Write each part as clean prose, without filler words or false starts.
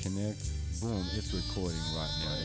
connect. Boom, it's recording right now.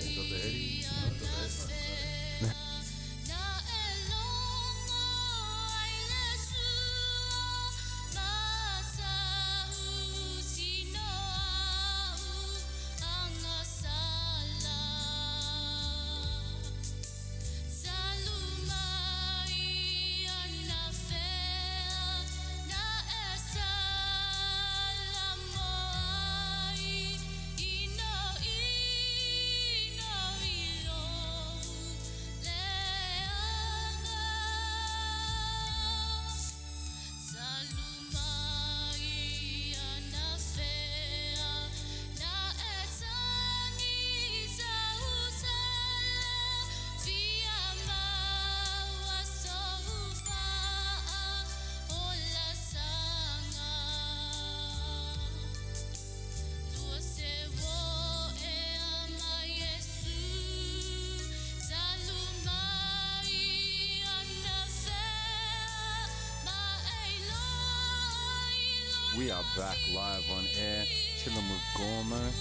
We are back live on air, chilling with Gormo.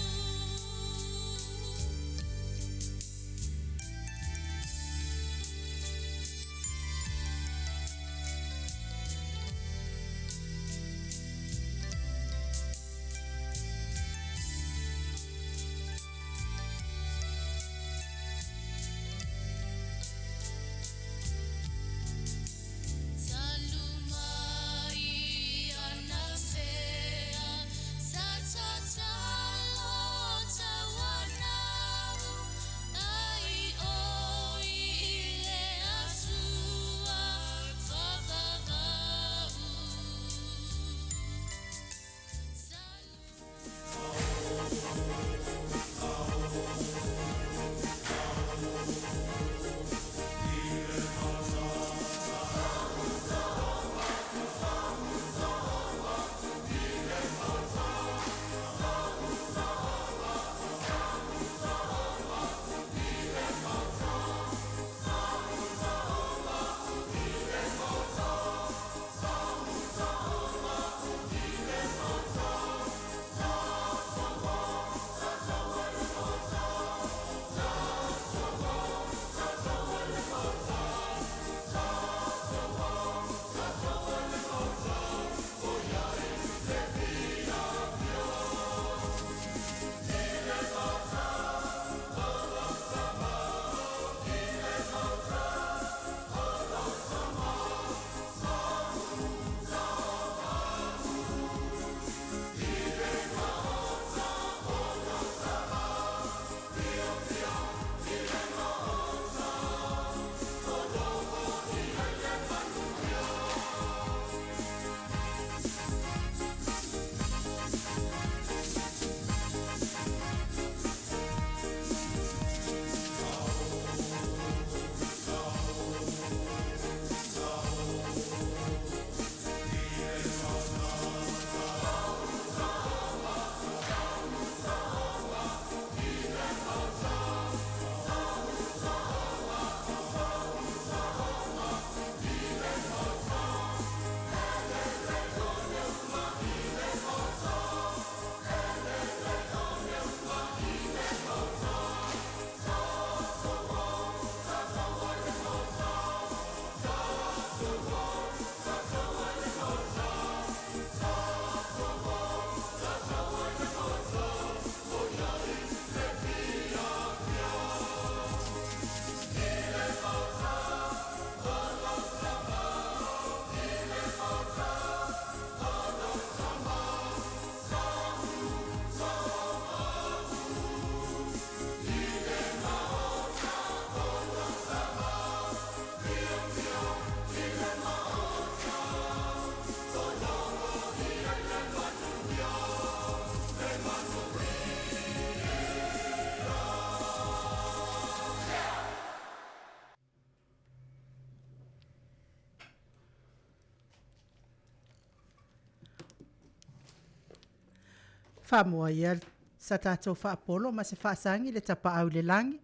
Faamua ia sa tatou faapolo ma se faasagi i le tapaau i le lagi,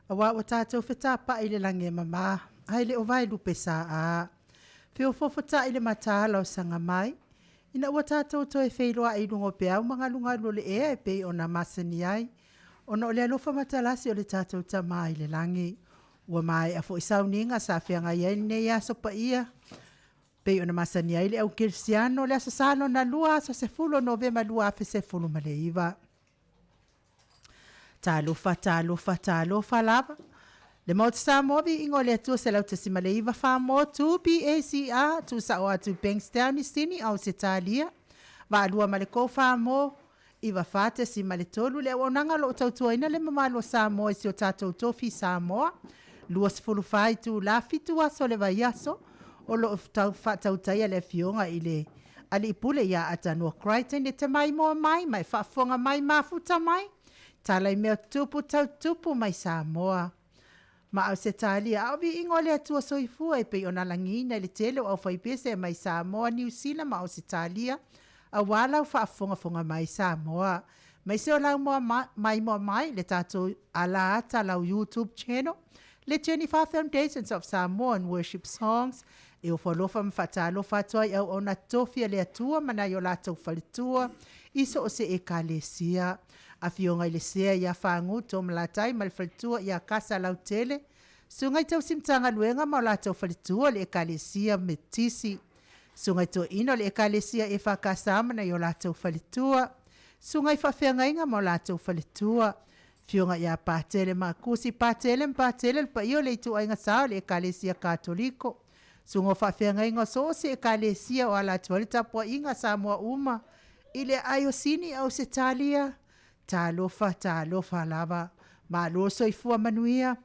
auā ua tatou fetapa'i i le lagi e mamā, ae le o vaelupe saā. Feofoofota'i le mataala o saga mai, Ina ua tatou toe feiloai i luga o peau ma galugalu o le ea e pei ona masani ai, ona o le alofa matalasi o le tatou Tama i le lagi. Ua maea foi sauniga sa feagai ai lenei aso paia, pei ona masani ai le au kerisiano i le Aso Sa lona lua aso 10 o Novema 2019. Talofa, talofa, talofa lava, le Maota Samoa, viiga o le Atua 101.9 Faamotu BACR, tuusao atu i Bankstown i Sini, Ausetalia, Vaalua ma le Samoa, 94.3 le auaunaga o lo o tautuaina le mamalu o Samoa i si o tatou tofi Samoa, 24 itula, 7 aso o le vaiaso, o lo o tau faatautaia e le Afioga i le Alii Pule ia Atanua Crichton e te maimoa mai ma e faafofoga mai, mafuta mai, tala i mea tutupu tau tutupu mai Samoa ma Ausetalia. A o viiga o le Atua Soifua e pei ona lagiina e le tele o aufaipese mai Samoa, Niu Sila ma Ausetalia, aua lau faafogafoga mai Samoa. Aemaise o lau maimoa mai le tatou alaata, lau YouTube channel, le Twenty-four Foundations of Samoan Worship Songs. E ofo alofa ma faatalofa atu ai i auauna totofi a le Atua ma nai o latou faletua i so o se ekalesia. Afioga i le Sea ia Fagu Toomalatai ma le faletua ia Kasa Lautele, Susuga i Tausi Matagaluega ma o latou faletua le ekalesia Metotisi, Susuga i Toeaina o le ekalesia EFKS ma nai o latou faletua, Susuga i Faafeagaiga ma o latou faletua, Afioga ia Patele Makusi Patele ma Patele, le paia o le ituaiga sa o le ekalesia Katoliko, Susuga o Faafeagaiga o so o se ekalesia o ala atu ai le tapuaiga a Samoa uma i le aai o Sini Ausetalia, talofa, talofa lava. Malo le soifua manuia,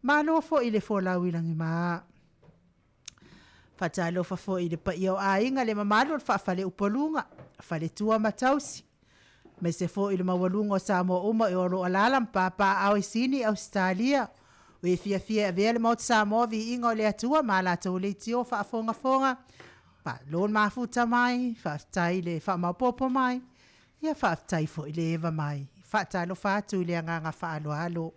malo foi le folau i lagima. Faatalofa foi i le paia o aiga, le mamalu o le faa-faleupoluga, faletua ma tausi, aemaise foi le maualuga o Samoa uma o lo o alaala ma papaaao i Sini, Ausetalia. O e fiafia e avea le Maota Samoa, viiga o le Atua ma a latou leitio faafogafoga, malo le mafuta mai, faafetai le faamaopoopo mai, ia faafetai foi le eva mai. Faatalofa atu i le agaga faaaloalo.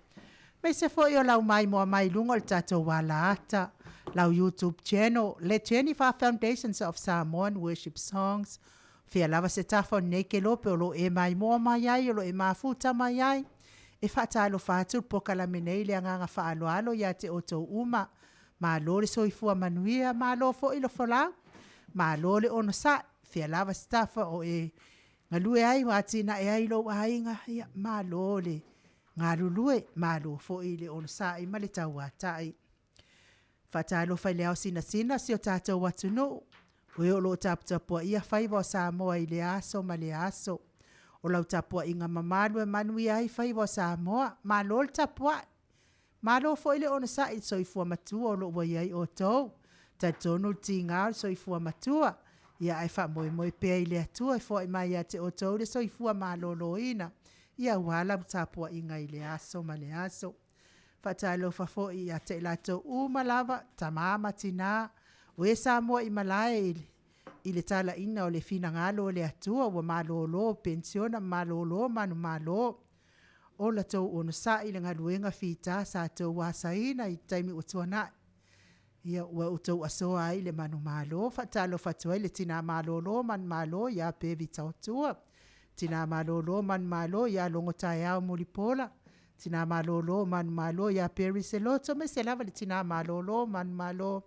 Aemaise foi o lau maimoa mai i luga o le tatou alaata, lau YouTube channel, le Twenty-four Foundations of Samoan Worship Songs. O fea lava se tafa o lenei kelope o lo o e maimoa mai ai, o lo o e mafuta mai ai, e faatalofa atu le polokalame nei i le agaga faaaloalo ia te outou uma. Malo le soifua manuia, malo foi le folau, malo le onosai. O fea lava se tafa o e galue ai ma atinae ai lou aiga, ia malo le galulue, malo foi le onosai ma le tauatai. Faatalofa i le ao sinasina o si o tatou atunuu, o e o lo o taputapuaia faiva o Samoa i lea aso ma lea aso. O lau tapuaiga mamalu e manuia ai faiva o Samoa, malo le tapuai, malo foi le onosai i le soifua matua o lo o ua i ai outou. E talitonu le tiga o le soifua matua, ia ae faamoemoe pea i le Atua e foai mai ia te outou le soifua maloloina, ia aua lau tapuaiga i lea aso ma lea aso. Faatalofa foi ia te i latou uma lava, tama ma tina, o e sa muaimalae i le talaiina o le finagalo o le Atua ua malolo penisione, malolo manumalo. O la outou onosai i le galuega fita sa outou asaina i taimi ua tuanai, ia ua outou asoa ai le manumalo. Faatalofa atu ai i le tina malolo manumalo ia Pevy Taotua, tina malolo manumalo ia Logotaeao Mulipola, tina malolo manumalo ia Barry Seloto, aemaise lava le tina malolo manumalo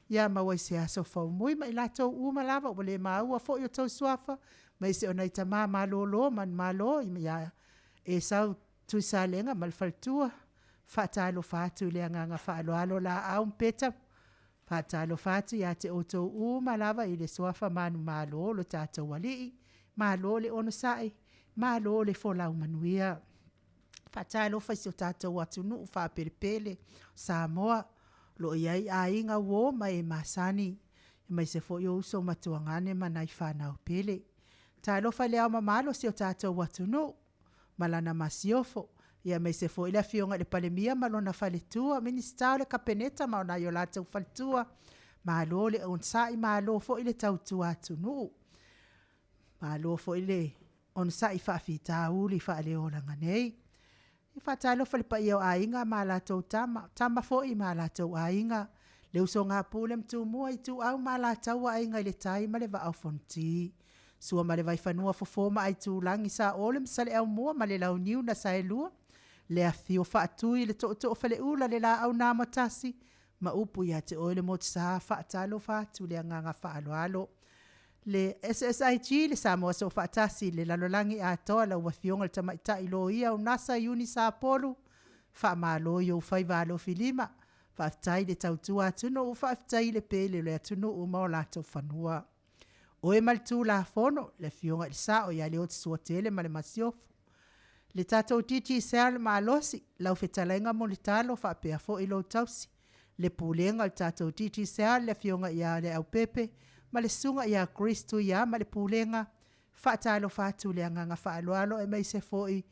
ia Mauaiseaso Faumui ma i latou uma lava ua le maua foi o outou suafa, aemaise o nai tama malolo manumalo ia Esau Tuisalega ma le faletua, faatalofa atu i le agaga faaaloalo. Laau ma Peta, faatalofa atu ia te outou uma lava i le suafa manumalo o lo tatou Alii, malo le onosai, malo le folau manuia. Faatalofa i si o tatou atunuu faapelepele Samoa, o lo o i ai aiga, uo ma e masani, aemaise foi o uso ma tuagane ma nai fanau pele. Talofa i le Ao mamalu o si o tatou atunuu ma lana masiofo, aemaise foi le afioga i le Palemia ma lona faletua, Minisita o le Kapeneta ma nai o latou faletua, malo le onosai, malo foi le tautua atunuu. Malo foi le onosai i faafitauli faaleolaga nei. E faatalofa i le paia o Aiga ma latou Tama, o Tama foi ma latou Aiga, le usoga a Pule ma Tumua, Ituau ma Alataua, Aiga i le Tai ma le Vaa o Fonoti. Sua ma le Vaifanua Fofo ma Aitulagi Saole ma Saleaaumua ma le Launiu na Saelua, le afifio Faatui le Tootoo o Faleula le Laau na Amotasi ma upu ia te oe le Motusa faatalofa atu le agaga faaaloalo. Le SSIG le Samoa Soofaatasi i le lalolagi atoa lau Afioga i le Tamaitai Loia Unasa Iuni Sapolu, faamalo i ou faiva alofilima, faafetai le tautua atunuu, faafetai i le pele o le atunuu ma o latou fanua. Oe ma le Tulafono, le Afioga i le Sao ia Leota Suatele ma le Masiofo. Le tatou Digicel malosi, lau fetalaiga Mulitalo faapea foi lou tausi, le Pulega o le tatou Digicel, le Afioga ia Leaupepe ma le Susuga ia Chris Tuia ma le Pulega, faatalofa atu le agaga faaaloalo aemaise foi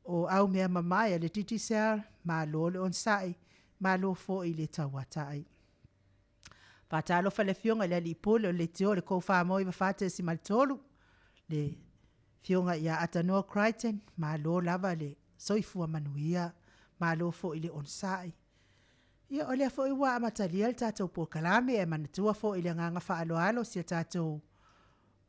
o au mea mamae a le Digicel, malo le onosai, malo foi le tauatai. Faatalofa i le Afioga i le Alii Pule o le Leitio le Kovaa 94.3, le Afioga ia Atanoa Crichton, malo lava le soifua manuia, malo foi le onosai. Ia o lea foi ua amatalia le tatou polokalame, ae manatua foi i le agaga faaaloalo si o tatou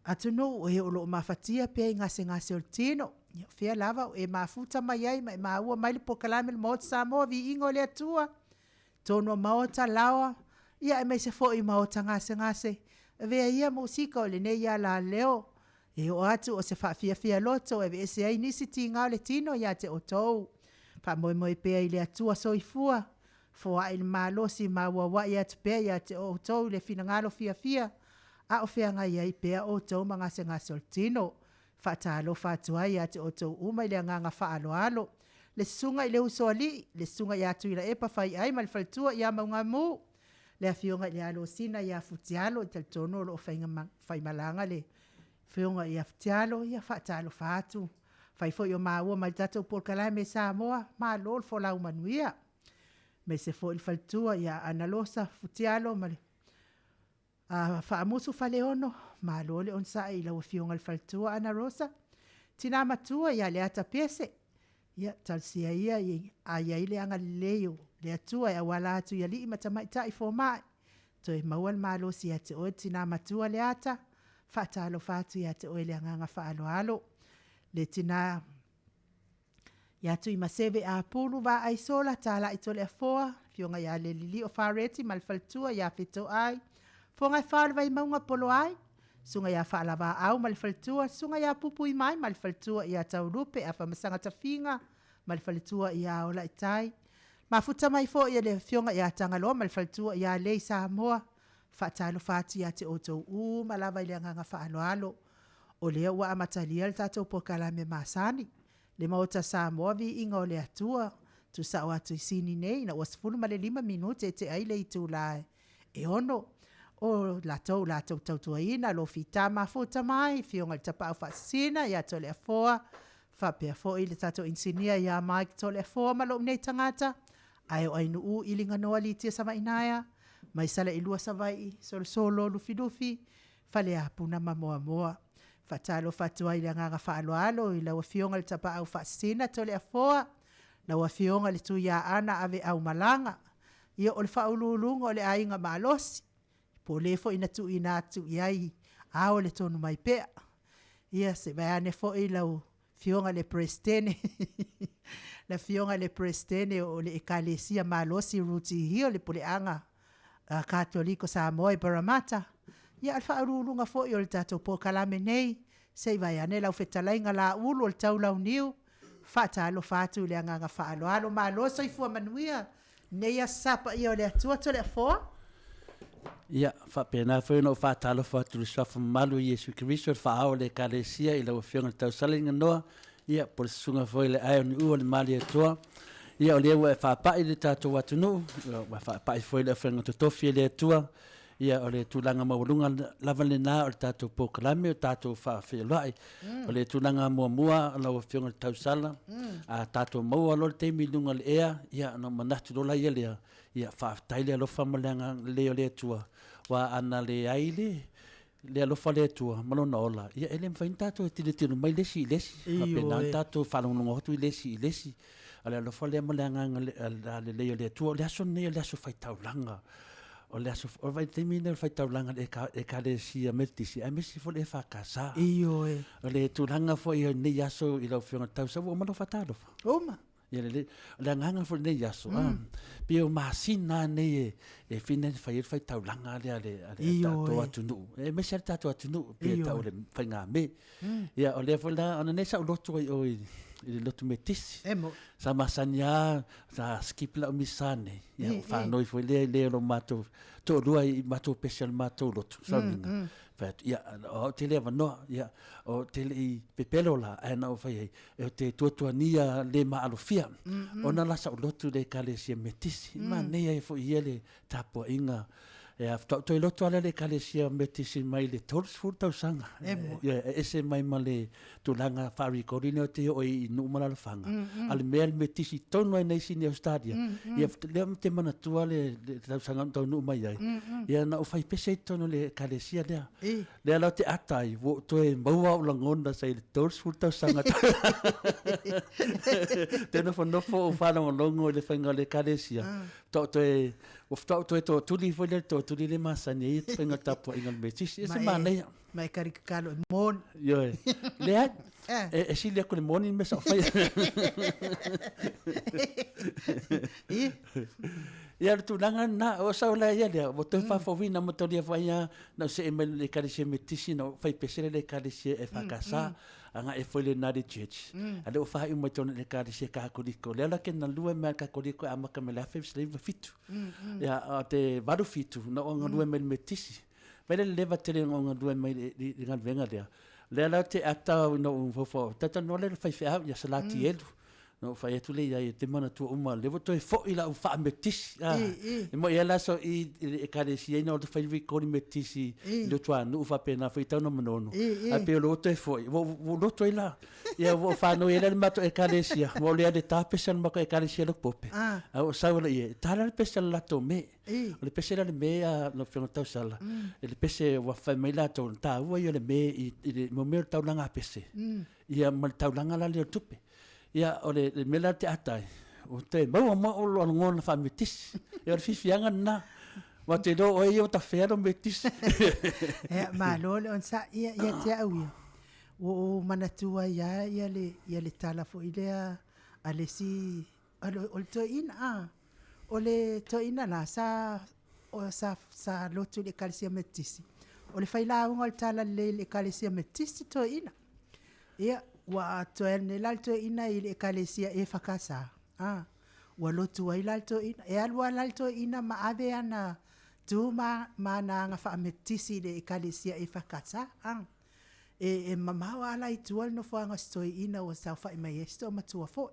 atunuu o e o lo o mafatia pea i gasegase o le tino, ia o fea lava o e mafuta mai ai ma e maua mai le polokalame a le Maota Samoa, Viiga o le Atua, totonu o maota, laoa, ia aemaise foi maota gasegase. Avea ia musika o lenei alaleo e oo atu o se faafiafialoto e aveese ai nisi tiga o le tino ia te outou. Faamoemoe pea i le Atua Soifua, foai le malosi ma auauai atu pea ia te outou le finagalo fiafia a o feagai ai pea outou ma gasegase o le tino. Faatalofa atu ai ia te outou uma i le agaga faaaloalo. Le Susuga i le Usoalii, le Susuga ia Tuilaepa Faiai ma le faletua ia Maugamu, le Afioga i le Alosina ia Futialo, e talitonu o lo o faimalaga le Afioga ia Futialo, ia faatalofa atu. Afai foi o maua mai i le tatou polokalame i Samoa, malo le folau manuia. Aemaise foi le faletua ia Analosa Futialo ma le Faamusu Faleolo, malo le onosai i lau Afioga i le faletua Anarosa. Tina matua ia Leata Pese, ia talosia ia a i ai le agalelei o le Atua e auala atu i alii ma tamaitai fomai, toe maua le malosi ia te oe le tina matua Leata, faatalofa atu ia te oe i le agaga faaaloalo. Le tina ia Tuimaseve Apulu Vaaisola Talai Toleafoa, Afioga ia Lelilio Fareti ma le faletua ia Fetoai, Fogaefa o le Vaimauga Poloai, Susuga ia Faalavaau ma le faletua, Susuga ia Pupuimai ma le faletua ia Taulupe Afamasaga Tafiga ma le faletua ia Olaitai. Mafuta mai foi e le Afioga ia Tagaloa ma le faletua ia Lei Samoa, faatalofa atu ia te outou uma lava i le agaga faaaloalo. O lea ua amatalia le tatou polokalame masani, le Maota Samoa Viiga o le Atua, tuusao atu i Sini nei ina ua 15 minute e tea ai le itula e 6. O latou latou tautuaina lo fita mafuta mai, Afioga i le Tapaau Faasisina ia Toleafoa, faapea foi le tatou inisinia ia Mike Toleafoa ma lou nei tagata, ae o Ainuu Iliganoa Litia Savaiinaea, mai Salailua Savaii, Solosolo Lufilufi, Faleapuna ma Moamoa. Faatalofa atu ai i le agaga faaaloalo i lau Afioga i le Tapaau Faasisina Toleafoa, lau Afioga i le Tuiaana Aveaumalaga, ia o le faauluuluga o le Aiga Malosi, po o le foi na tuuina atu i ai ao le tonu mai pea. Ia se i vaeane foi lau Afioga i le Peresetene, le Afioga i le Peresetene o le Ekalesia Malosi Ruti Hill i le Puleaga Katoliko Samoa i Paramata, ia a o le faauluuluga foi o le tatou polokalame nei, se i vaeane lau fetalaiga Laulu o le Taulauniu, faatalofa atu i le agaga faaaloalo. Malo le soifua manuia i lenei Aso Sa. Paia o le Atua Toleafoa. Ia, faapena foi ona ou faatalofa atu i le Suafa mamalu o Iesu Keriso, le Faaao o le Ekalesia i lau Afioga i le Tausala Liganoa, ia, po o le Susuga foi i le Ae o Niu o le Malietoa. Ia, o lea ua e faapai le tatou atunuu, ua faapai foi i le aufaiga totofi a le Atua. Ia, o le tulaga maualuga lava lena o le tatou polokalame o tatou faafeiloai. O le tulaga muamua lau Afioga i le Tausala, a tatou maua loa le taimi i luga o le ea, ia, ona manatu loa lea, ia, faafetai le alofa ma le agalelei o le Atua, aua a na leai le le alofa o le Atua ma Lona ola, ia e le mafai ona tatou tilotilo mai le isi i le isi, faapena ona tatou faalogologo atu le isi i le isi. O le alofa lea ma le agaga lelei o le Atua. O le aso lenei o le aso faitaulaga. O le aso, o le vaitaimi lenei o le faitaulaga i le Ekalesia Metotisi aemaise foi le EFKS. Ioe. O le tulaga foi o lenei aso i lau Afioga i le Tausa, ua uma lou faatalofa? Uma. Ia lelei. O le agaga foi i lenei aso, pei o masina lava nei e fina e fai ai le faitaulaga lea a le tatou atunuu, aemaise lava le tatou atunuu pei e tau o le faigame. Ia o lea foi la, ona nei sa ou lotu ai i o i le lotu Metisi. E moni. Sa masani lava, sa skip lau misa nei, ia ua faanoi foi lea i le o lo matou toalua i matou pese o le matou lotu, sauniga. Fai atu, ia, o au te le avanoa, ia, ou te le i pepelo la, ae na ou fai ai, ou te tuatuania le maalofia, ona la sa ou lotu i le Ekalesia Metisi. Manaia ai foi ia le tapuaiga Ia, faatoa ou toe loto lava lea i le Ekalesia Metisi mai le 30 tausaga. E moni. Ia, e ese mai ma le tulaga faa-recording lea ou te oo ai i nuu ma alaalafaga. A o le mea le Metisi tonu lava i inei i Sini Ausetalia, ia lea ou te manatua le tausaga na taunuu mai ai, ia na ou fai pese ai i totonu o le Ekalesia lea. Lea la ou te ata ai, ua ou toe maua ou lagona sa i le 30 tausaga. Te nofonofo ou faalogologo i le faiga o le Ekalesia, faatoa ou toe, ua faatoa ou toe tootuli foi lea, le tootuli lea e masani ai le faiga o le tapuaiga a le Metotisi. E ese manaia. Ma e kalikakalo e moni. Ioe. Leai, e sili atu le moni le mea sa ou faia. Ia, o le tulaga lena, o sau la ia lea, ua toe faafouina ma tolia foi lava, na ou see mai le Ekalesia Metotisi, na ou fai pese lea i le Ekalesia EFKS, agai foi i le United Church, a o lea ua faaiu mai totonu i le Ekalesia Katoliko. Lea la ke galue mai lava i le Katoliko e amata mai le 1997. Ia, o te 87 na ou galue mai i le Metotisi. Vaai la i le leva tele na ou galue mai i le galuega lea. Lea la ou te ata ina ua ou faufau, talatalanoa lea i le faifeau ia Salatielu. Na ou fai atu lea i ai, ou te manatua uma, o lea ua toe foi lau faametisi. E moni lava le aso i i le ekalesia ina ua fai recording metisi i le Utuanuu faapena foi i Tanugamanono, ae pei o lea ua toe foi, ua ou lotu ai la. Ia ua ou faanoi ai la i le matou ekalesia, aua o lea e ta pese a le matou ekalesia i lou pope, ae ua ou sau loa i ai, e ta la le pese a le latou me. O le pese la le me a lau Afioga Tausala, e le pese ua fai mai latou, o le taua ia o le me i le mea o le taulaga pese, ia ma le taulaga la lea o le tupe. Ia, o le mea la te ata ai, ua toe maua ma ou lagona faametisi. Ia, o le fiafiaga lena. Aua ou te iloa o oe ia ua tafea lou metisi. Ia, malo le onosai. Ia, ia te au ia, ua ou manatua ai lava ia le, ia le tala foi lea a le isi, o le toeaina, a, o le toeaina la, sa, o, sa, sa lotu i le Ekalesia Metotisi. O le failauga o le talalelei i le Ekalesia Metotisi toeaina. Ia, ua toe alu nei la le toeaina i le ekalesia EFKS, a, ua lotu ai la le toeaina. E alu lava la le toeaina ma ave ana tu ma, ma ana aga faametisi i le ekalesia EFKS, a. E, e mamao lava la i tua le nofoaga o si toeaina ua saofai mai ai si toamatua foi.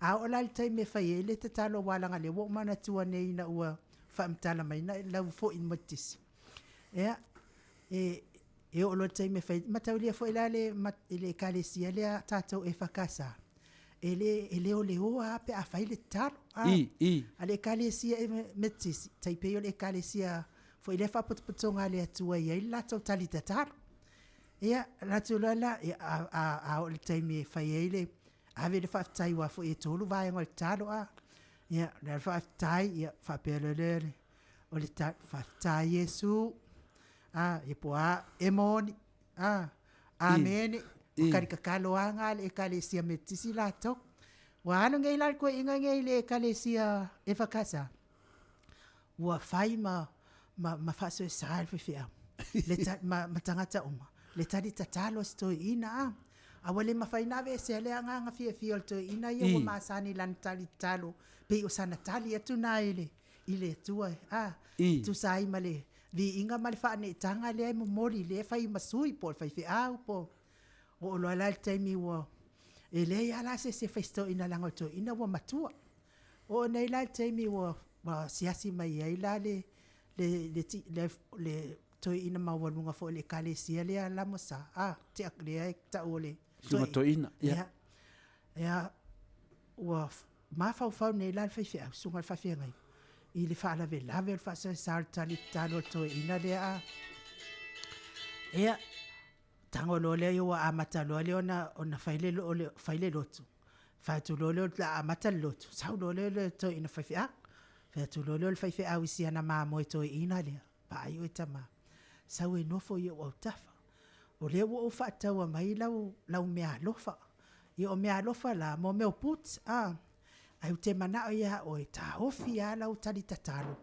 A oo la i le taimi e fai ai le tatalo aua leaga o lea ua ou manatua nei ina ua faamatala mai lau foi metisi. Ia, e, E oo loa i le taimi e fai, mataulia foi la le, i le ekalesia lea a tatou EFKS, e le, e leoleoa lava pe a fai le tatalo. A, I, i. a le ekalesia Metotisi, tai pei o le ekalesia foi lea faapotopotoga a le Atua e i ai le latou tali tatalo. Ia, alu atu loa la, ia, a, a, a oo i le taimi e fai ai le, ave le faafetai aua foi e tolu vaega o le tatalo, a. Ia, o le faafetai, ia, faapea loa lea, o le faafetai Iesu, a, ia po a, e moni, a, amene, o kalikakalo lava na a le Ekalesia Metotisi latou. Ua alu nei la le toeaina nei i le Ekalesia EFKS, ua fai ma, ma, ma faasoesa e le faifeau, le ta, ma, ma tagata uma, le tali tatalo a si toeaina, a. A ua le mafai ona aveesea le agaga fiafia o le toeaina ia ua masani i lana tali tatalo, pei o sana tali atu na i le, i le Atua, a, e tusa ai ma le viiga ma le faaneetaga lea e momoli, lea e fai ma sui po o le faifeau po o oo loa la i le taimi ua e leai lava la se isi e fai se toeaina leaga o le toeaina ua matua. Oo nei la i le taimi ua asiasi mai ai la le le le le le toeaina maualuga foi o le Ekalesia lea Lamosa, a, lea e tau o le Susuga Toeaina. Ia. Ia, ua mafaufau nei la le faifeau, susuga i le faafeagaiga, i le faalavelave o le faasaesa o le tali tatalo a le toeaina lea a. Ia, tago loa lea ua amata loa lea ona, ona fai le, fai le lotu, fai atu loa lea o le a amata le lotu, sau loa lea o le toeaina faifeau. Fai atu loa lea o le faifeau i siana mamoe toeaina lea, vaai oe tama, sau e nofo i ou autafa. O lea ua ou faataua mai lau, lau meaalofa. Ia o meaalofa la, mo mea o boots, a. Ae ou te manao ia oe, taofi lava lau tali tatalo,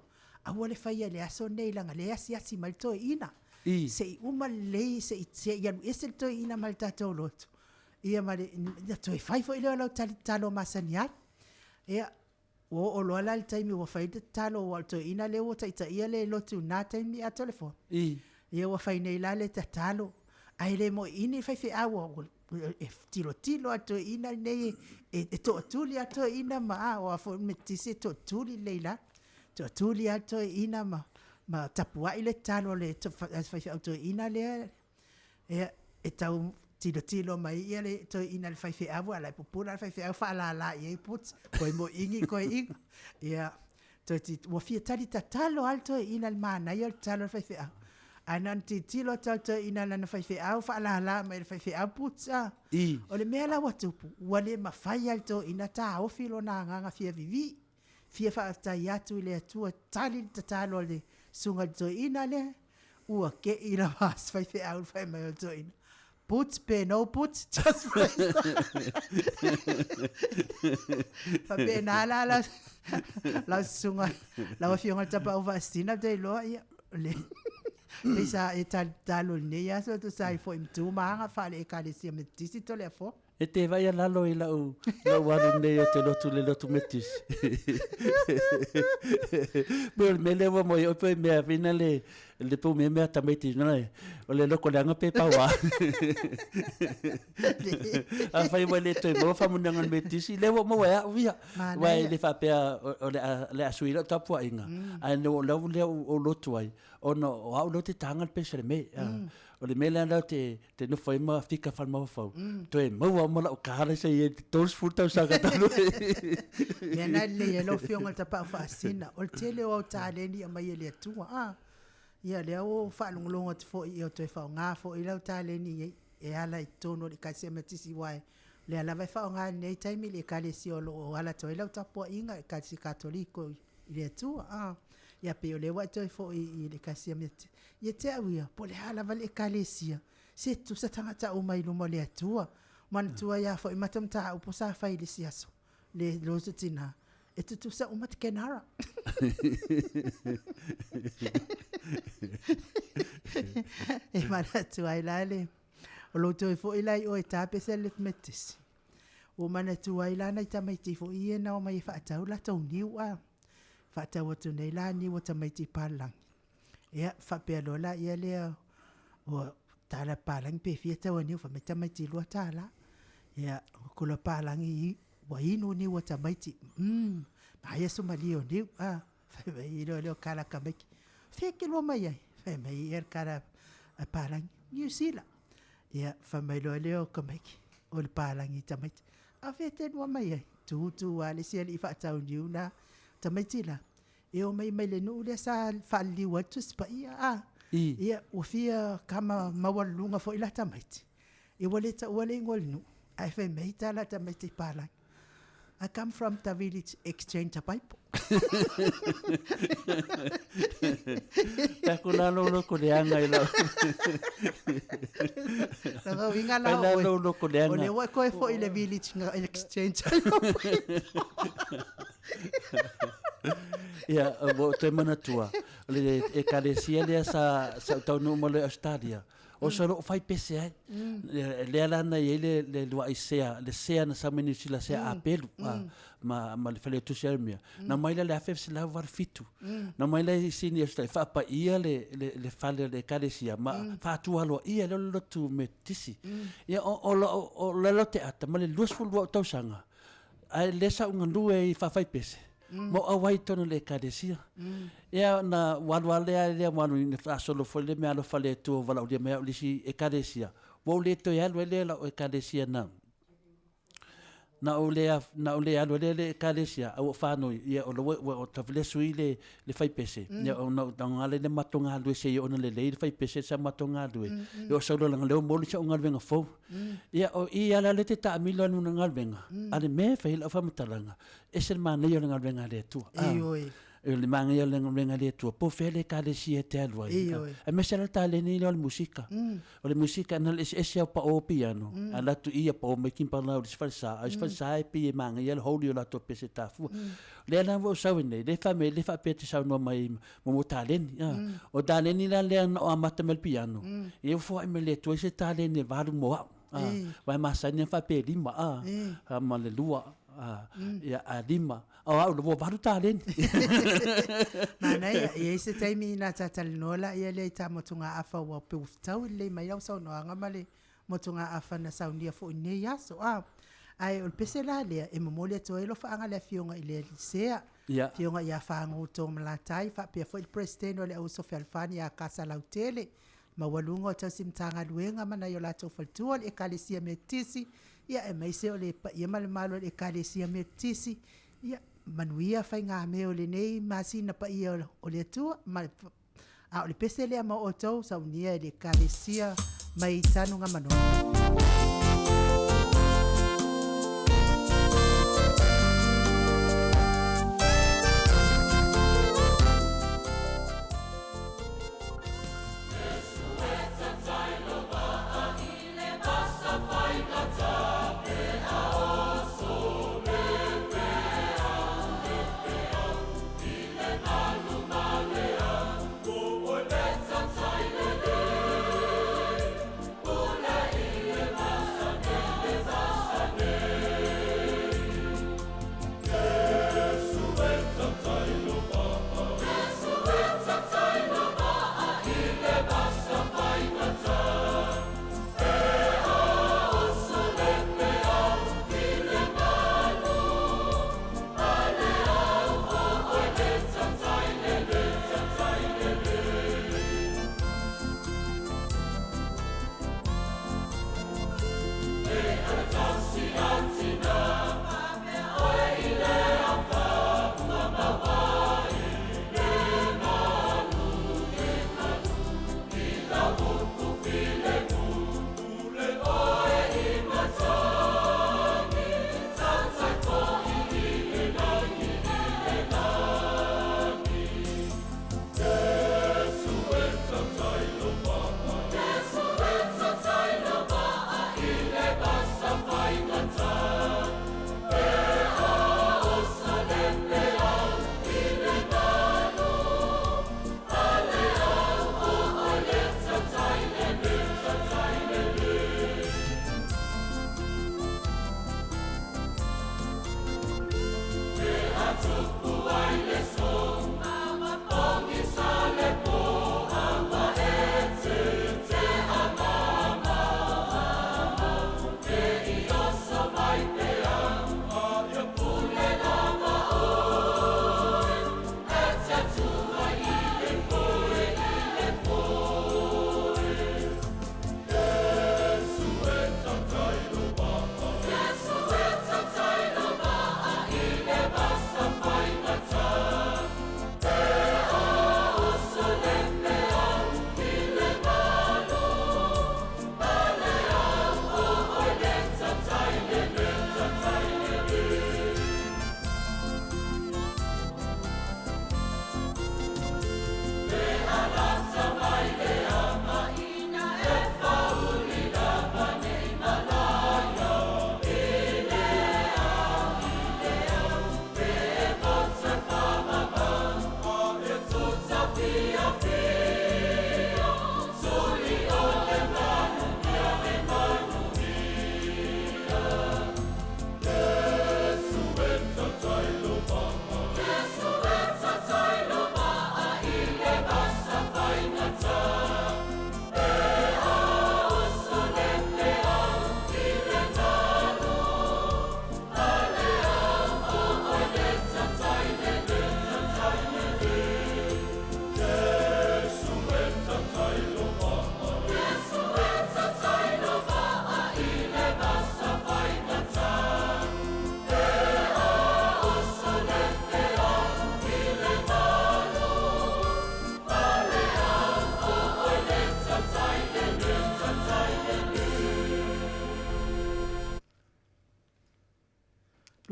aua le faia i le aso lenei leaga o lea e asiasi mai le toeaina. I. Se i uma lelei, se i, se i alu ese le toeaina mai le tatou lotu, ia ma le, ona toe fai foi lea o lau tali tatalo masani ai. Ia, ua oo loa la i le taimi ua fai ai le tatalo aua o le toeaina lea ua taitaia le lotu i lena taimi atoa le. I. Ia ua fai nei la le tatalo, ae le moiini le faifeau e tilotilo lava i le toeaina lenei e tootuli lava le toeaina ma a, aua foi o le Metotisi e tootuli lelei lava. Tootuli lava le toeaina ma ma tapuai le tatalo a le faifeau toeaina lea. Ia, e tau tilotilo mai ia le toeaina i le faifeau a o la e pupula le faifeau faalala i ai puts, toe moiigi toeaina. Ia, ua fia tali tatalo lava le toeaina i le manaia o le tatalo a le faifeau, ae na ona tilotilo atu lava o le toeaina i lana faifeau faalala mai e le faifeau puts a. I. O le mea la ua tupu, ua le mafai lava e le toeaina taofi lona agaga fia vivii, fia faafetai atu i le Atua e tali le tatalo a le susuga i le toeaina lea, ua te i lava si faifeau i le fai mai o le toeaina, Boots pe no boots, just praise God. Faapena la lau, lau susuga, lau afioga i le Tapaau Faasisina, ou te iloa, ia, le, pei sa e talitalo i lenei aso tusa ai foi ma tu ma aga faale-Ekalesia Metotisi Toleafoa. E te vaai a lalo i lau, lau alu nei o te lotu le lotu Metotisi. Pei o le mea lea ua moe oe pei mea whina le, le pou mea mea tamaiti na e, o le loko leaga pe paua. A fai ua le toe maua whamunianga le Metotisi, le ua maua e au ia. Wa e le whapea o le a, le a sui lau tapuaiga. Ae no lau lea o lotu ai, ona o au leo te tānga le pesa le me. O le mea lea lau te, te nofo ai ma fika whalemaufau. Toe maua uma lau kala se i e 30 tausaga talu ai. Mea na lelei ai lau Afioga i le Tapaau Faasisina, o le tele o au taleni e aumai e le Atua, a. Ia lea ua ou faalogologo atu foi ia toe faaaoga foi lau taleni e ala i totonu o le Ekalesia Metotisi aua o lea lava e faaaoga i lenei taimi le Ekalesia o lo o ala atu ai lau tapuaiga, Ekalesia Katoliko i le Atua, a. Ia pei o lea ua e toe foi i le Ekalesia Metotisi. Ia te au ia, po o le a lava le Ekalesia, se tutusa tagata uma i luma o le Atua. Manatua ai lava foi matou mataupu sa fai i le isi aso, le loto tina, e tutusa uma te kenara. E manatu ai la le, o lou toe foi la i o e tapese le Metotisi. Ua manatua ai la nai tamaiti foi ia na omai e faatau latou niu a. Faatau atu nei la niu a tamaiti palagi. Ia, faapea loa laia lea, ua tala palagi pe fia tau o niu, fai mai tamaiti $2. Ia, kula palagi ua inu niu a tamaiti, manaia sumalie o niu, a. Fai mai loa lea o kala tamaiti, fea e te lua mai ai? Fai mai ia le kala a palagi, Niu Sila. Ia, fai mai loa lea o tamaiti, o le palagi i tamaiti, a fea e te lua mai ai? Tu tu lava le isi alii faatau niu la, tamaiti la, e omai mai le nuu lea sa faaliliu ai le Tusi Paia, a. I. Ia, ua fia kama maualuluga foi la tamaiti, ia ua le taua le igoa o le nuu, ae fai mai tala a tamaiti i palagi, I come from the village exchange a Bible. Taku la lo loko leanga i lau. Laka uiga la Pai la oe. lo loko O leanga. lea ua e koe foi i le village nga exchange a Bible. Ia, ua ou toe manatua, o le Ekalesia lea sa, sa ou taunuu mai loa i Ausetalia, o sa loo fai pese ai. Lea la na i ai le, le luaʻi sea, le sea na sau mai Niu Sila, sea apelu, ma, ma le Faleutusi Ieremia. Na omai lea i le 1987. Na omai lea i Sini Ausetalia, faapaia le, le, le fale o le Ekalesia, ma faatualoaia lea o le lotu Metotisi. Ia, o, o, o, o le lote ata ma le 22 ou tausaga, Ae lea sa ou galue ai faafaipese, ma ou auai i totonu o le Ekalesia. Ia na ua alu lava lea lea ua alu ina faasolo foi le meaalofa a le Atua ua valaaulia mai au i le isi Ekalesia, ua ou le toe alu ai lea i lau Ekalesia na na ou le na ou le alu ai lea i le Ekalesia, a ua ou faanoi, ia o lea ua ua lea sui le le faipese, ia ona ou tago lea i le matou galue seia oo ina lelei le faipese sa matou galue, ia ou sau loa leaga o lea ua momoli sau galuega fou. Ia o i lava lea e te taamilo ai i lona galuega, a le mea e fai ai lau faamatalaga, e ese le manaia o le galuega a le Atua. Ioe. O le manaia o le galuega a le Atua, po o fea le Ekalesia e te alu ai, Ioe. aemaise lava le taleni lea o le musika. O le musika, na o le eseese lava o pao piano, alu atu i ia pao mai timpala o le isi falesa, a o isi falesa e pei e manaia le holi o latou pese tafua. O lea la ua ou sau ai nei, lea fai mai, lea faapea e te saunoa mai mo mo taleni. O taleni la lea na ou amata mai le piano, ia ua foai mai le Atua se taleni e valu mo au. Aua e masani lava faapea e lima, ma le lua, ia, a lima. O au ua valu taleni. Manaia, e i ai se taimi ina ta talanoa laia lea i ta motugaafa ua pei ua fetaui lelei mai lau saunoaga ma le motugaafa na saunia foi i lenei aso. A, ae o le pese la lea e momoli atu ai alofaaga i le Afioga i le Alii Sea, Afioga ia Fagu Toomalatai faapea foi le Peresetene o le Auuso Fealofani ia Kasa Lautele, maualuga o tausi Matagaluega ma nai o latou faletua o le Ekalesia Metotisi, ia aemaise o le paia ma le mamalu o le Ekalesia Metotisi, ia manuia faigamea o lenei masina paia o le Atua, ma, a o le pese lea mo outou, saunia e le Ekalesia mai Tanugamanono.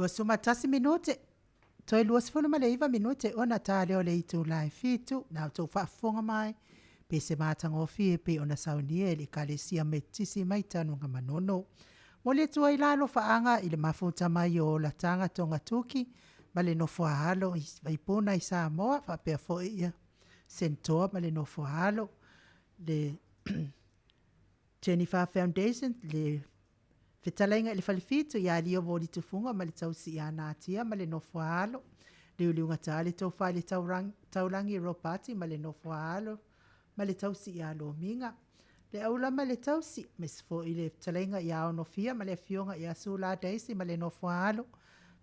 21 minute. Toe 29 minute ona ta lea o le itula e 7, la outou faafofoga mai, pe se matagofie e pei ona saunia e le Ekalesia Metotisi mai Tanugamanono. Momoli atu ai la alofaaga i le mafuta mai o olataga togatuki ma le nofo a alo i Vaipuna i Samoa faapea foi ia Senatoa ma le nofo a alo, le Jennifer Foundation, le Fetalaiga i le Falefitu ia Lio Voli Tufuga ma le tausi ia Natia ma le nofo a alo, Liuliugata le Tofa i le Taulagi Ropati ma le nofo a alo ma le tausi ia Lomiga, Le Aula ma le tausi, aemaise foi le fetalaiga ia Onofia ma le afioga ia Sula Daisy ma le nofo a alo.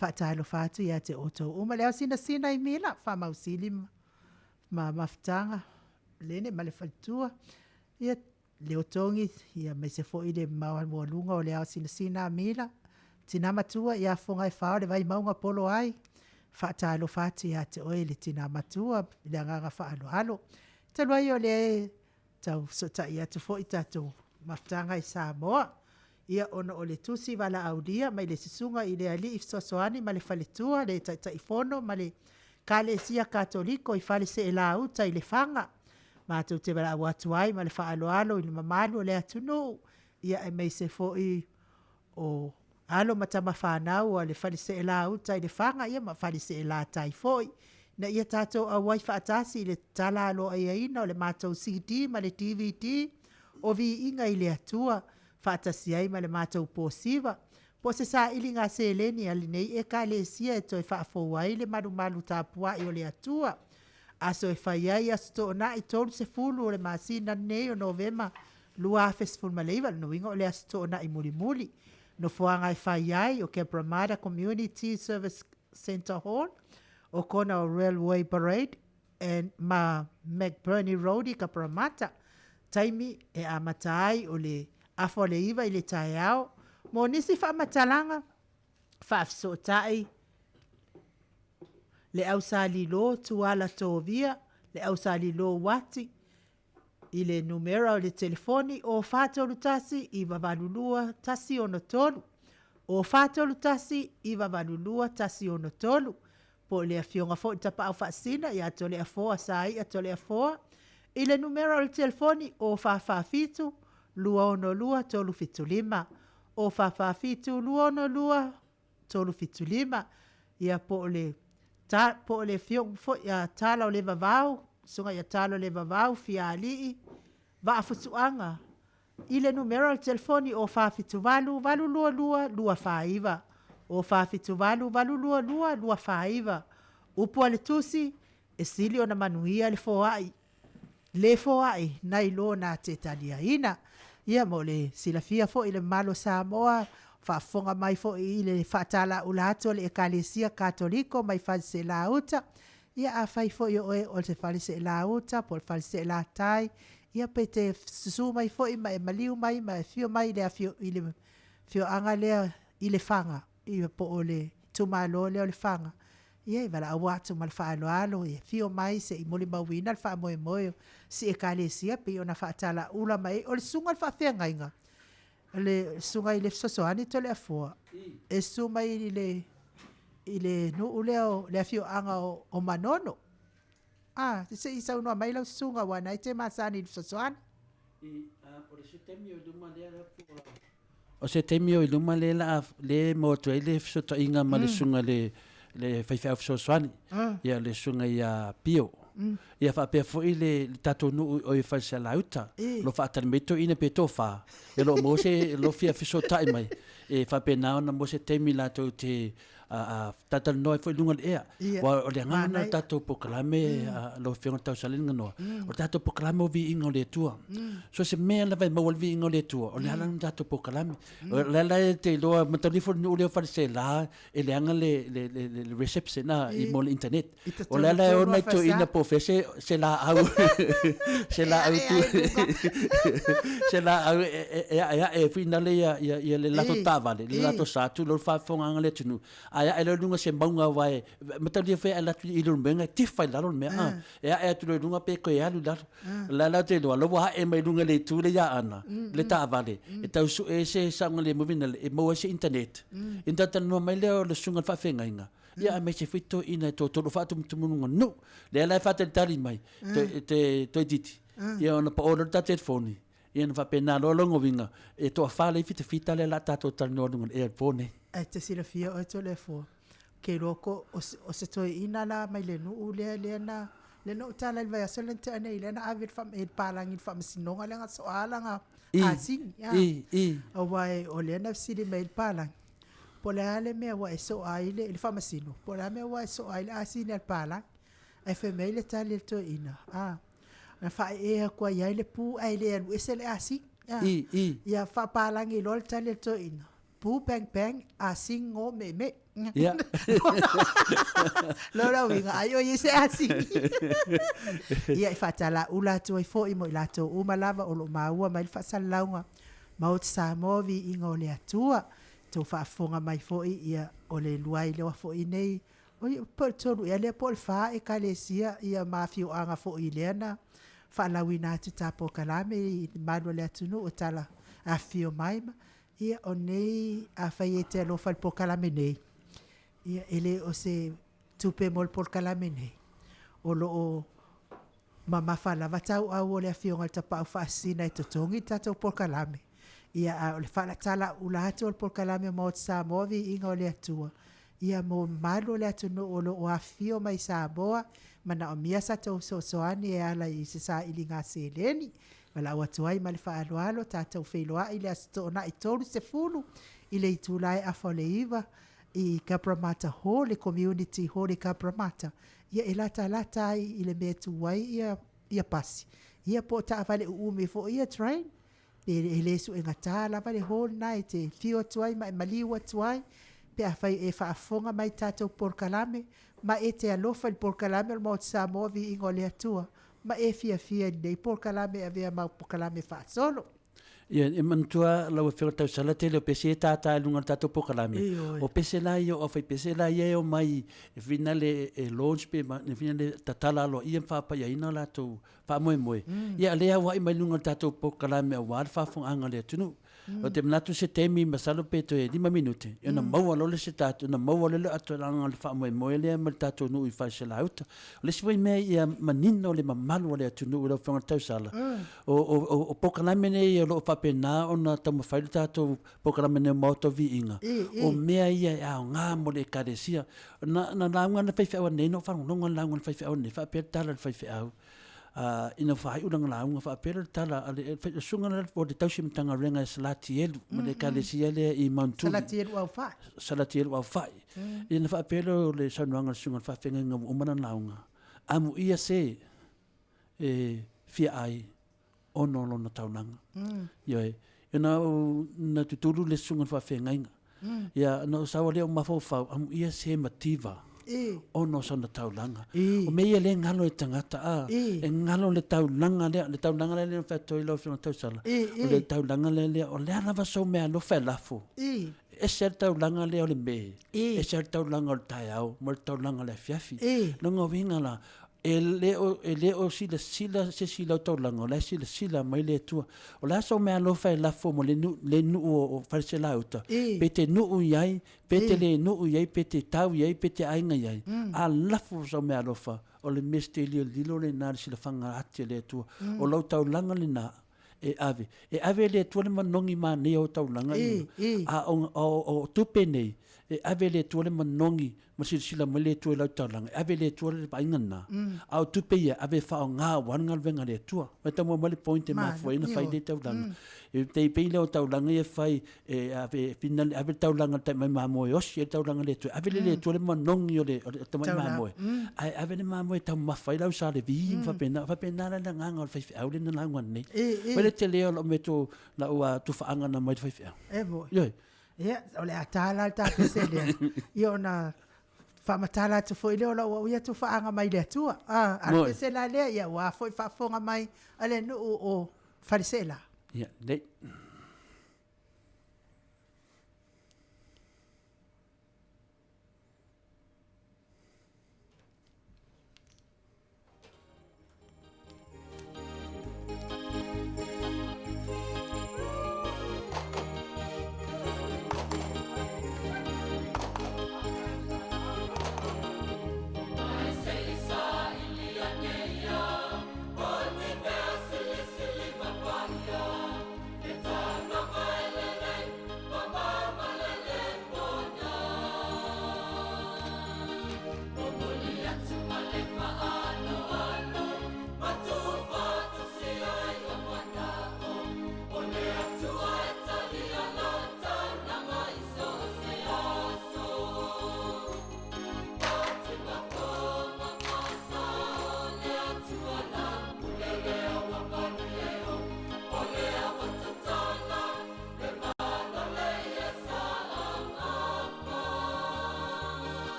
Faatalofa atu ia te outou uma. Le aosinasina i Mila, Faamausili ma Mafutaga, Lene ma le faletua, ia Leo Togi, ia aemaise foi le maualuga o le aosinasina a Mila, tina matua ia Fogaefao le Vaimauga Poloai, faatalofa atu ia te oe le tina matua i le agaga faaaloalo. Talu ai o lea e tau fesootai atu foi tatou mafutaga i Samoa, ia ona o le tusi valaaulia mai le Susuga i le Alii Fesoasoani ma le Faletua, le Taitaifono ma le Ekalesia Katoliko i Faleseelauta i Lefaga, matou te valaau atu ai ma le faaaloalo i le mamalu o le atunuu, ia aemaise foi o alo ma tama fanau a le Faleseelauta i Lefaga ia ma Faleseelatai foi, ina ia tatou auai faatasi i le tatala aloaiaina o le matou CD ma le DVD o Viiga i le Atua, faatasi ai ma le matou po siva, po o se sailiga seleni a lenei Ekalesia e toe faafou ai le malumalu tapuai o le Atua. Aso e fai ai, Aso Toonai 30 o le masina lenei o Novema 2019, o lona uiga o le Aso Toonai mulimuli. Nofoaga e fai ai, o Cabramatta Community Service Centre Hall, o kona o Railway Parade and ma McBurney Road i Cabramatta. Taimi e amata ai o le afa o le 9 i le taeao. Mo nisi faamatalaga, faafesootai le ausalilo Tuala Tovia, le ausalilo Uati, i le numera o le telefoni o 431 982 163, o 431 982 163, po o le Afioga foi i le Tapaau Faasisina ia Toleafoa Saia Toleafoa i le numera o le telefoni o 447 262 375, o 447 262 375, ia po o le ta, po o le Afioga foi ia Talaolevavau, Susuga ia Talaolevavau Fiaalii Vaafusuaga i le numera o le telefoni o 478 822 249, o 478 822 249. Upu a le Tusi, e sili ona manuia le foai le foai nai lo na te taliaina. Ia mo le silafia foi i le mamalu o Samoa, faafofoga mai foi i le faatalaula atu a le Ekalesia Katoliko mai Faleseelauta, ia afai foi o oe o se Faleseelauta po o le Faleseelatai, ia pe te susu mai foi ma e maliu mai ma e afio mai i le afioaga lea i Lefaga, ia po o le itumalo lea o Lefaga, ia e valaau atu ma le faaaloalo e afio mai se i molimauina le faamoemoe o si Ekalesia pei ona faatalaula mai ai. O le susuga i le faafeagaiga, o le susuga i le Fesoasoani Toleafoa, e susu mai i le i le nuu lea o le afioaga o Manono. A, se i saunoa mai lau susuga aua o lena e te masani i le Fesoasoani. O se taimi o i luma lea la a lea e maua atu ai le fesootaiga ma le susuga i le le faifeau fesoasoani, ia le susuga ia Pio. Ia faapea foi le le tatou nuu o i Falesalauta, o lo o faatali mai toeaiina pe tofa, e le o maua se, o lo o fia fesootai mai, e faapena ona maua se taimi latou te talatalanoa ai foi i luga o le ea. Aua o le agaga lena o le tatou polokalame lau Afioga i le Tausala le Ganoa, o le tatou polokalame o viiga o le Atua. So o se mea lava e maua ai le viiga o le Atua, o le ala lena o le tatou polokalame. O le ala e te iloa, mataulia foi le nuu lea o Faleaseela e leaga le reception i mo le internet. O le ala e o nai toeaiina po o fea se laau se laau se laau e aeae ai foi nale ia le latou taavale, le latou sa tulou le faafofogaaga a le atunuu, ae ae loa i luga o se mauga aua e mataulia foi a e alu atu i Leulumoega e tifa i lalo le mea a. E ae atu loa i luga pe toe alu i lalo. O le ala ou te iloa, o la ua ae mai luga i le itu lea i Aana le taavale e tau sue se saogalemu foi lele e maua ai se internet. Ona talatalanoa mai lea o le susuga i le faafeagaiga. Ia aemaise foi toeaiina e toatolu o faatumutumunuga nuu. Lea la e faatalitali mai, te toeitiiti, ia ona pao lea o le ta telefoni, ia ona faapena loa lona uiga, e toafa lea e fitafita lea o le a tatou talanoa i luga o le ea i le po lenei. Ae e te silafia oe Toleafoa, ou te iloa ko o se toeaina la mai le nuu lea lea na lea na ou tala i le vaiaso lea na tea nei lea na ave e le palagi i le faamasinoga lea na soa lana asini. Aua o lea na fesili mai ai le palagi, po o le a le mea ua e soa ai le faamasino, po o le a le mea ua e soa ai le asini a le palagi. Ae fai mai le tali a le toeaina, a, na faaee atu ai i le pu ae le alu ese le asini. Ia faapalagi loa le tali a le toeaina, pu bang bang, asini go meemee. Ia. Lona uiga, ai o i ai se asini. Ia, e faatalaula atu ai foi mo i latou uma lava o lo o maua mai le faasalalauga Maota Samoa Viiga o le Atua. Tou faafofoga mai foi, ia, o le lua ai loa foi nei, oi, po o le tolu ea lea po o le fa Ekalesia, ia, ma afioaga foi lea na faalauina atu ta polokalame i malu o le atunuu e tala afifio mai ma, ia, o nei, afai e te alofa i le polokalame nei, ia, e le o se tupe mo le polokalame nei, o lo o mamafa lava tauau o le Afioga i le Tapaau Faasisina e totogi le tatou polokalame, ia, a o le faatalauula atu o le polokalame o Maota Samoa, Viiga o le Atua, ia mo mamalu o le atunuu o lo o afifio mai Samoa, manaomia sa tou fesoasoani e ala i se sailiga seleni. Valaau atu ai ma le faaaloalo, tatou feiloai i le Aso Toonai 30 i le itula e afa o le 9 i Cabramatta Hall, le Community Hall i Cabramatta, ia e latalata ai i le mea e tu ai ia ia pasi, ia po o taavale uumi foi ia train, e le suegata lava le hall lena e te afio atu ai ma e maliu atu ai, pe afai e faafofoga mai i tatou polokalame, ma e te alofa i le polokalame o le Maota Samoa Viiga o le Atua, ma e fiafia i lenei polokalame e avea ma polokalame faasolo. Ia, e manatua lau Afioga Tausala, tele o pese e tātā i luga o le tatou polokalame. O pese la ia o aufaipese la ia e omai e finale e launch pe e finale tatala aloaia ma faapaiaina o latou faamoemoe. Ia, lea e auai mai luga o le tatou polokalame aua le faafofogaaga a le atunuu. Ou te manatu se taimi masalo pe toe 5 minute, ia ona maua loa le se tatou, ona maua loa le atoaga o le faamoemoe lea ma le tatou nuu i Faleselauta. O le isi foi mea ia manino le mamalu o le atunuu i lau Afioga i le Tausala, o polokalame nei o lo o faapena ona taumafai le tatou polokalame nei o Maota o Viiga, o mea ia e aoga mo le Ekalesia. Na lauga le faifeau anei, na ou faalogologo i le lauga a le faifeau anei, faapea le tala a le faifeau, ina ua faaiu lana lauga, faapea lea o le tala a le susuga lea o le tausi Matagaluega e Salatielu ma le Ekalesia lea i Mount Tuli. Salatielu Aufai. Salatielu Aufai. Ia na faapea lea o le saunoaga a le susuga i le faafeagaiga ua uma lana lauga, amuia se e fia ai ona o lona taulaga. Ioe. Ina ou na tutulu le susuga i le faafeagaiga. Ia, na ou sau lea o mafaufau, amuia se mativa ona o sana taulaga. O mea ia lea e galo e tagata, a, e galo le taulaga lea, le taulaga lea na fai atu ai lau Afioga Tausala, o le taulaga lea lea, o le a lava sou meaalofa e lafo, e ese lava le taulaga lea o le me, ese lava le taulaga o le taeao ma le taulaga o le afiafi. Lona uiga la, E le o, e le o silasila se isi i lau taulaga, o la e silasila mai le Atua. O le a sou meaalofa e lafo mo le nuu, le nuu o, o Faleselauta, pe te nuu i ai, pe te le nuu i ai, pe te tau i ai, pe te aiga i ai, a lafo sau meaalofa, o le mea e lilolilo lena i le silafaga ati a le Atua. O lau taulaga lena e ave. E ave e le Atua le manogi manaia o taulaga ia, a o, o, o tupe nei, e ave e le Atua le manogi ma silasila mai le Atua i lau taulaga, e ave e le Atua le vaaiga lena, a o tupe ia, ave e faaaoga aua le galuega a le Atua. Ua taumua mai le point e mafua ai ona fai nei taulaga. E pei pei lea o taulaga ia e fai, e ave, e ave le taulaga i le tamai mamoe e osi ai le taulaga a le Atua. E ave le Atua le manogi o le tamai mamoe, ae ave le mamoe e taumafa ai le au salevi ma faapena. Faapena la le agaga o le faifeau lea na lauga nei. Pei le tele o lau mea lau tufaaga na mai le faifeau. E moi. Ioe. Ia, o le a ta la le ta pese lea. Ia ona faamatala atu foi lea o lau au ia tufaaga mai le Atua. A, a le pese la lea, ia ua foi faafofoga mai a le nuu o Faleseela. Ia, lelei.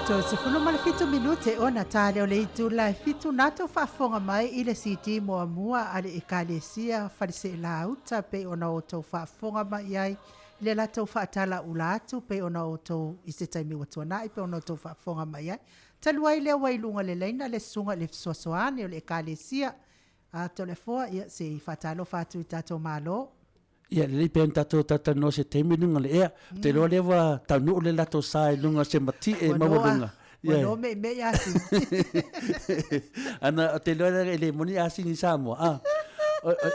37 minute ona ta lea o le itula e 7 na tou faafofoga mai i le CD muamua a le Ekalesia Faleseelauta pei ona outou faafofoga mai ai i le latou faatalaula atu pei ona outou i se taimi ua tuanai pei ona outou faafofoga mai ai. Talu ai lea ua i luga o le laina le susuga i le fesoasoani o le Ekalesia a Toleafoa, ia se i faatalofa atu i tatou Malo. Ia, lelei pea ona tatou talatalanoa se taimi i luga o le ea. Ou te iloa lea ua taunuu le latou sa i luga o se matie maualuga. Ua no meimei asini. Ana, ou te iloa e le moni asini i Samoa. Ah,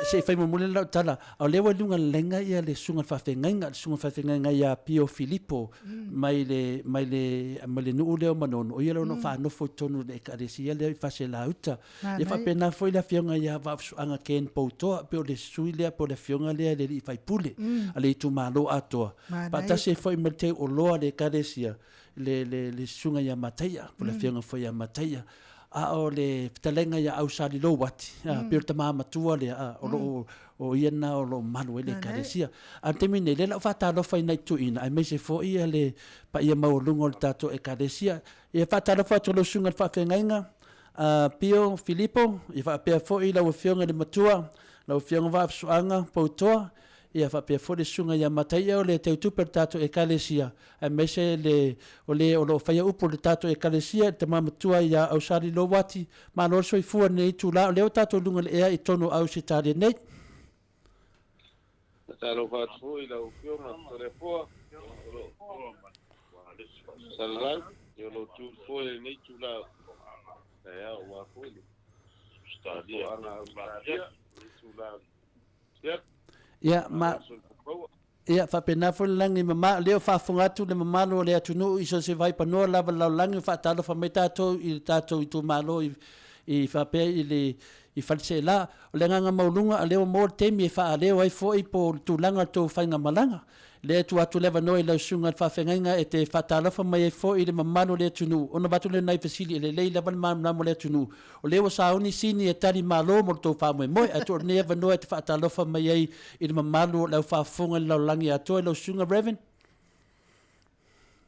se i fai mulimuli lau tala, o lea ua i luga o le laina ia le susuga i le faafeagaiga, le susuga i le faafeagaiga ia Pio Filipo mai le, mai le, mai le nuu lea o Manono, o ia lea o lo o faanofo i totonu o le ekalesia lea i Faleselauta. Ia faapena foi le afioga ia Vaafusuaga Ken Poutoa, pei o le sui lea po o le afioga lea le alii faipule a le itumalo atoa. Faatasi ai foi ma le teu oloa a le ekalesia, le, le, le susuga ia Mataia, po o le afioga foi ia Mataia. A o le fetalaiga ia Ausali Louati, mm. pei o le tama matua lea, a, o loo, o ia na o loo malu ai le ekalesia. A o le taimi nei, lea la ua faatalofa i nai tuuina, aemaise foi ia le paia maualuga o le tatou ekalesia. Ia faatalofa atu i lau susuga i le faafeagaiga, a Pio Filipo, ia faapea foi lau Afioga i le Matua, lau Afioga Vaafusuaga Poutoa, ia faapea foi le Susuga ia Mataia o le Teutupe o le tatou Ekalesia, aemaise le o le o lo o faia upu o le tatou Ekalesia, le Tama Matua ia Ausali Lowati. Malo le soifua i lenei itula, o lea ua tatou i luga o le ea i totonu o Ausetalia nei. Faatalofa atu foi i lau Afioga Toleafoa o lo o salalau o lo o tu foi i lenei itula taeao aua foi le toaga Ausetalia i itula Ia, ma, ia, faapena foi le lagi mama, lea ua faafofoga atu le mamalu o le atunuu i so o se vaipanoa lava o le lalolagi o faatalofa mai tatou i le tatou itumalo i, i faapea i le i Faleseela. O le agaga maualuga, o lea ua maua le taimi e faaleo ai foi po o le tulaga o le tou faigamalaga. Lea e tuu atu le avanoa i lau susuga i le faafeagaiga e te faatalofa mai ai foi i le mamalu o le atunuu ona avatu lea o nai fesili e lelei lava le malamalama o le atunuu. O lea ua sauni sini e tali malo mo le tou faamoemoe ae tuu lenei avanoa e te faatalofa mai ai i le mamalu o le au faafofoga i le lalolagi atoa i lau susuga Rev.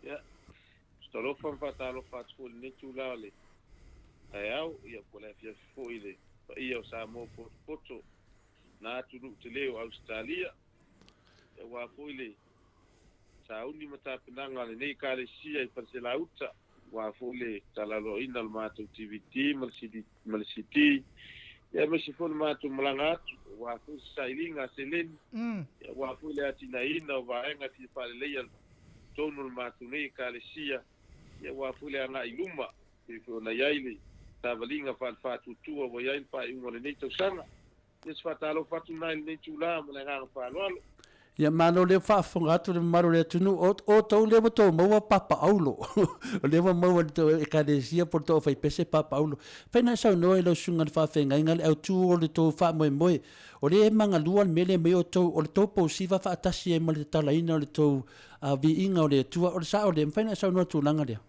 Ia, talofa ma faatalofa atu foi i lenei itula o le taeao, ia po o le afiafi foi i le paia o Samoa potopoto na atunuu tele o Ausetalia, aua foi le sauni ma tapenaga a lenei Ekalesia i Faleselauta, aua foi le talaloaina o le matou DVD ma le CD, ma le CD, ia aemaise foi le matou malaga atu, aua foi se sailiga a seleni, ia aua foi le atinaeina o vaega e fia faaleleia totonu o le matou nei Ekalesia, ia aua foi le agai i luma, pei foi ona i ai le savaliga faale-faatuatua ua i ai le faaiuga o lenei tausaga. Ia se faatalofa atu lena i lenei itula ma le agaga faaaloalo. Ia malo lea ua faafofoga atu le mamalu o le atunuu, o outou lea ua tou maua Papa Aulo. O lea ua maua e le tou Ekalesia po o le tou aufaipese Papa Aulo. Fai na e saunoa i lau susuga i le faafeagaiga le autu o le tou faamoemoe. O lea e magalua le mea lea e aumai outou, o le tou posiva faatasi ai ma le tatalaina o le tou viiga o le Atua. O le sao lea, mafai na e saunoa i le tulaga lea?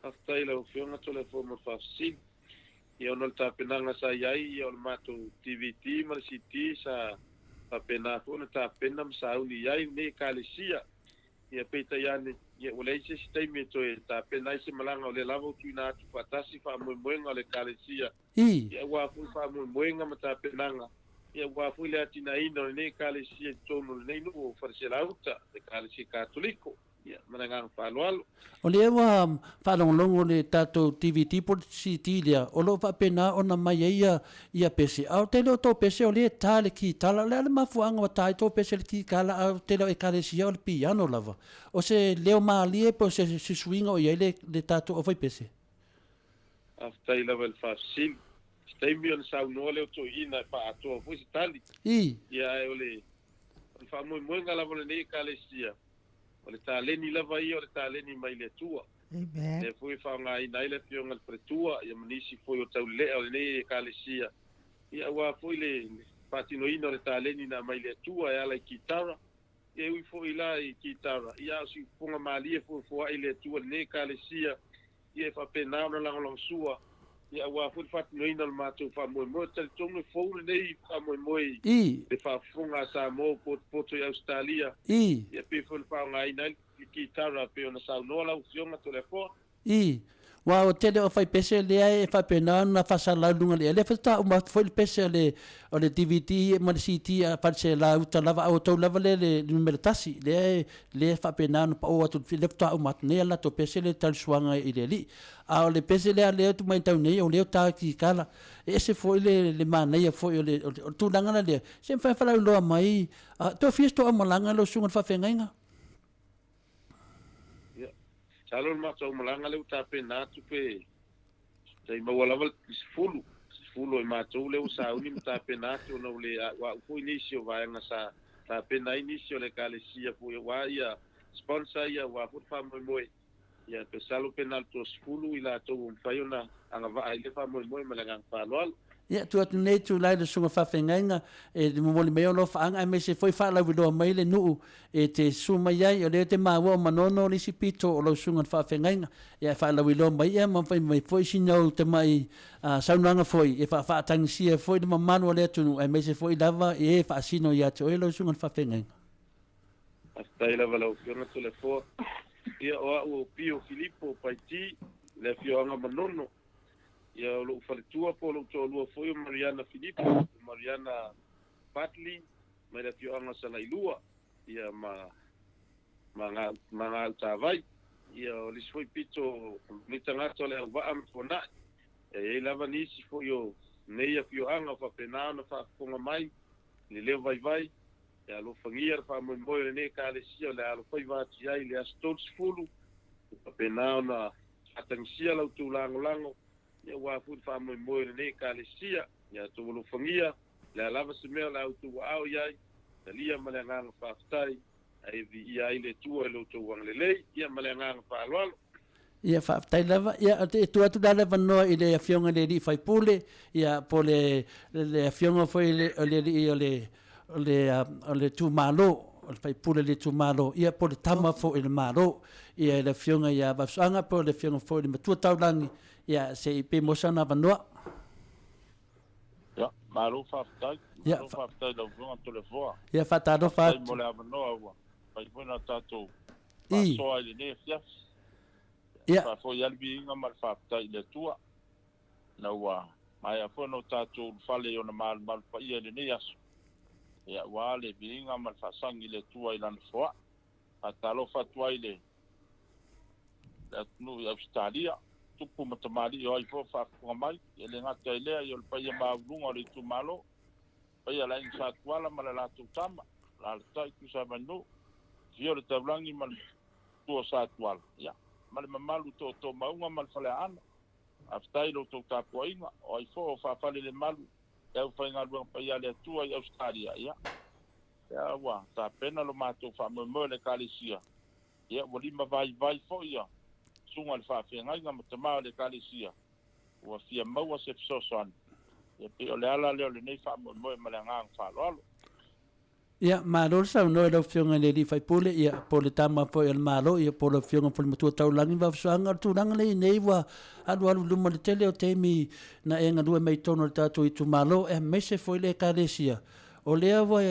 Faafetai i lau Afioga Toleafoa mo le faafesili. Ia ona o le tapenaga sa i ai, ia o le matou DVD ma le CD sa faapena foi ona tapena ma sauni i ai lenei Ekalesia. Ia peitai ane, ia ua leai se isi taimi e toe tapena ai se malaga o lea lava ua tuuina atu faatasi faamoemoega o le Ekalesia. Ia aua foi faamoemoega ma tapenaga, ia aua foi le atinaeina o lenei Ekalesia i totonu o lenei nuu o Faleselauta, le Ekalesia Katoliko. Ia, ma le agaga faaaloalo. O lea ua faalogologo le tatou DVD po o le CD lea, o lo o faapena ona mai ai ia, ia pese. A o le tele o tou pese o lea e ta le kitala. O le a le mafuaaga ua ta ai tou pese i le kikala a o le tele o Ekalesia o le piano lava? O se leo malie po o se suiga o i ai le, le tatou aufaipese? Faafetai lava i le faafesili. Se taimi ona saunoa lea o toeaiina e faaatoa foi se tali. Ia, ae o le, o le faamoemoega lava o lenei Ekalesia, O le taleni lava ia o le taleni mai le Atua. Amen. Lea foi e faaaogaina ai le Afioga i le Faletua ia ma nisi foi o taulelea o lenei Ekalesia, ia aua foi le faatinoina o le taleni na aumai le Atua e ala i kitara. Ia e ui foi la i kitara, ia a o si fofoga malie foi o foai le Atua i lenei Ekalesia, ia e faapena ona lagolagosua, ia aua foi le faatinoina o le matou faamoemoe. Ou te talitonu e fou lenei faamoemoe i le faafofoga a Samoa ua potopoto i Ausetalia, ia pei foi ona faaaogaina ai le kitara pei ona saunoa lau Afioga Toleafoa. I, aua o le tele o faipese lea e faapena ona faasalalau i luga o le ea, lea faatoa uma atu foi le pese o le o le DVD ma le CD a Faleselā uta lava, a ua outou lava lea le numera tasi, lea e lea e faapena ona pao atu, lea faatoa uma atu nei a latou pese lea i le tausuaga i le Alii. A o le pese lea lea e matau nei, o lea e ta kikala. E ese foi le le manaia foi o le o le tulaga la lea, se mafai ona faalauiloa mai, toe fia se toaumalaga lau susuga i le faafeagaiga? Ia, masalo le matou aumalaga lea ua tapena atu pe tai maua lava le 10, 10 o i matou lea ua sauni ma tapena atu ona ua le a'ua'u foi nisi o vaega sa tapena ai nisi o le Ekalesia foi aua ia sponsor ia aua foi le faamoemoe. Ia, pe masalo pe na o le toasefulu i latou ua mafai ona agavaa i lea faamoemoe ma le agaga faaaloalo. Ia, tuu atu nei itulai i le susuga faafeagaiga e momoli mai alofaaga aemaise foi faalauiloa mai le nuu e te susu mai ai. O lea e te maua o Manono le isi pito o lau susuga i le faafeagaiga. Ia, e faalauiloa mai ia ma fai mai foi sina ou tamai saunoaga foi e faafaatagisia foi le mamalu o le atunuu aemaise foi lava e faasino ia te oe lau susuga i le faafeagaiga. Faafetai lava i lau Afioga Toleafoa. Ia, o au o Pio Filipo Paiti, le afioaga Manono. Ia, o lou faletua po o lou toalua foi o Mariana Filipo, o Mariana Bartley, mai le afioaga o Salailua, ia, ma, ma, ma Gautavai. Ia, o le isi foi pito o lenei tagata o Leauvaa ma Tuanai. E i ai lava nisi foi o nei afioaga o faapena ona faafofoga mai i le leo vaivai. E alofagia le faamoemoe o lenei Ekalesia o le a alofaiva atu i ai i le aso 30, e faapena ona faatagisia la outou lagolago aua foi le faamoemoe o lenei Ekalesia. Ia outou alofagia, o le a lava se mea o le a outou aao i ai, talia ma le agaga faafetai, ae viia ai le Atua i lo outou agalelei, ia ma le agaga faaaloalo. Ia, faafetai lava. Ia, ou te tuu atu la le avanoa i le Afioga i le alii faipule, ia, po o le, le Afioga foi i le, o le alii o le, o le, o le itumalo, o le faipule o le itumalo, ia, po o le tama foi o le Malo, ia, le Afioga ia Vaafusuaga po o le Afioga foi i le Matua Taulagi, ia, se i pe maua sana avanoa. Ia, malo faafetai. Malo faafetai i lau Afioga Toleafoa. Ia, faatalofa atu. Faafetai mo le avanoa ua mafai foi ona tatou faasoa i lenei afiafi. Ia. Faafoi lava le viiga ma le faafetai i le Atua, ina ua maea foi ona o tatou ulufale i Ona malumalu paia i lenei aso, ia, aua le viiga ma le faasagi i le Atua i Lana foai. Faatalofa atu ai i le atunuu i Ausetalia, tupu ma tamalii o ai foi o faafofoga mai, e le gata i lea, ia o le paia maualuga o le itumalo, paia o le Aiga Sa Tuala ma le latou tama, alaalatai Tuisavainuu, afio le Taulagi ma le Matua o Sa Tuala, ia, ma le mamalu tootoo mauga ma le Faleaana. Faafetai i lo outou tapuaiga, o ai foi o faafalelemalu le aufaigaluega paia a le Atua i Ausetalia, ia, lea ua tapena lo matou faamoemoe o le Ekalesia, ia, ua limavaivai foi ia susuga i le faafeagaiga ma tama o le Ekalesia, ua fia maua se fesoasoani, ia pei o le ala lea o lenei faamoemoe ma le agaga faaaloalo. Ia, malo le saunoa i lau Afioga i le alii faipule, ia, po o le tama foi a le Malo, ia, po o lau Afioga foi i le Matua Taulagi Vaafusuaga. O le tulaga lea i nei ua alualu i luma i le tele o taimi na e galue mai i totonu o le tatou itumalo, aemaise foi le Ekalesia, o lea ua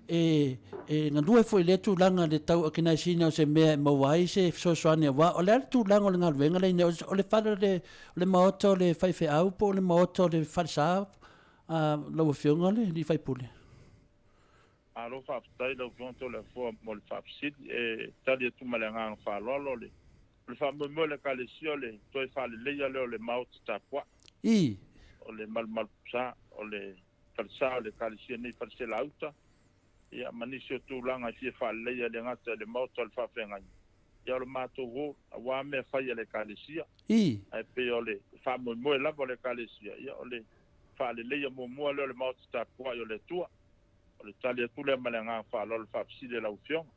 e e galue foi i lea tulaga i le tau okenaiseina o se mea e maua ai se fesoasoani aua o le a le tulaga o le galuega lea i nei, o le fale o le, o le maota o le faifeau po o le maota o le falesa a lau Afioga le alii faipule? Malo faafetai lau Afioga Toleafoa mo le faafesili. E tali atu ma le agaga faaaloalo, o le o le faamoemoe o le Ekalesia o le toe faaleleia lea o le maota tapuai. I. O le malumalupusa, o le falesa o le Ekalesia nei Faleselauta, ia ma nisi o tulaga e fia faaleleia e le gata i le maota o le faafeagaiga, ia o le matou hall, aua mea fai a le Ekalesia. I. Ae pei o le faamoemoe lava o le Ekalesia, ia o le faaleleia muamua lea o le maota tapuai o le Atua. O le tali atu lea ma le agaga faaaloalo faafesili a lau Afioga.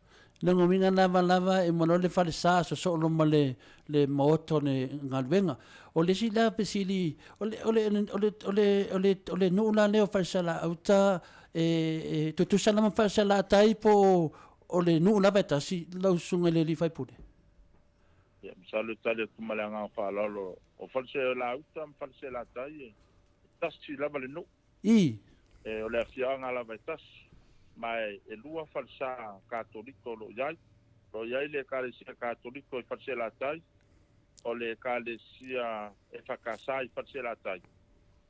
Lona uiga lava lava e uma loa le falesa sosoo loa ma le le maota o le galuega. O le isi la fesili, o le o le o le o le o le o le nuu la lea o Falesalauta e e tutusa lava ma Falesalaatai po o o le nuu lava e tasi lau susuga i le alii faipule? Ia, masalo e tali atu ma le agaga faaaloalo, o Falesalauta ma Falesalaatai e tasi lava le nuu. I. O le afioaga lava e tasi, ma e lua falesa Katoliko o lo o i ai. O lo o i ai le Ekalesia Katoliko i Faleselaatai, O le Ekalesia EFKS i Faleselaatai,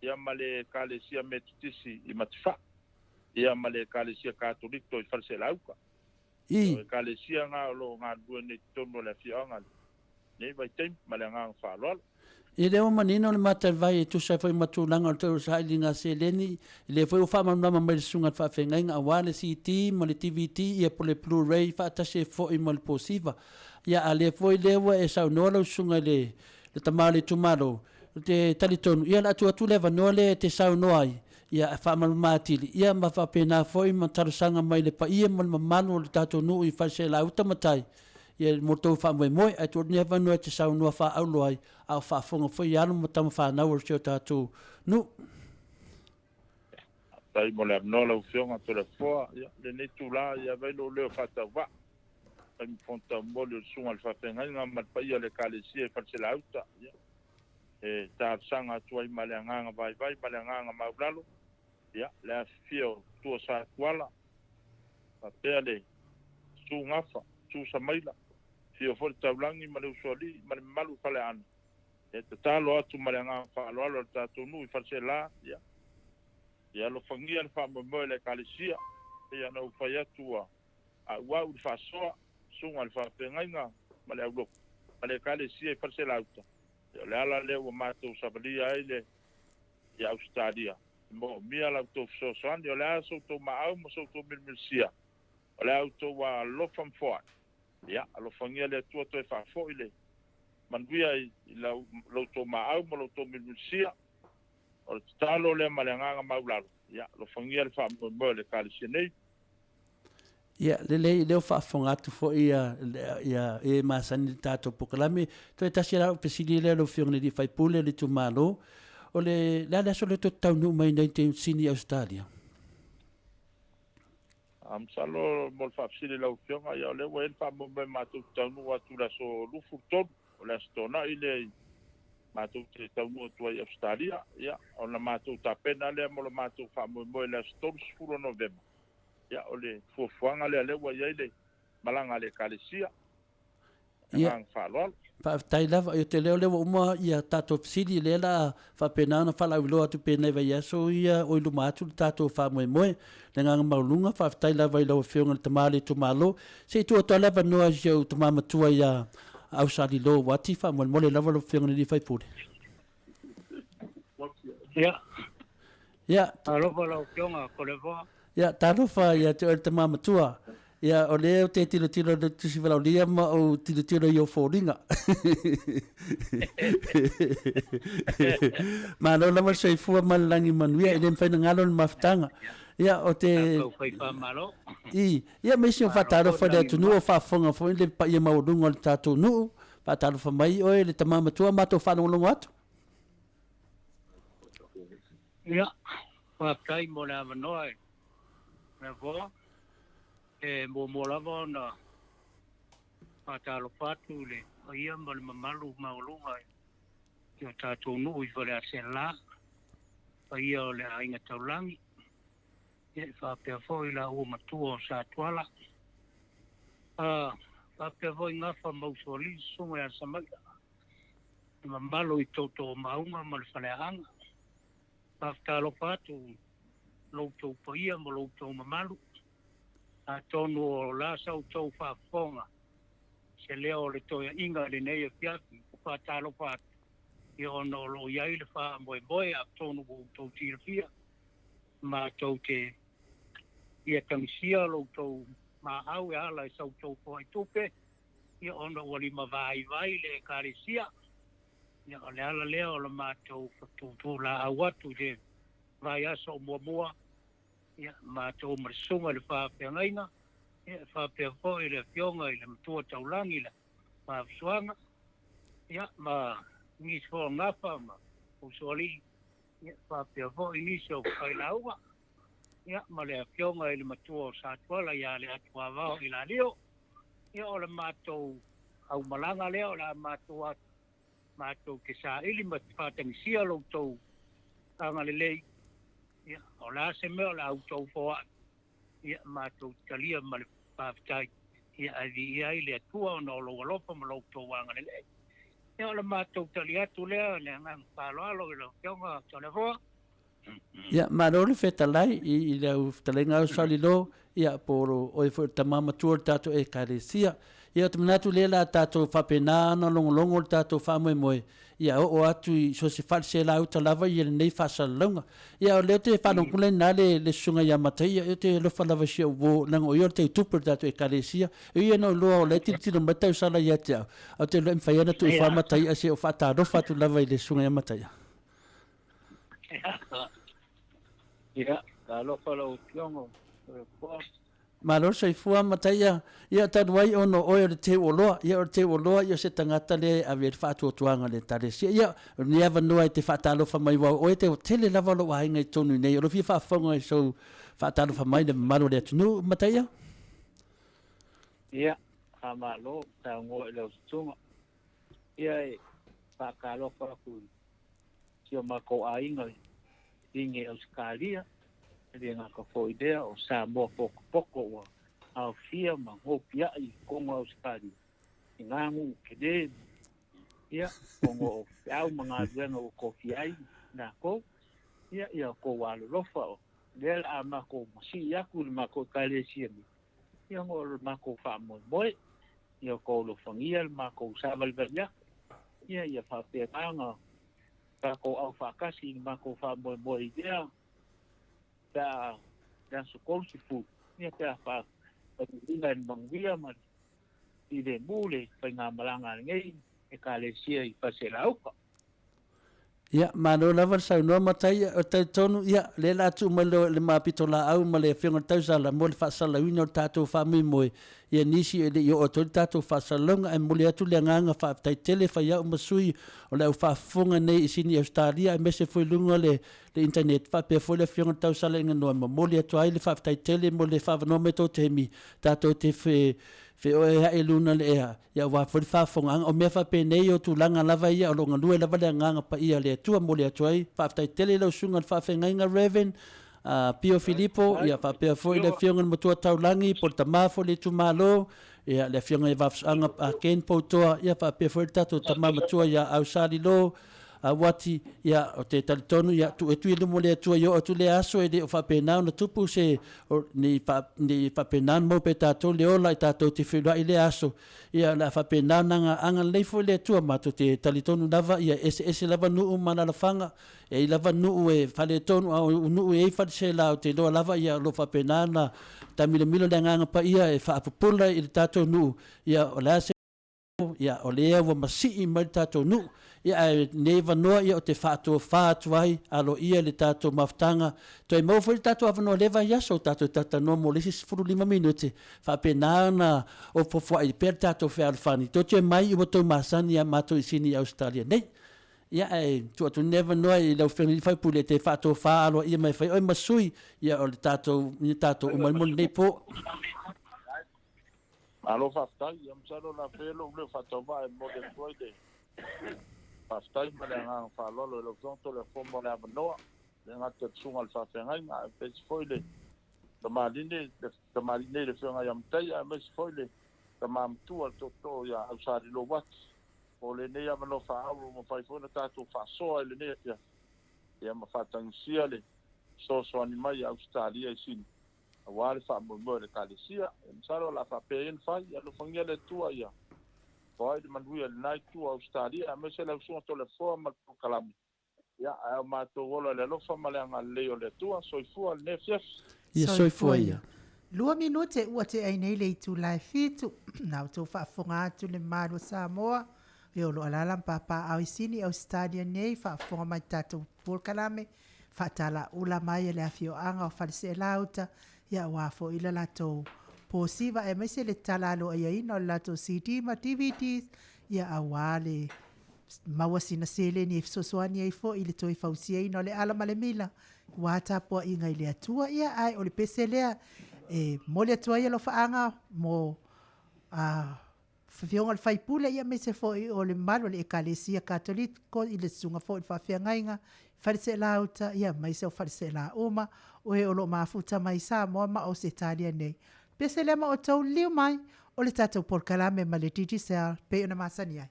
ia ma le Ekalesia Metotisi i Matifaa, ia ma le Ekalesia Katoliko i Faleselauta. O Ekalesia na o lo o galulue nei i totonu o le afioaga i lenei vaitaimi ma le agaga faaaloalo. E le o manino le matavai e tusa ai foi ma tulaga o le toe sailiga seleni, lea foi ua faamalamalama mai e le Susuga i le Faafeagaiga aua le CD ma le DVD ia po o le Blu-ray faatasi ai foi ma le posiva. Ia a lea foi lea ua e saunoa lau Susuga i le le tama o le itumalo, ou te talitonu ia o le a tuu atu le avanoa lea e te saunoa ai, ia e faamalamalama atili ia ma faapena foi ma talosaga mai le paia ma le mamalu o le tatou nuu i Faleaseela-uta ma tai, ia mo le tou faamoemoe. Ae tuu atu lenei avanoa e te saunoa faaaulo ai, a o faafofoga foi alo ma tama fanau o si o tatou nuu. Faafetai mo le avanoa lau Afioga Toleafoa. Ia, lenei itula, ia avai lou leo faatauvaa, fai ma fono taumoli o le Susuga i le Faafeagaiga ma le paia o le Ekalesia i Faleselauta. Ia, e talosaga atu ai ma le agaga vaivai ma le agaga maulalo, ia, le afifio o Tua Satuala, faapea le Susu Gafa, Susu Samaila, afio foi le Taulagi ma le Usoalii ma le mamalu i Faleaana. E tatalo atu ma le agaga faaaloalo i le tatou nuu i Faleselā, ia, ia alofagia le faamoemoe o le Ekalesia, pei ona ou fai atu ua auau le faasoa, susuga i le faafeagaiga ma le aulotu ma le Ekalesia i Faleselauta. Ia, o le ala lea ua matou savalia ai le i Ausetalia, e moomia la outou fesoasoani. O le a so outou maau ma so outou milimilisia, o le a outou alofa ma foai. Ia, alofagia le Atua toe faafoi le manuia i lo outou maau ma lo outou milimilisia. O le tatalo lea ma le agaga maulalo, ia, alofagia le faamoemoe o le Ekalesia nei. Ia, lelei, lea ua faafofoga atu foi ia, ia e masani i le tatou polokalame. Toe tasi lava lau fesili lea lau Afioga i le sui usufono o le itumalo. O le, le a le aso lea tou te taunuu mai nei i Sini i Ausetalia? A masalo mo le faafesili i lau Afioga, ia o lea ua i ai le faamoemoe matou te taunuu atu i le aso 23, o le Aso Toonai lea i matou te taunuu atu ai i Ausetalia, ia, ona matou tapena lea mo le matou faamoemoe i le aso 30 o Novema. Ia, o le fuafuaga lea, lea ua i ai le malaga a le Ekalesia. Ia, agaga faaaloalo. Faafetai lava. Ou te leo lea ua uma ia tatou fesili, lea la a faapena ona faalauiloa atu pea i nai vaiaso ia o i luma atu le tatou faamoemoe. Le agaga maualuga, faafetai lava i lau Afioga i le Tama o le itumalo. Se i tuu atu lava le avanoa i si ou tama matua ia Ausalilo Uati, faamolemole lava lau Afioga i le sui usufono. Ia. Ia. Talofa lau Afioga Toleafoa. Ia, talofa ia te oe le tama matua. Ia, o lea ou te tilotilo i le tusi valaaulia ma ou tilotilo i ou foliga. Malo lava le soifua ma le lagi manuia, e le mafai ona galo le mafutaga. Ia, o te... Tatou fai faamalo. I, ia ma isi o faatalofa i le atunuu o faafofoga foi le paia maualuga o le tatou nuu. Faatalofa mai oe le tama matua, matou faalogologo atu. Ia, faafetai mo le avanoa e Leafoa. E muamua lava ona faatalofa atu i le paia ma le mamalu maualuga i o tatou nuu i Faleaseela, paia o le Aiga Taulagi, ia e faapea foi la ua matua o Satuala, a faapea foi Gafa ma Usoalii, Susuga ia Samaia, le mamalu i Tootoo Maauga ma le Faleaaga. Faafetalofa atu i lo outou paia ma lo outou mamalu. Atonu o la sa outou faafofoga se leo o le toeaiga i lenei afiafi, ua faatalofa atu, ia ona o lo o i ai le faamoemoe atonu ua outou silafia, matou te fia tagisia lo outou maau e ala i sa outou foaitupe, ia ona ua limavaivai le Ekalesia. Ia, o le ala lea o le matou tuutuulaau atu i le vaiaso o muamua, ia, matou ma le Susuga i le Faafeagaiga, ia, e faapea foi le Afioga i le Matua Taulagi i le Faafusuaga, ia, ma nisi foi o Gafa ma Usoalii, ia, faapea foi nisi o failauga, ia, ma le Afioga i le Matua o Satuala ia Leatuavao Ilalio. Ia, o le matou aumalaga lea o le a matou atu, matou te saili ma faatagisia lo outou agalelei. Ia, o le a se mea o le a outou foai, ia, matou te talia ma le faafetai, ia, ae viia ai le Atua ona o lou alofa ma lo outou agalelei. Ia o le matou tali atu lea i le agaga faaaloalo i lau Afioga Toleafoa. Ia, malo le fetalai i, i lau fetalaiga au Salilo, ia, po o oe foi o le tama matua o le tatou Ekalesia. Ia, ou te manatu lea la tatou faapena ona logologo le tatou faamoemoe, ia oo atu i so o se faleselauta lava ia lenei faasalalauga. Ia, o lea ou te faalogologo lena le, le susuga ia Mataia, ia ou te alofa lava i si ou uo, leaga o ia o le teutupe o le tatou Ekalesia. E ui ona ou iloa o la e tilotilo mai tausala ia te au, ae ou te iloa e mafai lava ona tuu ifo lava Mataia se i ou faatalofa atu lava i le susuga ia Mataia. Ia, talofa lau Afioga Toleafoa. Malo le soifua Mataia. Ia talu ai ona o oe o le teuoloa, ia o le teuoloa ia o se tagata lea e ave ai le faatuatuaga i le Ekalesia. Ia, o lenei avanoa e te faatalofa mai aua o oe te tele lava lou aiga i totonu i inei. O lou fia faafofoga i sou faatalofa mai i le mamalu o le atunuu, Mataia. Ia, faamalo saunoa i lau susuga. Ia e faatalofa atu i si o matou aiga i Sini Ausetalia, e le gata foi i lea o Samoa potopoto ua aofia ma nopiai i totonu o Ausetalia i nā nuu tele, ia, ona o feau ma galuega ua tofia ai latou, ia, ia outou alolofa, o lea o le a matou masii atu i le matou Ekalesia nei, ia ona o le matou faamoemoe, ia outou alofagia le matou savalivali atu, ia, ia faapena ona tatou aufaatasi i le matou faamoemoe i lea pe a le aso 30, ia pe a faataunuuina i le manuia ma le filemu le faigamalaga a lenei Ekalesia i Faleselauta. Ia, malo lava le saunoa Matai, o talitonu, ia, lea la tuu mai le ma pitolaau ma le Afioga i le Tausala mo le faasalalauina o le tatou faamoemoe, ia nisi e le i oo atu ai le tatou faasalalauga, ae momoli atu le agaga faafetai tele fai au ma sui o le au faafofoga nei i Sini Ausetalia aemaise foi luga o le le internet faapea foi le Afioga i le Tausala Iganoa e momoli atu ai le faafetai tele mo le faaavanoa mai tou taimi tatou te fe feoeae i luna o le ea ia aua foi le faafofogaaga. O mea faapenei o tulaga lava ia o lo o galue lava le agaga paia o le Atua. Momoli atu ai faafetai tele i lau susuga i le faafeagaiga Rev. Pio Filipo, ia faapea foi le Afioga i le Matua Taulagi po o le tama foi o le itumalo, ia le Afioga ia Vaafusuaga Ken Poutoa, ia faapea foi le tatou tama matua ia Ausali Lo, Uati, ia, ou te talitonu, ia, tuu atu i luma o le Atua i oo atu lea aso e le o faapena ona tupu se, o, ne i fa, ne i faapena ona maua pea e tatou le ola i tatou te feiloai i lea aso. Ia, o le a faapena ona aga, agalelei foi le Atua, matou te talitonu lava, ia, e eseese lava nuu ma alaalafaga, e i ai lava nuu e faaletonu, a o nuu e i ai falesela, ou te iloa lava, ia, o lo o faapena ona taamilomilo le Agaga Paia e faapupula i le tatou nuu, ia, o le a se Ia, o lea ua masii mai le tatou nuu, ia, ae lenei avanoa, ia, ou te faatofa atu ai aloaia le tatou mafutaga. Toe maua foi le tatou avanoa i lea vaiaso, tatou talatalanoa mo le isi 15 minute, faapena ona opofoai pea le tatou fealofani. Tou te omai ua tou masani ia matou i Sini i Ausetalia nei. Ia, ae tuu atu lenei avanoa i lau Afioga i le sui usufono e te faatofa aloaia mai e fai oe ma sui, ia, o le tatou, ia tatou uma ai mo lenei po. Malo faafetai. Ia masalo o le a faia lou leo faatauvaa e momoli atu ai le faafetai ma le agaga faaaloalo i lau Afioga Toleafoa mo le avanoa, e le gata i le Susuga i le Faafeagaiga ae faapea foi le tamalii nei, le tamalii nei le Afioga ia Mataia aemaise foi le tama matua le tootoo ia Ausalilo Uati. O lenei avanoa faaauro ua mafai foi ona tatou faasoa i lenei afiafi ia ma faatagisia le fesoasoani mai a Ausetalia i Sini aua le faamoemoe o le Ekalesia. E masalo o le a faapea ia ona fai, ia alofagia le Atua ia toai le manuia i lena itu o Ausetalia, aemaise lau Susuga Toleafoa ma le polokalame. Ia, ae o matou ola i le alofa ma le agalelei o le Atua. Soifua lenei afiafi. Ia soifua ia. Lua minute ua tea ai nei le itula e fitu. Na outou faafofoga atu le mamalu o Samoa, e o lo o alaala ma papaaao i Sini, Ausetalia nei, faafofoga mai i tatou polokalame faatalaula mai e le afioaga o Faleseelauta, ia aua foi le latou posiva aemaise le tala aloaiaina o le latou CD ma DVDs, ia aua le maua sina seleni e fesoasoani ai foi i le toe fausiaina o le ala ma le mila, aua tapuaiga i le Atua. Ia, ae o le pese lea e momoli atu ai alofaaga mo a Afioga o le Faipule ia aemaise foi o le mamalu o le Ekalesia Katoliko i le Susuga foi i le Faafeagaiga, Faleseelauta ia aemaise o Faleseela uma o e o lo o mafuta mai i Samoa ma Ausetalia nei. Pese lea ma outou liliu mai o le tatou polokalame ma le Digicel pei ona masani ai.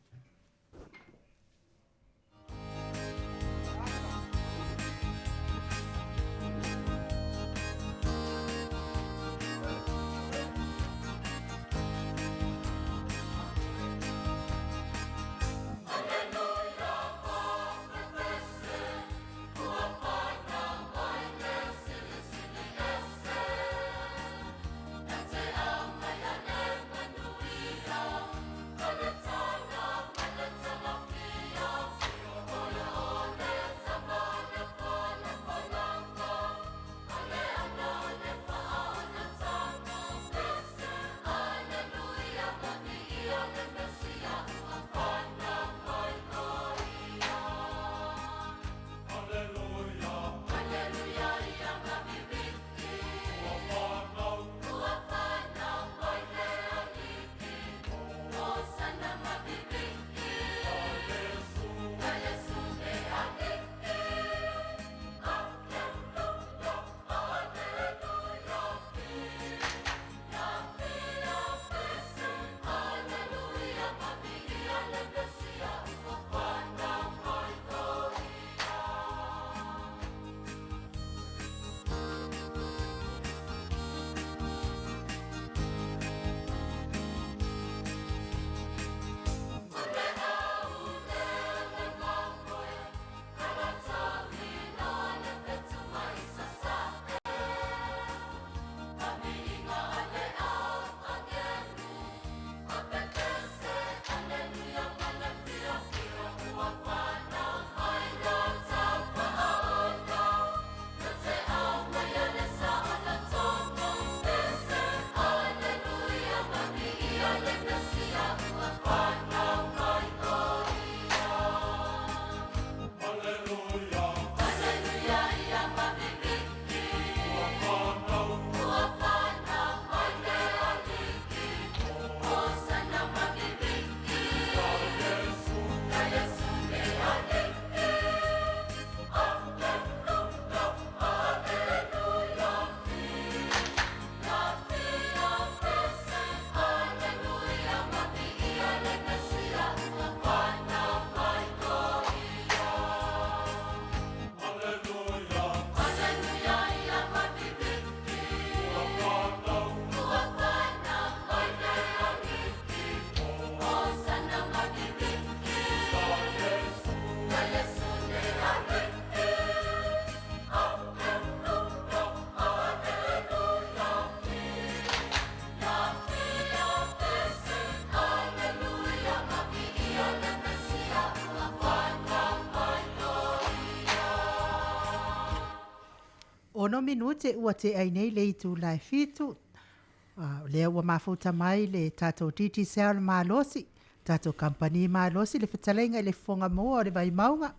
6 minute ua tea ai nei le itula e 7. O lea ua mafuta mai le tatou Digicel malosi, tatou kamupani malosi, le fetalaiga i le Fofoga Mua o le Vaimauga,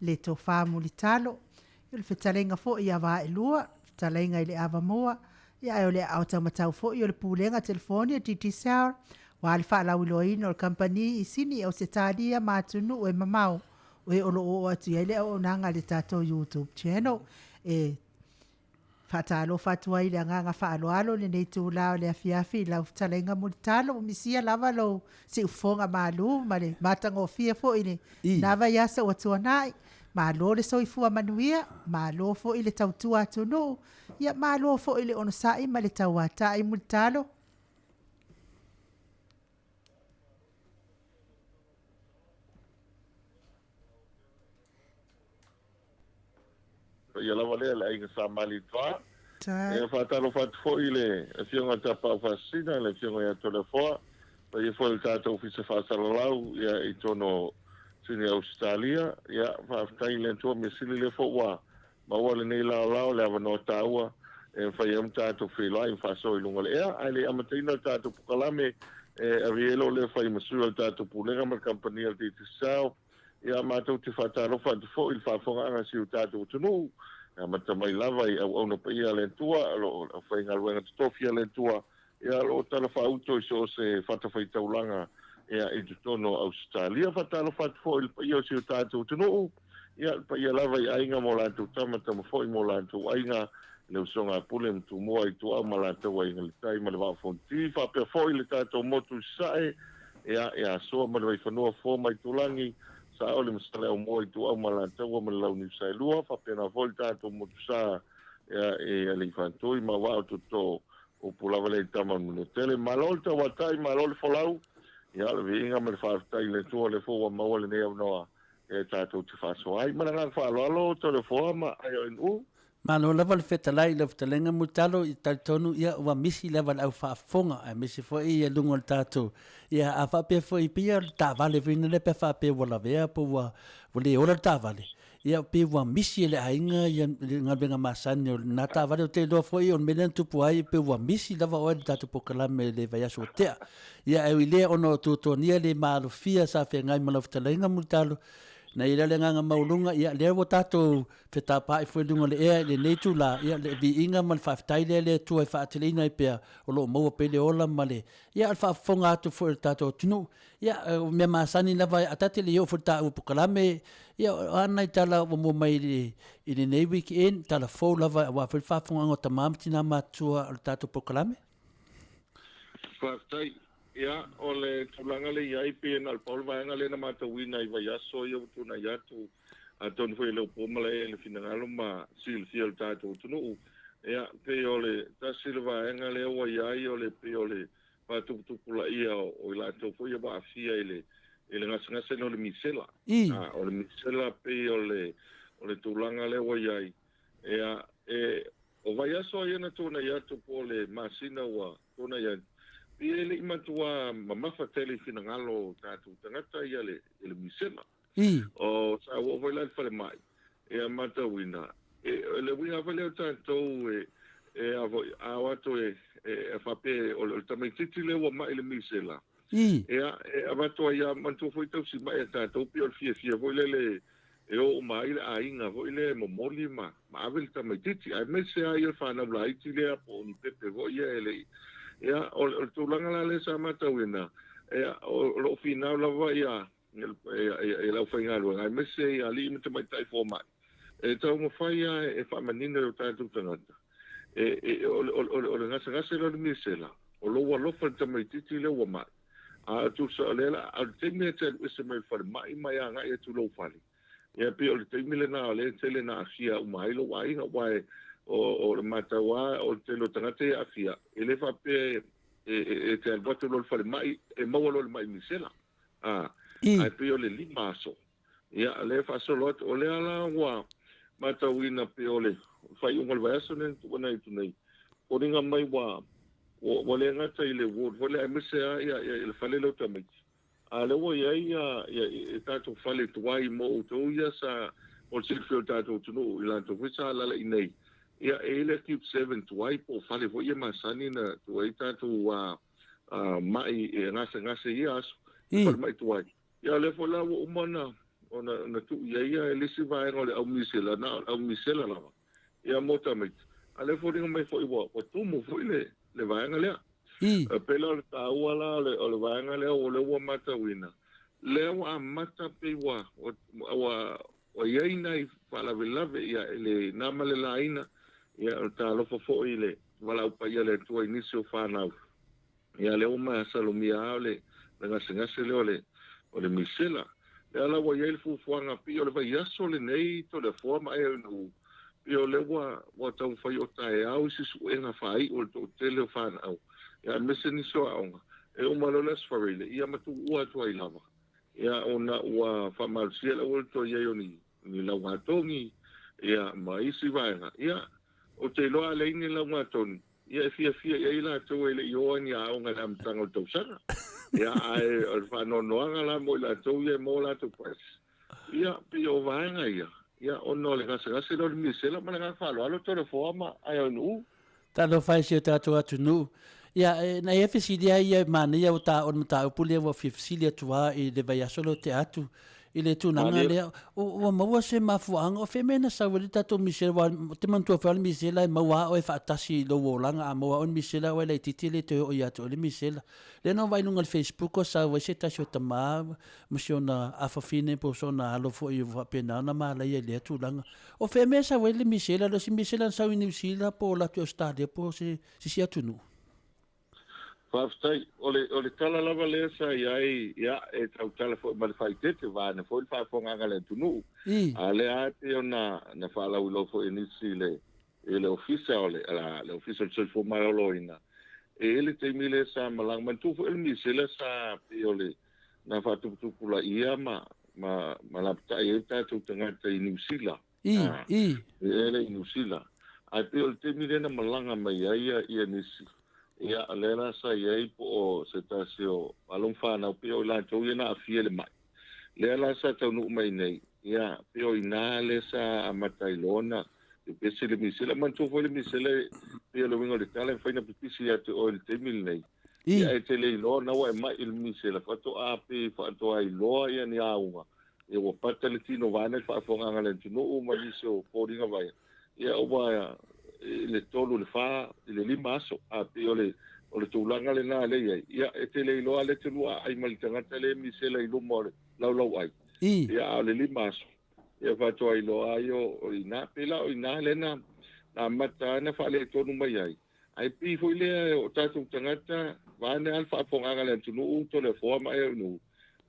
le Tofa Mulitalo, o le fetalaiga foi ia Vaelua, fetalaiga i le Avamua, ia ae o le aao taumatau foi o le Pulega Telefoni a Digicel, aua le faalauiloaina o le kamupani i Sini, Ausetalia ma atunuu e mamao, o e o lo o oo atu i ai le auaunaga a le tatou YouTube channel. E faatalofa atu ai i le agaga faaaloalo i lenei itula o le afiafi i lau fetalaiga Mulitalo. Ua misia lava lou siufofoga malu ma le matagofie foi i lena vaiaso ua tuanai. Malo le soifua manuia, malo foi le tautua atunuu, ia malo foi le onosai ma le tauatai Mulitalo. Paia lava lea le aiga Sa Malietoa. E faatalofa atu foi i le Afioga i le Tapaau Faasisina, le Afioga ia Toleafoa, paia foi i le tatou Ofisa Faasalalau ia i totonu o Sini Ausetalia. Ia, faafetai i le Atua mea sili lea foi ua maua lenei laolao, le avanoa taua e mafai ai ona tatou feiloai ma faasoa i luga o le ea. Ae le i amataina le tatou polokalame, e ave ai lou leo fai ma sui o le tatou Pulega ma le Kamupani a le Digicel. Ia, matou te faatalofa atu foi i le faafofogaaga a si o tatou atunuu, e amata mai lava i auauna paia a le Atua, o lo o aufaigaluega totofi a le Atua, ia, o lo o talafaauto i so o se fatafaitaulaga, ia, i totonu o Ausetalia. Faatalofa atu foi i le paia o si o tatou atunuu, ia, le paia lava i aiga ma o latou tama, tama foi ma o latou aiga, le usoga a Pule ma Tumua, Ituau ma latou aiga i le tai ma le Vaa o Fonoti, faapea foi le tatou motu i Sasae, Ia, ia Sua ma le Vaifanua, Fofo ma Aitulagi, Saole ma Saleaaumua, Ituau ma Alataua ma le Launiu Saelua, faapena foi le tatou motusa ia i Aleifatui ma Vaa o Tootoo, upu lava lea i tama o le Manuatele. Malo le tauatai, malo le folau, ia o le viiga ma le faafetai i le Atua o lea foi ua maua lenei avanoa e tatou te faasoa ai. Ma le agaga faaaloalo, Toleafoa ma IONU. Malo lava le fetalai i lau fetalaiga Mulitalo, i talitonu ia ua misi lava le au faafofoga aemaise foi ia luga o le tatou ia a faapea foi pei o le taavale foi lea pe a faapea ua lavea po ua ua le ola le taavale ia pei ua misi e le aiga ia le galuega masani o lena taavale. Ou te iloa foi o le mea lea na tupu ai pei ua misi lava oe i le tatou polokalame i le vaiaso ua tea. Ia ae ui i lea ona o tuatuagia le maalofia sa feagai ma lau fetalaiga Mulitalo, na i ai lea o le agaga maualuga ia lea ua tatou fetapaai foi i luga o le ea i lenei itula, ia, le viiga ma le faafetai lea le Atua e faateleina ai pea, o lo o maua pea le ola ma le, ia, o le faafofoga atu foi o le tatou atunuu. Ia, o mea masani lava, a ta te le i oo foi i le taua polokalame, ia, o a nai tala ua maua mai i lenei weekend, tala fou lava aua foi le faafofogaaga o tama ma tina matutua o le tatou polokalame. Faafetai. Ia, o le tulaga lea e i ai, pei na o le pau le vaega lea na matauina i vaiaso ia ua tuanai atu, Atonu foi e le o po malae le finagalo ma silafia o le tatou atunuu, ia, pei o le tasi le vaega lea ua i ai o le pei o le faatuputupulaia o i latou foi ia ua aafia i le i le gasegase lea o le misela. A, o le misela pei o le o le tulaga lea ua i ai, ia, e o vaiaso ia na tuanai atu po o le masina ua tuanai atu, pei e le i matua mamafa tele i finagalo o tatou tagata ia le le misela. O, sa oo foi la i le falemai, ia matauina, e, le uiga foi lea o tatou e, e a foi, a o atu e, e faapea o le tamaitiiti lea ua mai i le misela, ia, e avatu ai lava, manatua foi tausi mai a tatou, pei o le fiafia foi lele e o uma ai le aiga foi lea e momoli ma, ma ave le tamaitiiti, aemaise lava ia le fanau laiti lea po o ni pepe foi ia e le i, ia, o le tulaga la lea sa matauina, ia, o lo o finau lava ia e le aufaigaluega, aemaise i alii ma tamaitai fomai, e taumafai lava e faamanino i o tatou tagata, o le gasegase lea o le misela, o lou alofa i le tamaitiiti lea ua mai. A tusa o lea la, o le taimi e te alu ese mai le falemai ma e agai atu i lou fale, ia pei o le taimi lena o lea e tele ina aafia uma ai lou aiga, aua o le matau lava o le tele o tagata ia e aafia, e le faapea e te alu atu loa i le falemai e maua loa i le mai misela. A, ae pei o le 5 aso. Ia, o lea e faasolo atu. O lea la ua matauina pei o le faaiuga o le vaiaso lea na tuuina atu nei, foliga mai ua, ua le gata i le ward foi lea, aemaise lava ia, ia, le fale lea o tamaiti. A o lea ua i ai ia, ia, ia tatou fale tuai mo outou ia sa, mo le silafia o le tatou atunuu, i latou foi sa alaala i inei. Ia, e i ai le acute 7 tuai po o fale foi ia masani na tuu ai tatou mai e gasegase i ia aso, i falemai tuai. Ia, o lea foi la ua uma ona ona tuu i ai ia le isi vaega o le au misela, na o le au misela lava, ia mo tamaiti. A o lea e foliga mai foi ua tumu foi le vaega lea. E pei la o le taua la o le vaega lea o lea ua matauina, lea ua amata pei ua ua i ai nai faalavelave ia i le na ma le laina, ia o le talofa foi i le valaau paia a le Atua i nisi o fanau. Ia lea ua masalomia lava o le gasegase lea o le misela. Lea la ua i ai le fuafuaga pei o le vaiaso lenei Toleafoa ma Aeaunuu, pei o lea ua taumafai o taeao isi suega faaiu o le toatele o fanau, ia aemaise nisi o aoga, e uma loa le Aso Faraile, ia ma tuua atu ai lava. Ia ona ua faamalosia le auala toe i ai o ni lauga togi, ia ma isi vaega. Ia, ou te iloa a leai ni lauga togi, ia e fiafia i ai latou e le i o ai ni aoga i le amataga o le tausaga. Ia, ae o le faanoanoaga la mo i latou ia e maua latou price. Ia, pei o vaega ia, ia ona o le gasegase lea o le misela ma le agaga faaaloalo Toleafoa ma Aeaunuu. Talofa e si o tatou atunuu. Ia, e, na ia fesili ai ia manaia o ta o le mataupu lea ua fia fesili atu lava i le vaiaso lea o tea atu i le tulaga lea. Ua maua se mafuaaga o fea mea na sau ai le tatou misela, aua ou te manatua foi lava le misela e maua lava oe faatasi i lou olaga, a maua lava oe i le misela oe laitiiti e le toe oo ia te oe le misela. Lea na ou vaai i luga o le Facebook o sau ai se tasi o tama ma si ona afafine po o sona alo foi ua faapena ona malaia i lea tulaga. O fea mea e sau ai le misela, le o se misela na sau i Niu Sila po o alu atu i Ausetalia po o se isi atunuu? Faafetai. O le, o le tala lava lea sa i ai, ia, e tautala foi ma le faaeteete, vaeane foi le faafofogaaga a le atunuu. A o lea lava e pei ona na faalauiloa foi e nisi i le, i le Ofisa o le, le Ofisa o le Soifua Maloloina, e i ai le taimi lea sa malaga, manatua foi o le misela sa pei o le, na faatuputupulaia ma, ma, ma lapatai ai o tatou tagata i Niu Sila. I. E ele i Niu Sila. Ae pei o le taimi lea na malaga mai ai ia nisi, ia, lea la sa i ai po o se tasi o alo ma fanau, pei o i latou ia na aafia i le mai. Lea la sa taunuu mai nei, ia, pei o i ina lea sa amata ai loa ona pepesi le misela. Manatua foi le misela, pei o le uiga o le tala, e mafai ona pipisi ia te oe i le taimi lenei. Ia, e te le iloa na ua e mai i le misela, faatoa pe faatoa iloa ia ni auga. Ia ua pata le tino vaeane le faafofogaaga a le atunuu ma nisi o foliga vaia. Ia ua i le 3 i le 4 i le 5 aso. A pei o le o le tulaga lena lea i ai. Ia e te le iloa lea te lua aai ma le tagata lea e misela i luma o le laulauai. Ia a o le 5 aso. Ia faatoa iloa ai o i ina. Pei la o i ina lea na amata ai ona faaletonu mai ai. Ae pei foi lea o tatou tagata, vaeane lava le faafofogaaga a le atunuu, Toleafoa ma Aeaunuu,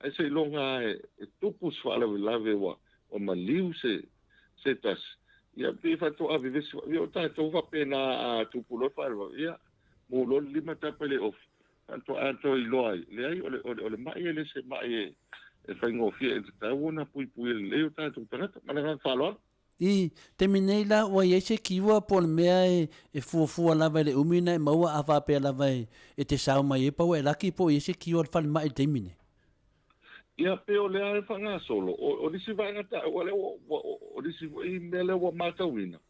ae seiloga lava e tupu se faalavelave ua maliu se tasi, ia pei faatoa vevesi. Ia o tatou faapena a tupu loa le faalavelave, ia mu loa le lima tapa i le ofi, faatoa toe iloa ai. Leai, o le mai e le se mai e faigofie, e tatau ona puipuia lelei o tatou tagata. Ma le agaga faaaloalo. I taimi nei la ua i ai se kiua po o le mea e fuafua lava i le umi ona e maua a faapea lava e te sao mai ai pa ua e laki po o i ai se kiua a le falemai i le taimi nei? Ia, pei o lea e faagasolo, o nisi vaega taua lea ua, o nisi foi mea lea ua matauina,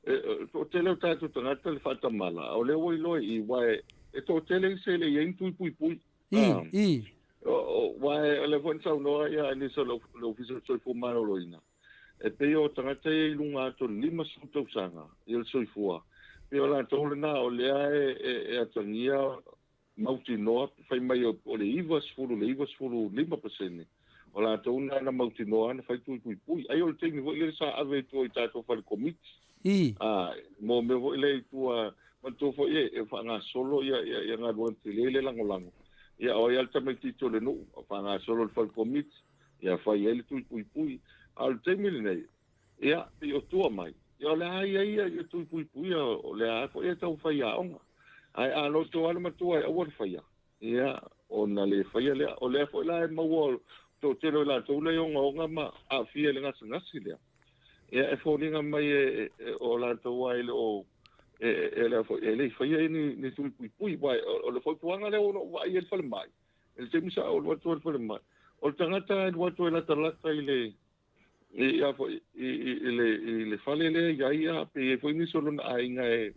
e toatele o tatou tagata le faatamala, a o lea ua iloa i i, aua e toatele isi e le i ai ni tui puipui. Aua o lea foi na saunoa ia nisi o le Ofisa o le Soifua Maloloina, e pei o tagata ia i luga atu o le 50 tausaga i le soifua, pei o latou lena o lea e atagia mautinoa, fai mai o le 90 i le 95% o latou na na mautinoa na fai tui puipui. Ai o le taimi foi lea sa ave i tua i tatou fale komiti. Mo mea foi lea i tua, manatua foi e faagasolo ia galuega tele le lagolago. Ia o ai lava le tamaitiiti o le nuu, faagasolo le fale komiti, ia fai ai le tui puipui. A o le taimi lenei, ia, pei o tua mai, ia o le a i ai ia tui puipui, o le a foi e tau fai aoga. Ae a loto lava le matua e aua le faia, ia, ona le faia lea. O lea foi la e maua o toatele o i latou lea e ogaoga ma aafia i le gasegase lea. Ia, e foliga mai o latou lava e le o e le i faia ni tui puipui. Aua o le fautuaga lea ua ou vaai ai i le falemai, i le taimi sa ou alu atu ai i le falemai, o le tagata e alu atu e latalata i le Ia foi i le fale lea i ai ia pe i ai foi nisi o lona aiga e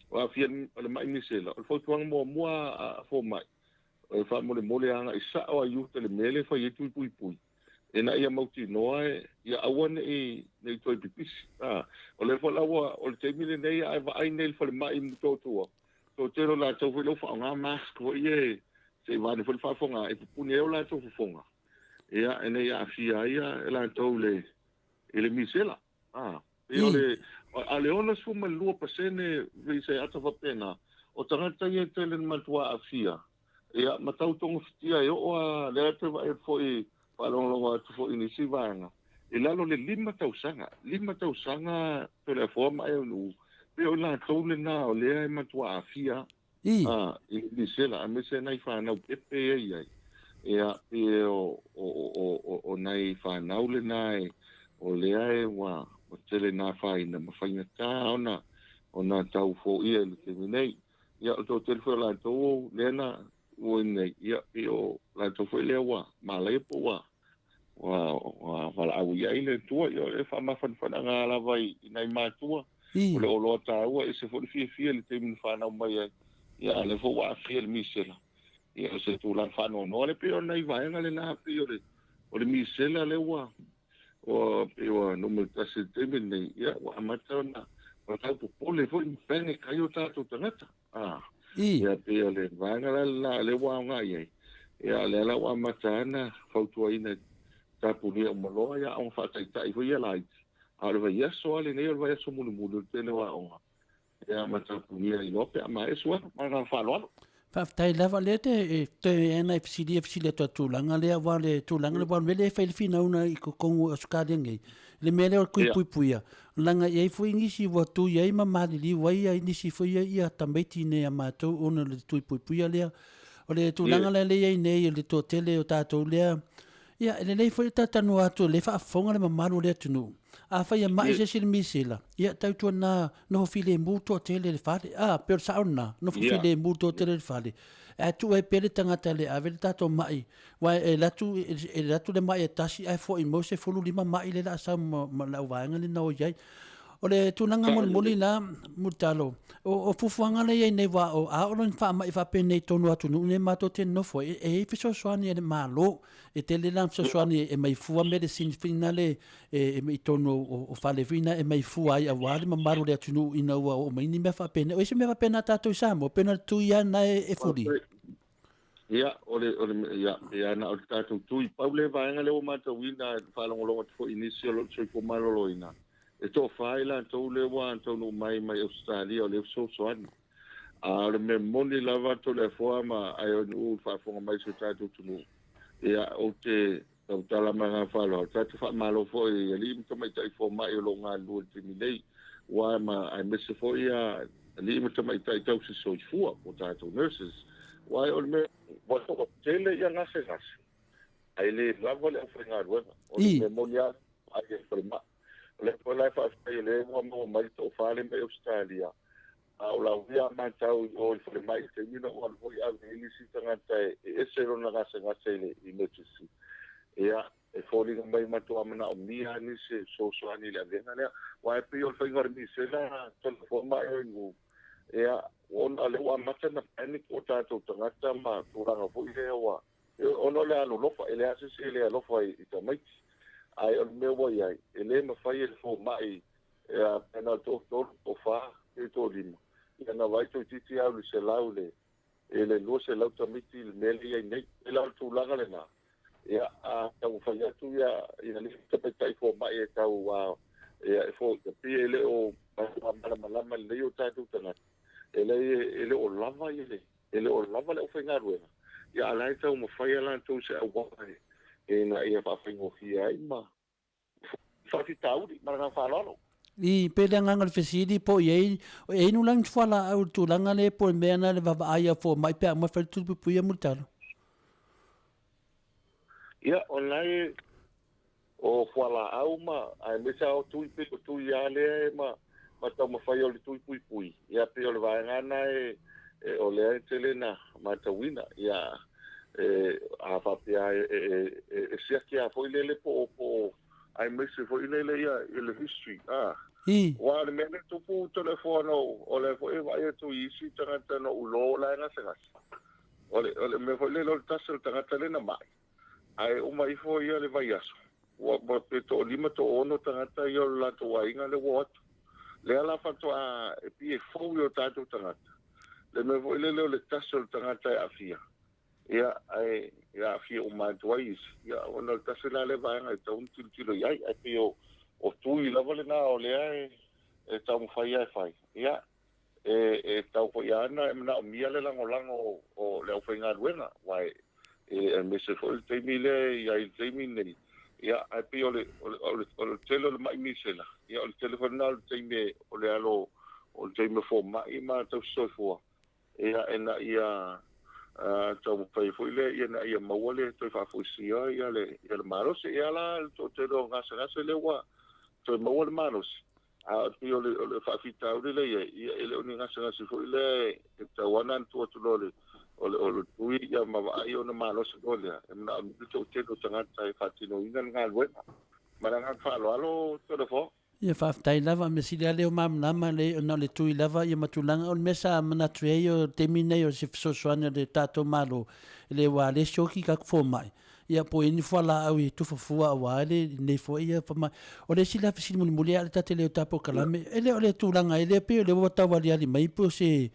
o aafia i le ma'i misela, o le fautuaga muamua a fomai, e faamolemole agai sao lava i uta i le mea lea e fai ai tui puipui, ina ia mautinoa ia aua ne i toe pipisi. O lea foi la ua, o le taimi lenei a e vaai nei i le falemai i Motootua, toatele o latou foi lea ua faaaoga mask foi ia se i vaeane foi le faafofoga e pupuni ai o latou fofoga. Ia, ina ia aafia ai e latou i le misela. E o le, a le 62% i se ata faapena, o tagata ia e tele ina matua aafia, ia, ma tau togafitia e oo lava, lea e toe vaai atu foi, faalogologo atu foi i nisi vaega, i lalo o le 5 tausaga, 5 tausaga Toleafoa ma Aeonuu, pei o i latou lena o lea e matua aafia i le misela, aemaise nai fanau pepe ia i ai. Ia, pei o nai fanau lena e, o lea e ua tele na afaina ma faigata ona tau foia i le taimi nei. Ia, o le toatele foi o latou lea na ua i nei, ia, pei o latou foi lea ua malaia po ua valaau i ai le Atua. Ia, o le faamafanafanaga lava i nai matua, o le oloa taua, ese foi le fiafia i le taimi na fanau mai ai, ia, a o lea foi ua aafia i le misela. Ia, o se tulaga faanoanoa lea, pei o nai vaega lena, pei o le misela lea ua pei ua numera tasi i le taimi lenei, ia, ua amata ona tau popole foi ma panic ai o tatou tagata. Ia, pei o le vaega la lena lea ua aoga i ai. Ia, lea la ua amata ana fautuaina tapunia uma loa ia aoga faataitai foi ia laiti. A o le vaiaso lava lenei o le vaiaso mulimuli o le tele o aoga. Ia, ma tapunia ai loa pe a maea suafa. Ma le agaga faaaloalo. Faafetai lava lea te e toe ana e fesilia fesili atu a tulaga lea aua le tulaga lea aua o le mea lea e fai le finauga i totonu o Ausetalia nei le mea lea o le tui puipuia leaga e i ai foi nisi ua tui ai ma maliliu ai ia nisi foi ia ia tamaiti nei a matou ona o le tui puipuia lea. O le tulaga la lea e i ai nei o le toatele o tatou lea Ia, e lelei foi le talatalanoa atu o lea e faafofoga le mamalu o le atunuu. Afai e mai se isi i le misela, ia tautuana noho filemu toatele i le fale. A, pei o le sao lena, nofo filemu toatele i le fale. Ae tuu ai pea le tagata e le ave le tatou mai, aua e alu atu, e alu atu le mai e tasi ae foi mai 15 mai lea o le a sau ma le auvaega lea na o i ai. O le tulaga molimoli la, Mulitalo, o fuafuaga lea e i ai nei, aua o a oo loa ina faamai faapenei i totonu o atunuu nei matou te nonofo ai, e i ai fesoasoani a le Malo. E tele la fesoasoani e aumai fua meresini foi na le e i totonu o fale foi na e aumai fua ai aua le mamalu o le atunuu ina ua oo mai ni mea faapenei. O isi mea faapena tatou i Samoa, pei na o le tui lava lena e fuli. Ia, o le, o le, ia, ia na o le tatou tui. Pau le vaega lea ua matauina, faalogologo atu foi i nisi o lo o soifua maloloina, e toafa i latou lea ua taunuu mai mai Ausetalia o lea e fesoasoani. A o le mea moni lava Toleafoa ma Aeonuu i le faafofoga mai o si o tatou atunuu, ia, ou te tautala ma le agaga faaaloalo, tatou faamalo foi i alii ma tamaitai fomai o lo o galulue i le taimi nei, aua ma aemaise foi ia alii ma tamaitai tausi soifua po o tatou nurses, aua o le mea ua toatele ia gasegase, ae le lava le aufaigaluega. O le mea moni lava, vaai i le falemai. O lea foi la e faafetai o lea ua maua mai le tofa lea mai Ausetalia, A o lau ia matau i o i le falemai i le taimi na ou alu foi ave ai le isi tagata e ese lona gasegase i le emergency, ia, e foliga mai matua manaomia lava nisi e fesoasoani i le avega lea. Aua e pei o le faiga o le misela telefona ea i o, ia, ona o lea ua amata ona panic o tatou tagata ma tulaga foi lea ua, ona o le alolofa, e leai lava se isi e le alofa i tamaiti. Ae o le mea ua i ai, e le mafai e le fomai Ia, pe na o le toatolu, toafa, pe toalima, ia na vaai toeitiiti au i le selau i le, i le 200 tamaiti i le mea lea e i ai nei. E pei la o le tulaga lena, ia, a taumafai atu ia, ia alii ma tamaitai fomai e tau, a, ia, e foia, pei e le o malamalama lelei o tatou tagata, e leai, e le o lava ia le, e le o lava le aufaigaluega, ia, a o la e taumafai lava latou i se auala e, ina ia faafaigofie ai ma faafitauli. Ma le agaga faaaloalo. I, pei le agaga o le fesili po o i ai, e inu la ni fualaau i le tulaga lea po o le mea lena le vaavaai a fomai pe a uma fai le tuli puipuia Mulitalo? Ia, o lena e, o fualaau ma, aemaise lava o tui pei o tui lava lea e ma, ma taumafai o le tui puipui. Ia, pei o le vaega lena e, e, o lea e tele na matauina. Ia, e, a faapea e, e, e, e siaki lava foi lele po o, po o, Aemaise foi lele ia i le history, a. Aua o le mea lea e tupu Toleafoa na ou, o lea foi e vaai atu i isi tagata na ou iloa o la e gasegase. O le, o le mea foi lele o le tasi o le tagata lea na mai, ae uma ifo ia le vaiaso, ua, ua pe toalima toaono tagata ia o le latou aiga lea ua o atu. Lea la faatoa e pei e fou i o tatou tagata le mea foi lele o le tasi o le tagata e aafia. Ia, ae e aafia uma atu ai isi, ia, ona o le tasi la lea vaega e tatau ona tilotilo i ai, ae pei o, o tui lava lena o lea e, e taumafai lava e fai. Ia, e, e tatau foi lava ona e manaomia le lagolago o, o le aufaigaluega, aua e, e, aemaise foi le taimi lea e i ai i le taimi lenei, ia, ae pei o le, o le, o le, o le tele o le mai misela, ia, o le tele foi lena o le taimi o le alo o le taimi o fomai ma tausisoifua, Ia, ina ia taumafai foi lea ina ia maua le toe faafoisia ia le, ia le malosi. Ia la le toatele o gasegase lea ua toe maua le malosi, a o pei o le, o le faafitauli lea i ai, ia e le o ni gasegase foi lea e tatau lava ona tuu atu loa le, o le, o le tui ia ma vaai ona malosi loa lea, e manaomia le toatele o tagata e faatinoina le galuega. Ma le agaga faaaloalo Toleafoa. Ia faafetai lava, mea sili lava lea o malamalama lea ona o le tui lava ia ma tulaga. O le mea sa manatu ai o le taimi lenei o se fesoasoani a le tatou Malo i le ua le sioki tatou fomai, ia po o i ai ni fualaau e tufa fua aua lenei foi ia faamai. O le isi la fesili mulimuli lava ta te le o ta polokalame, e le o le tulaga ai lea pei o lea ua tau aliali mai po o se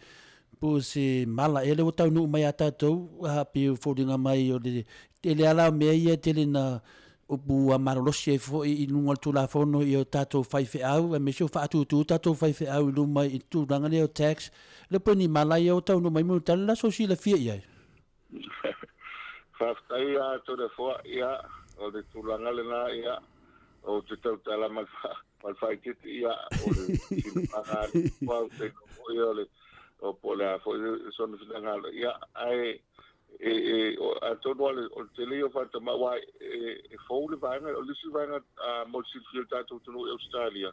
po o se mala ea lea ua taunuu mai ia tatou, a pei e foliga mai o le tele lava la o mea ia e tele ina upu ua malolosi ai foi i luga o le Tulafono i o tatou faifeau, aemaise o faatutu tatou faifeau i luma i le tulaga lea o tax. Le po ni mala ia o taunuu mai Mulitalo la sou silafia i ai? Faafetai ia Toleafoa, ia, o le tulaga lena, ia, ou te tautala ma le faaeteete, ia, o le silafaga a le Atua, ou te iloa foi o le, o po o le a foi sona finagalo, ia, ae E, e, atonu o le, o le tele ia o faatamai, aua e, e fou le vaega, o le isi vaega a, mo le silafia o le tatou atunuu i Ausetalia,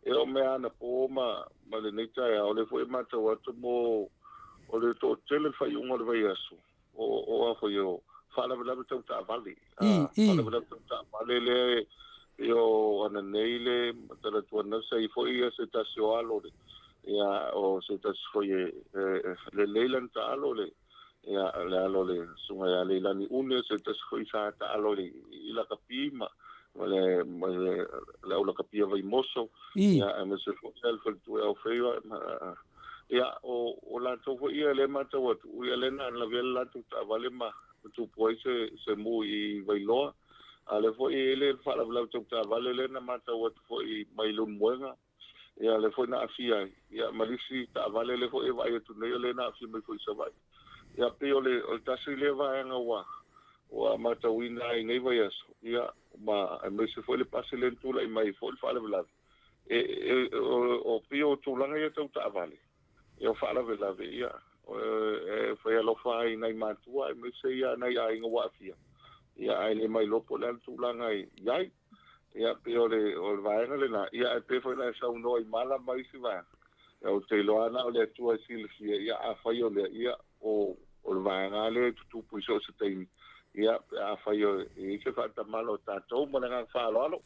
e oo mai lava anapo ma, ma lenei taeao, o lea foi e matau atu mo, o le toatele le faaiuga o le vaiaso, o, o a foi o faalavelave tau taavale, a, faalavelave tau taavale lea e, pei o ananei le matala sa i foi ia se tasi o alo le, ia, o se tasi foi e, e, e lelei lana taalo le, Ia, le alo o le susuga ia Leilani Une, se tasi foi sa taalo i, i lakapi ma, ma le, ma le, le au lakapi a Vaimoso, ia, aemaise foi le faletua au Feiva, ma, ia, o, o latou foi ia lea e matau atu, ia lea na lavea le latou taavale ma, ma tupu ai se, se mu i Vailoa, a lea foi e i ai le faalavelave tau taavale lea na matau atu foi mai Leulumoega, Ia, lea foi na aafia ai, ia, ma le isi taavale lea foi e vaai atu nei, o lea na aafia mai foi i Savaii. Ia, pei o le, o le tasi lea vaega ua, ua matauina ai i nei vaiaso, ia, ma aemaise foi le pasi lea na tulai mai ai foi le faalavelave. E, e, o, o, pei o tulaga ia tau taavale, ia, o faalavelave, ia, e, e fai alofa ai i nai matua aemaise ia nai aiga ua aafia, ia, ae le ma iloa po o le a le tulaga e i ai. Ia, pei o le, o le vaega lena. Ia, ae pei foi ona e saunoa i mala ma isi vaega. Ia, ou te iloa lava na o le Atua e silafia, ia, afai o lea, ia, o, o le vaega lava lea e tutupu i so o se taimi, ia, pe afai o, e i ai se faatamala o tatou ma le agaga faaaloalo.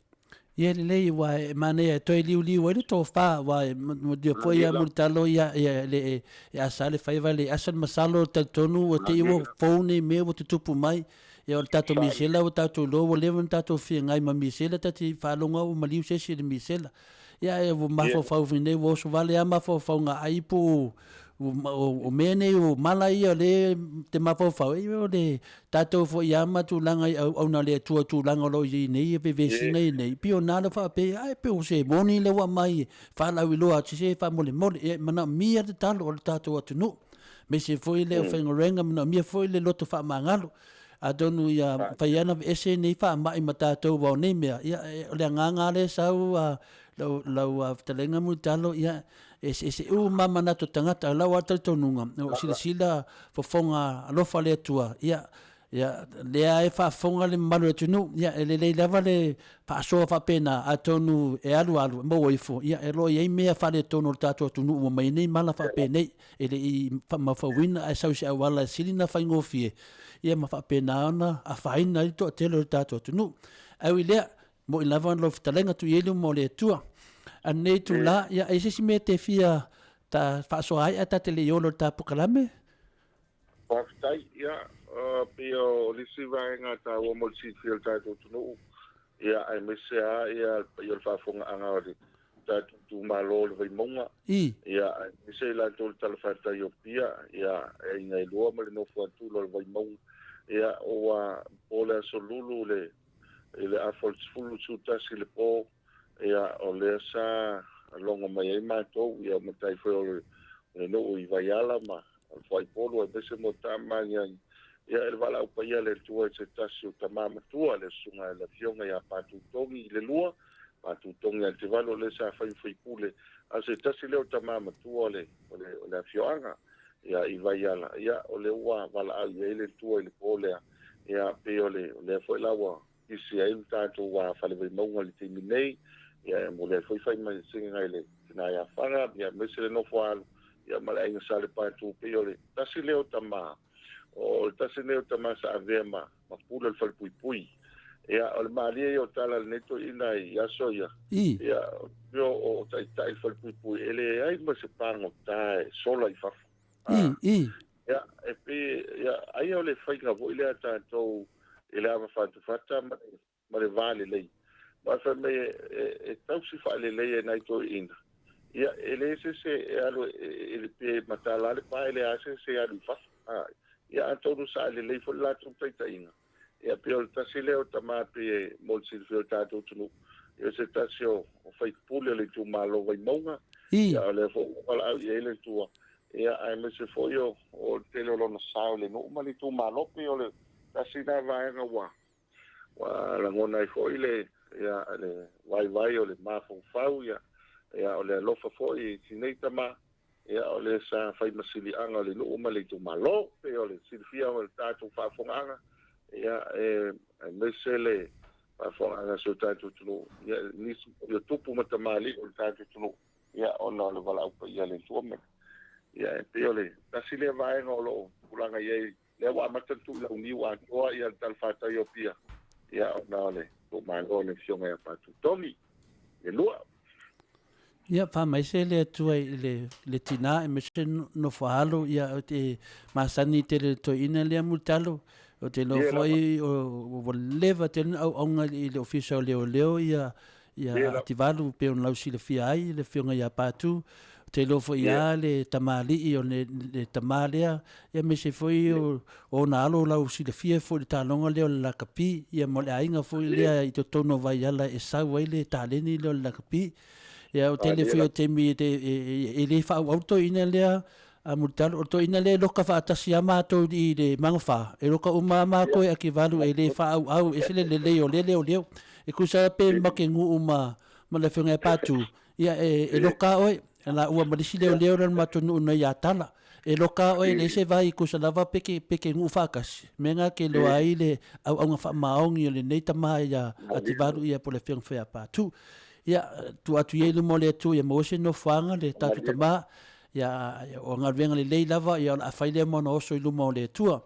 Ia lelei, aua e manaia e toe liuliu ai le tofa, aua e manuia foi ia Mulitalo, ia, ia, le, e, e asa le faiva, le asa le masalo, talitonu ua te i ua fou nei mea ua tutupu mai. Ia o le tatou misela ua tatou iloa ua leva ona tatou feagai ma misela ta te faalogo lava ua maliu se isi i le misela. Ia ae ua mafaufau foi nei ua oso vale lava mafaufauga ai po o mea nei o mala ia o lea te mafaufau ai o le tatou foi lava ma tulaga i auauna a le Atua tulaga o lo o i ai nei vevesiga ia nei pei o na le faapea ai pei o se moni lea ua aumai e faalauiloa atu se faamolemole ia e manaomia le tatalo o le tatou atunuu. Aemaise foi le aufaigaluega, manaomia foi le loto faamagalo. Atonu ia mafai lava ona aveese nei faamai ma tatou aua o nei mea, ia o le agaga lava lea e sau lau, lau fetalaiga Mulitalo, ia e eseese uma lava manatu o tagata. O lau lava talitonuga, o silasila fofoga alofa le Atua, ia Ia, lea e faafofoga le mamalu o le atunuu, ia, e lelei lava le faasoa faapena, atonu e alu alu, e maua ifo, ia, e lo o i ai mea faaletonu o le tatou atunuu ua mai ai nei mala faapenei, e le i faamaufauina ae sau i se auala e sili ona faigofie, ia ma faapena ona afaina ai le toatele o le tatou atunuu. Ae ui i lea, Moʻi lava ona lou fetalaiga tuu i ai luma o le Atua. A lenei itulā, ia, ai se isi mea e te fia ta faasoa ai ae ta te le i ola i le ta pokalame? Faafetai. Ia, pei o le isi vaega taua mo le silafia o le tatou atunuu, ia, aemaise lava ia le paia o le faafofogaaga o le tatou itumalo o le Vaimauga, ia, aemaise i latou o le talafatai o Apia, ia, e aiga e lua ma le nofo atu o le Vaimauga. Ia, ua po le Aso Lulu le i le afa o le 11 i le po, ia, o lea sa logo mai ai matou, ia, o matai foi o le nuu i Vaiala ma o le Fuaipolu aemaise mo Taamagiagi, ia, e le valaau paia le Atua i se tasi o tama matua, le susuga i le Afioga ia Patutogi i le lua, Patutogi ia te valu, o lea sa fai ma faipule, a o se tasi lea o tama matua o le afioaga, ia, i Vaiala, ia, o lea ua valaau i ai le Atua i le po lea, ia, pei o le lea foi la ua isi ai le tatou fale Vaimauga i le taimi nei, ia, e momoli ai foi faamaisega i le tina ia Faga, ia, aemaise le nofo alu, ia, ma le aiga Salepatu, pei o le tasi lea o tama, o le tasi lea o tama sa avea ma pule o le falepuipui. Ia, o le malie ia o tala lenei toeaina i aso ia, ia, o taitai le falepuipui, e leai ma se pagota e sola i fafo. Ia, e pei, ia, ai o le faiga foi lea tatou i le ava fatufata ma le va lelei. Ma fai mai e tausi faalelei e nai toeaina. Ia, e le se se e alu e pe matala le pa e le a se se alu i fafo. Ia, atonu sa lelei foi le latou taitaiga. Ia, pei o le tasi lea o tama pei e mo le silafia o le tatou atunuu. Ia, se tasi o faipule o le itumalo Vaimauga. Ia, o lea foi ua valaau i ai le Atua. Ia, aemaise foi o le tele o lona sao i le nuu ma le itumalo, pei o le tasi lena vaega ua lagona ai foi le, ia, le vaivai o le mafaufau, ia, ia, o le alofa foi i sinei tama, ia, o le sa fai masiliaga o le nuu ma le itumalo, pei o le silafia o le tatou faafofogaaga, ia, aemaise le faafofogaaga a si o tatou atunuu, ia, nisi o tupu ma tamalii o le tatou atunuu, ia, ona o le valaau paia le Atua ma, ia, e pei o le tasi lea vaega o lo o tulaga i ai, lea ua amata le tuulauniu atoa, ia, le talafatai o Apia, ia, ona o le tuumalo o le Afioga ia Patutogi le lua. Ia, faamaise le Atua i le tina aemaise nofo alo, ia, o te masani tele le toeaina lea Mulitalo, o te iloa foi ua leva tele na auauna i le ofisa o leoleo, ia, ia Ativalu pei ona lau silafia ai le Afioga ia Patu, o te iloa foi lava le tamalii o le tama lea, ia aemaise foi o ona alo lau silafia foi i le taloga lea o le lakapi, ia ma le aiga foi lea i totonu o Vaiala e sau ai le taleni lea o le lakapi. Ia o tele foi o taimi e le faaauau le toeaina lea a Mulitalo, o le toeaina lea e loka faatasi lava matou i le Magafā, e loka uma lava matou e Ativalu e le faaauau, e ese le lelei o lea leoleo. E tusa lava pe ma te nuu ma le Afioga ia Patu, ia e loka lava oe, laua ma le isi leoleo lea o le matou nuu nei ia Tala. E loka lava oe e leai se vai, tusa lava pe te nuu faatasi, mea lena e te iloa ai le auaunaga faamaoni o lenei tama ia Ativalu ia po o le Afioga foi ia Patu. Ia, tuu atu ia i luma o le Atua ia maua se nofoaga le tatou tama, ia, o galuega lelei lava, ia o le a fai lea ma ona oso i luma o le Atua.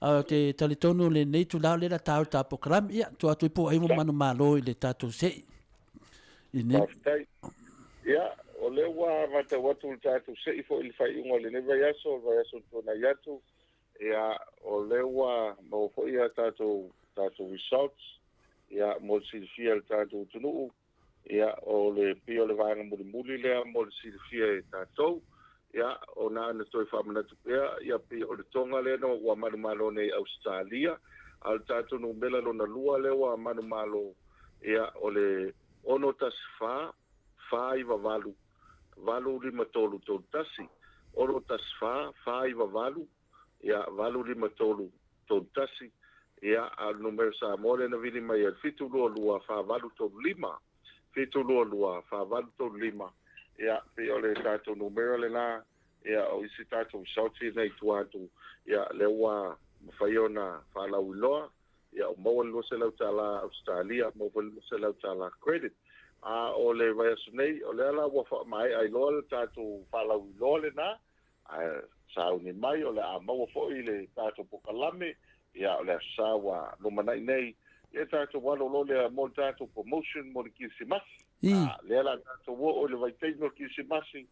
A o te talitonu lenei itula o lea o le a ta o le ta polokalame, ia, tuu atu ai po o ai ua manumalo i le tatou se'i. I nei. Faafetai. Ia, o lea ua matau atu le tatou se'i foi i le faaiuga o lenei vaiaso, o le vaiaso ua tuanai atu, ia, o lea ua maua foi a tatou results, ia, mo le silafia e le tatou atunuu, ia, o le pei o le vaega mulimuli lea mo le silafia e tatou, ia, o na ana toe faamanatu pea, ia, pei o le Toga lea na ua manumalo nei i Ausetalia, a o le tatou numera lona lua lea ua manumalo, ia, o le 614 498 853 31, 614 498, ia, 853 31, ia, a o le numera Samoa lea na vili mai ai, 722 4835, 722 4835, ia, pei o le tatou numera lena, ia, o isi tatou results ia nei i tua atu, ia, lea ua mafai ona faalauiloa, ia, o maua le $200 Ausetalia, maua foi le $200 credit. A o le vaiaso nei, o lea la ua faamaea ai loa le tatou faalauiloa lena, ae sauni mai o le a maua foi le tatou pokalame, ia, o le aso Sa ua lumanai nei, Ia tatou alo loa lea mo le tatou promotion mo le Kirisimasi. Lea o le a tatou oo i le vaitaimi o le Kirisimasi,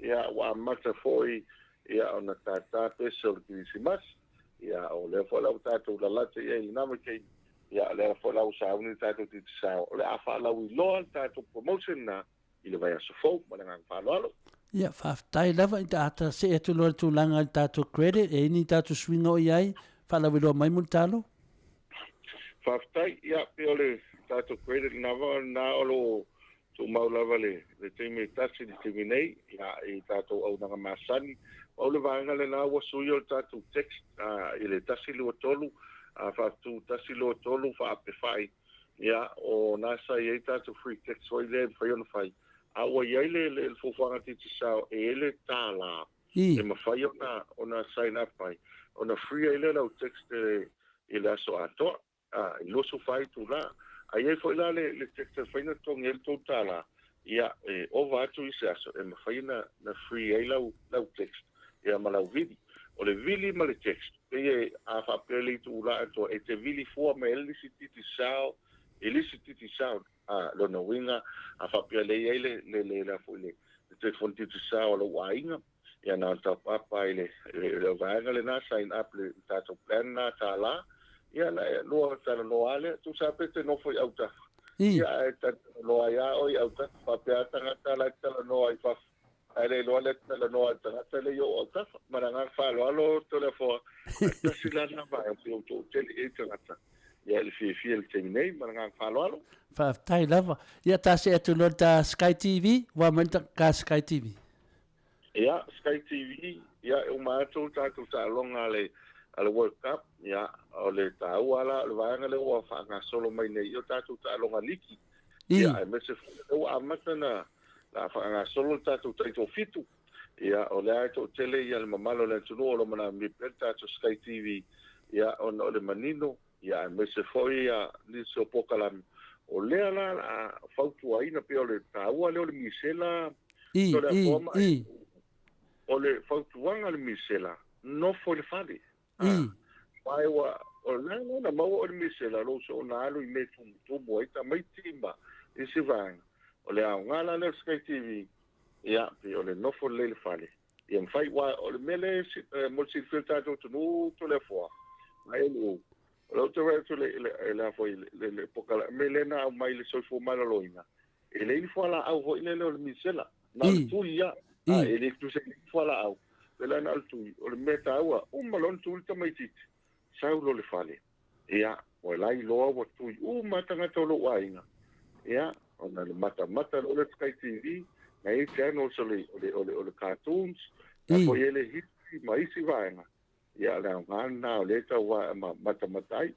ia ua amata foi ia ona tata pese o le Kirisimasi. Ia o lea foi la ua tatou lalata i ai i lena vaitaimi, ia o lea foi la ua sauni le tatou Digicel, o le a faalauiloa le tatou promotion lena i le vaiaso fou. Ma le agaga faaaloalo. Ia, faafetai lava i ata see atu loa i le tulaga i le tatou credit, e i ai ni tatou suiga o i ai, faalauiloa mai Mulitalo. Faafetai, ia pei o le tatou credit lava lena o lo o tumau lava le taimi e tasi i le taimi nei, ia, i tatou auaunaga masani. Pau le vaega lena ua sui o le tatou text i le 123, faatu 123 faapefai, ia, o na sa i ai tatou free text foi lea e mafai ona fai. A ua i ai le fuafuaga a Digicel e i ai le $1 e mafai ona sign up ai, ona free ai lea o lau text i le aso atoa, i 24 itula. A i ai foi la le text e mafai ona totogi ai le $3, ia, e ova atu i se aso e mafai ona free ai lau text ia ma lau vili. O le vili ma le text, pei a faapea le itula atoa, e te vili fua mai ai le lisi Digicel, i le isi Digicel. Lona uiga, a faapea lea e i ai le telefoni Digicel a lou aiga, ia na ona top up lava i le vaega lena, sign up i le tatou plan lena $1, ia na e lua talanoa lava lea. Tusa lava pe te nofo i autafa, ia ae talanoa ai lava oe i autafa. Faapea lava tagata la e talanoa i fafo, ae le iloa le talanoa a le tagata lea i ou autafa. Ma le agaga faaaloalo Toleafoa, ae tasi la lena vaega pei ua toatele i ai tagata ia i le fiafia i le taimi nei. Ma le agaga faaaloalo. Faafetai lava. Ia ta see atu loa i le ta Sky TV, ua mai le ta Sky TV. Ia, Sky TV, ia e uma atu le tatou taaloga a le a le World Cup, ia o le taua la o le vaega lea ua faagasolo mai nei i o tatou taaloga liki. Ia aemaise foi o lea ua amata na la faagasolo le tatou taitoafitu. Ia, o lea e toatele ia le mamalu o le atunuu o lo o manaomia pea le tatou Sky TV, ia, ona o le manino, ia, aemaise foi ia nisi o polokalame. O lea la o le a fautuaina, pei o le taua lea o le misela, Toleafoa ma o le fautuaga a le misela, nofo i le fale. Aua ua, o lea la na maua oe le misela, lou soona alu i mea e tumutumu ai tamaiti ma isi vaega. O le aoga la lea o le Sky TV, ia, pei o le nofo lelei i le fale, ia mafai, aua o le mea lea e mo le silafia e le tatou atunuu Toleafoa, ma LU, o lea ou te vaai atu i le a foi, le polokalame lea na aumai i le soifua maloloina, e leai ni fualaau foi lele o le misela, na o le tui lava, e le tusa i ni fualaau, pei la na o le tui. O le mea taua, uma loa ona tui le tamaitiiti, sau loa i le fale, ia, ua la iloa ua tui uma lava tagata o lou aiga, ia, ona le matamata loa lea o le Sky TV, na i ai channels o le, o le, o le, o le cartoons, na foi i ai le history ma isi vaega, ia, o le aoga lena o lea e tau matamata ai.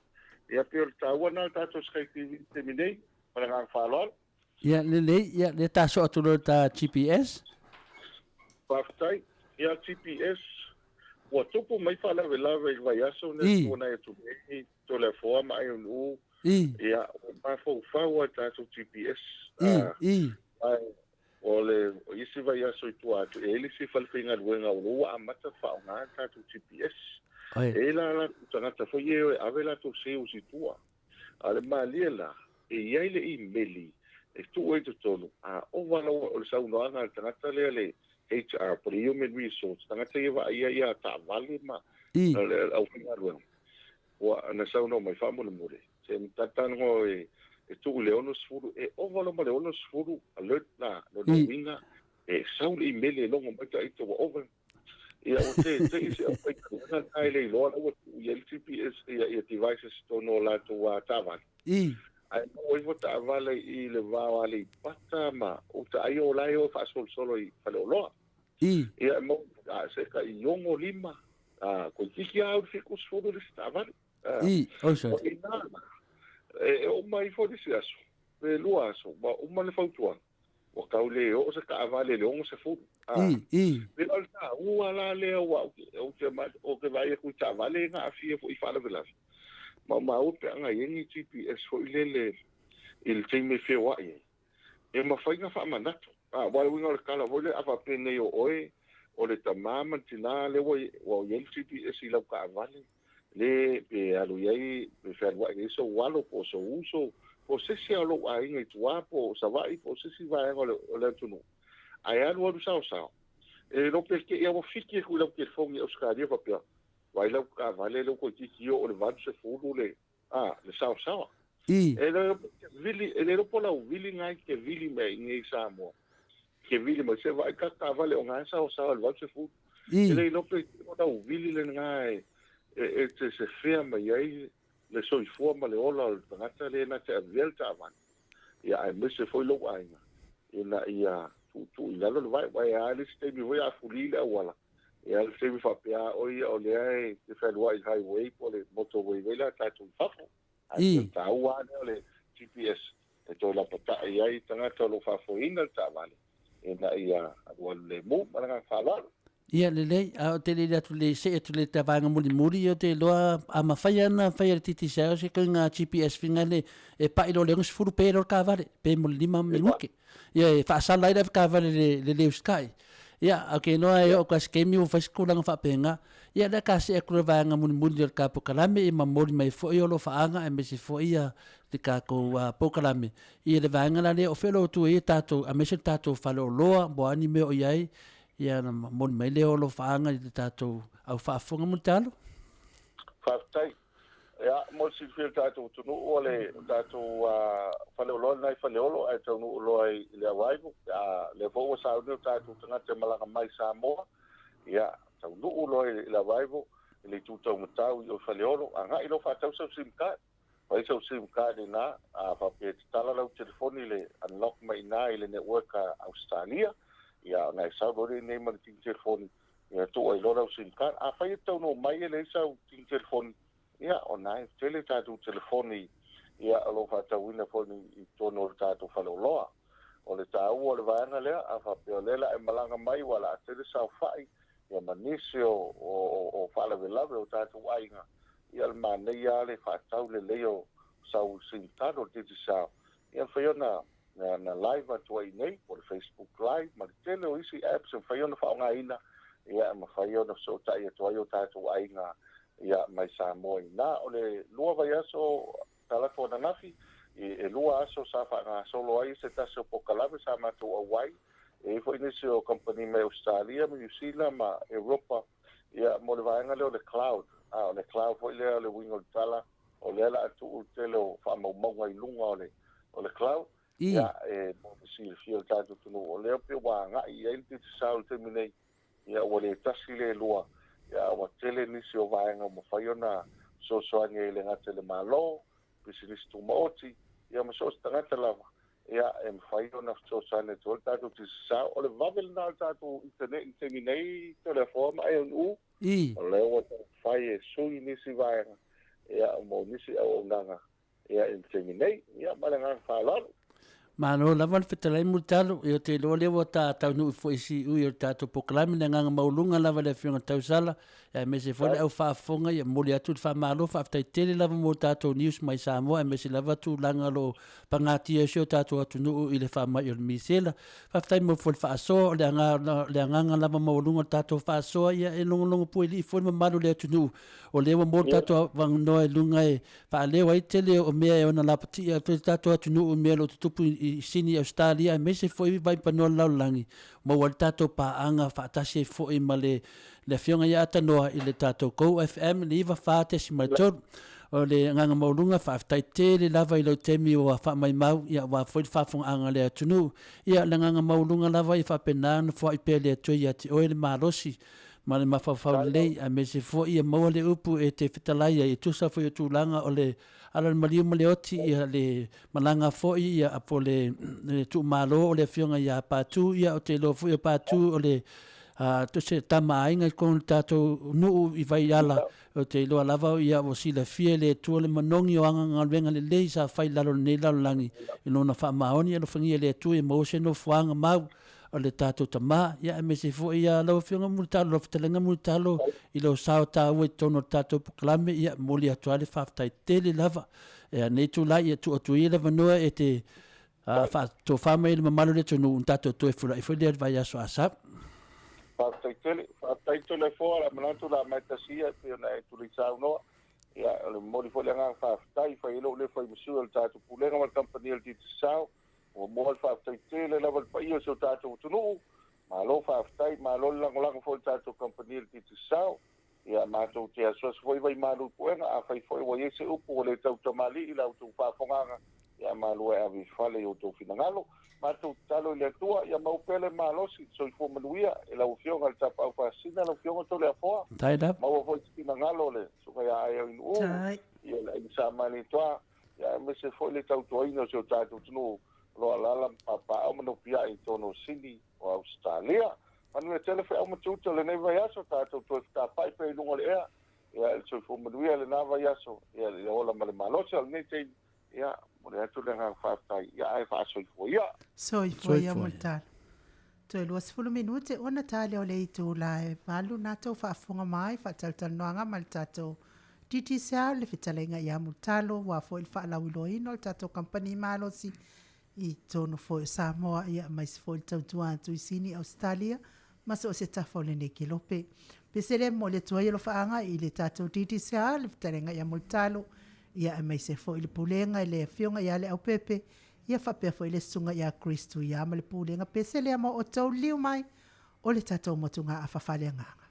Ia, pei o le taua lena o le tatou Sky TV i le taimi nei, ma le agaga faaaloalo. Ia, lelei, ia, lea ta soo atu loa i ta GPS. Faafetai. Ia, GPS, ua tupu mai faalavelave i le vaiaso lenei tuanai atu nei, Toleafoa ma Aionuu. Ia, ua mafaufau lava i tatou GPS. Ae o le isi vaiaso i tua atu, e i ai le isi falefaigaluega o lea ua amata faaaoga le tatou GPS. E i ai la latou tagata foi ia e o e ave latou sales i tua. A o le malie la, e i ai le imeli e tuu ai i totonu, a ova lau, o le saunoaga a le tagata lea le HR po o le Human Resource, tagata ia e vaaia ia taavale ma le aufaigaluega, ua na saunoa mai, faamolemole, se talanoa e tuu i le 60, e ova loa ma le 60 alert la, lona uiga, e sau le imeli e logo mai ta ita ua ova. Ia, ua te te i se aufaigaluega lena e le iloa la ua tuu i ai le GPS ia devices i totonu o latou taavale. Ae maua ifo taavale i le va o Aleipata ma uta ai o la e o e faasolosolo i faleoloa. Ia, e maua, a, se ka i 65, a, toeitiiti lava au i le 70 le isi taavale. O ina, e oo mai ifo le isi aso, pe 2 aso, ua uma le fautuaga. Ua tau le oo se taavale i le 60. Pei o le taua la lea ua ou te ou te vaai atu i taavale na aafia foi i faalavelave. Maumau pe ana i ai ni GPS foi lele i le taimi e feoai ai. E mafai ona faamanatu. Aua o le uiga o le tala foi lea, a faapea nei o oe o le tama ma le tina lea ua i ai le GPS i lau taavale. Le pe alu i ai pe fealuai ai sou alo po o sou uso po o se isi lava o lou aiga i tua po o Savaii po o se isi vaega o le, o le atunuu, ae alualu saosao, e iloa pe te i lava ua fiki atu i lau telefoni i Ausetalia faapea, Vaai lau taavale lea ua toeitiiti oo i le 80 le, a, le saosaoa. I. E le iloa pe te vili, e le iloa po o lau vili lena e te vili mai ai i inei i Samoa. Te vili mai, se vaai ta taavale o na e saosaoa i le 80. I. E le iloa pe o lau vili lena e, e, e te sefea mai ai le soifua ma le ola o le tagata lea na te avea le taavale, ia aemaise foi lou aiga, ina ia tuutuu i lalo le vae. Aua e a le isi taimi foi a fuli le auala, e a le taimi faapea a oe ia o lea e te fealuai i le highway po o le motorway foi lea a tatou i fafo. Ae pei o le taua lava lea o le GPS e toe lapatai ai tagata o lo o faafoeina le taavale ina ia alualu lemu. Ma le agaga faaaloalo. Ia lelei, a o te lele atu le see atu le vaega mulimuli, ia ou te iloa a mafai lava ona fai e le Digicel se ituaiga GPS fina le e pai loa i le 60 pe loa le taavale, pe mo le 5 minute. Ia e faasala ai le avetaavale i le le usitai. Ia, ou te iloa e oo atu lava i se taimi ua fai se tulaga faapena. Ia lea ta see atu i le vaega mulimuli o le ta polokalame ia ma momoli mai foi o alofaaga aemaise foi ia le tatou polokalame i le vaega la lea o fea o lo o tua i ai tatou aemaise le tatou faleoloa po o a ni mea o i ai ia ona momoli mai lea o alofaaga i le tatou au faafofoga mo le talo. Faafetai. Ia, mo le silafia e le tatou atunuu, o le tatou faleoloa lena i Faleolo ae taunuu loa i le arrival. O lea foi ua sauni o tatou tagata e malaga mai i Samoa, ia, taunuu loa i le arrival i le itu taumatau i o i Faleolo, agai loa faatau sau sim card. Fai sau sim card i ina, a faapea e tatala lau telefoni i le unlock mai i ina i le network a Ausetalia, ia ona e sau loa lea i inei ma le tini telefoni, ia tuu ai loa lau sim card. Afai e te taunuu mai e leai sau tini telefoni, ia o na e tele tatou telefoni ia o lo o faatauina foi i totonu o le tatou faleoloa. O le taua o le vaega lea, a faapea o lea o le a e malaga mai ua o le a tele saofai ia ma nisi o faalavelave o tatou aiga, ia o le manaia lava le faatau lelei o sau sim card o le Digicel, ia mafai ona na live atu ai i inei po o le Facebook live ma le tele o isi apps e mafai ona faaaogaina, ia e mafai ona fesootai atu ai o tatou aiga ia mai Samoa i ina. O le lua vaiaso talaatu ananafi, e lua aso sa faagasolo ai se tasi o polokalame sa matou auai, e i ai foi nisi o kamupani mai Ausetalia ma Niu Sila ma Europa, ia mo le vaega lea o le cloud. A o le cloud foi lea o le uiga o le tala, o lea o le a tuu le tele o faamaumauga i luga o le o le cloud, ia e mo le silafia e le tatou atunuu, o lea pei ua agai i ai le Digicel i le taimi nei, ia ua le tasi le lua, ia ua tele nisi o vaega ua mafai ona fesoasoani ai e le gata i le Malo, pisinisi tumaoti, ia ma so o se tagata lava, ia e mafai ona fesoasoani atu ai le tatou Digicel. O le vave lena o le tatou internet i le taimi nei, Toleafoa ma ANU, o lea ua taumafai e sui nisi vaega, ia mo nisi auaunaga ia i le taimi nei. Ia ma le agaga faaaloalo. Malo lava le fetalai Mulitalo, ia ou te iloa lea ua ta taunuu foi i siui o le tatou polokalame, le agaga maualuga lava i le Afioga i le Tausala, aemaise foi le au faafofoga, ia momoli atu le faamalo, faafetai tele lava mo tatou news mai Samoa, aemaise lava tulaga o lo o pagatia ai si o tatou atunuu i le faamai o le misela. Faafetai mo foi le faasoa, o le agaga lava maualuga o le tatou faasoa, ia e logologo puelii foi le mamalu o le atunuu, o lea ua maua le tatou avanoa i luga e faaleo ai tele o mea e ona lapatia atu ai le tatou atunuu i mea o lo o tutupu i Sini, Ausetalia aemaise foi vaipanoa o le lalolagi, maua ai le tatou paaga faatasi ai foi ma le le Afioga ia Atanoa i le tatou Go FM i le 94.3. O le agaga maualuga, faafetai tele lava i lou taimi ua faamaimau, ia aua foi le faafofogaaga a le atunuu. Ia, le agaga maualuga lava ia faapena ona foai pea e le Atua ia te oe le malosi ma le mafaufau lelei, aemaise foi ia maua le upu e te fetalai ai e tusa foi o tulaga o le ala o le maliu ma le oti, ia le malaga foi ia po o le tuumalo o le afioga ia Patu, ia ou te iloa foi o Patu o le se tama aiga i totonu o le tatou nuu i Vaiala, ou te iloa lava ia ua silafia e le Atua le manogi o ana galuega lelei sa fai i lalo o lenei lalolagi i lona faamaoni. Alofagia e le Atua ia maua se nofoaga mau o le tatou tama, ia aemaise foi ia lau Afioga Mulitalo, lau Fetalaiga Mulitalo i lou sao taua i totonu o le tatou polokalame, ia momoli atu lava le faafetai tele lava. Ia nei itula ia tuu atu ia le avanoa e te faatofa mai i le mamalu o le atunuu ona tatou toe feiloai foi lea i le vaiaso a sau. Faafetai tele, faafetai Toleafoa, o le a manatu o le a mae tasi ia e pei ona e tulei saunoa. Ia, o le momoli foi le agaga faafetai, e fai ai lou le fai ma sui o le tatou Pulega ma le Kamupani a le Digicel. Muamua le faafetai tele lava i le paia o si o tatou atunuu. Malo faafetai, malo le lagolago foi i le tatou Kamupani a le Digicel. Ia, matou te asuasu foi vai malu i puega, afai foi ua i ai se upu ua le tautamalii i la outou faafofogaaga, ia malu e ave i fale i outou finagalo. Matou tatalo i le Atua ia maua pea le malosi, soifua manuia i lau Afioga i le Tapaau Faasisina, lau Afioga Toleafoa. Tai lava. Maua foi se finagalo o le Susuga ia Aeau-i-Nuu, ia le Aiga Sa Malietoa, ia aemaise foi le tautuaina o si o tatou atunuu o lo o alaala ma papaaao ma nopiai i totonu o Sini o Ausetalia. Manuia tele feau ma tiute o lenei vaiaso, tatou toe fetapai pea i luga o le ea, ia le soifua manuia i lena vaiaso, ia le ola ma le malosi. A o lenei taimi, ia, momoli atu le agaga faafetai, ia ae faasoifua ia. Soifua ia Mulitalo. Toe 20 minute ona tali o le itula e 8 na tou faafofoga mai faatalatalanoaga ma le tatou Digicel le fetalaiga ia Mulitalo ua foi le faalauiloaina o le tatou kamupani malosi i totonu foi o Samoa ia aemaise foi le tautua atu i Sini, Ausetalia ma so o se tafa o lenei kelope. Pese lea e momoli atu ai alofaaga i le tatou Digicel le fetalaiga ia Mulitalo ia aemaise foi le Pulega i le Afioga ia Leaupepe ia faapea foi le Susuga ia Chris Tuia ma le Pulega. Pese lea mo outou liliu mai o le tatou motugaafa faaleagaga.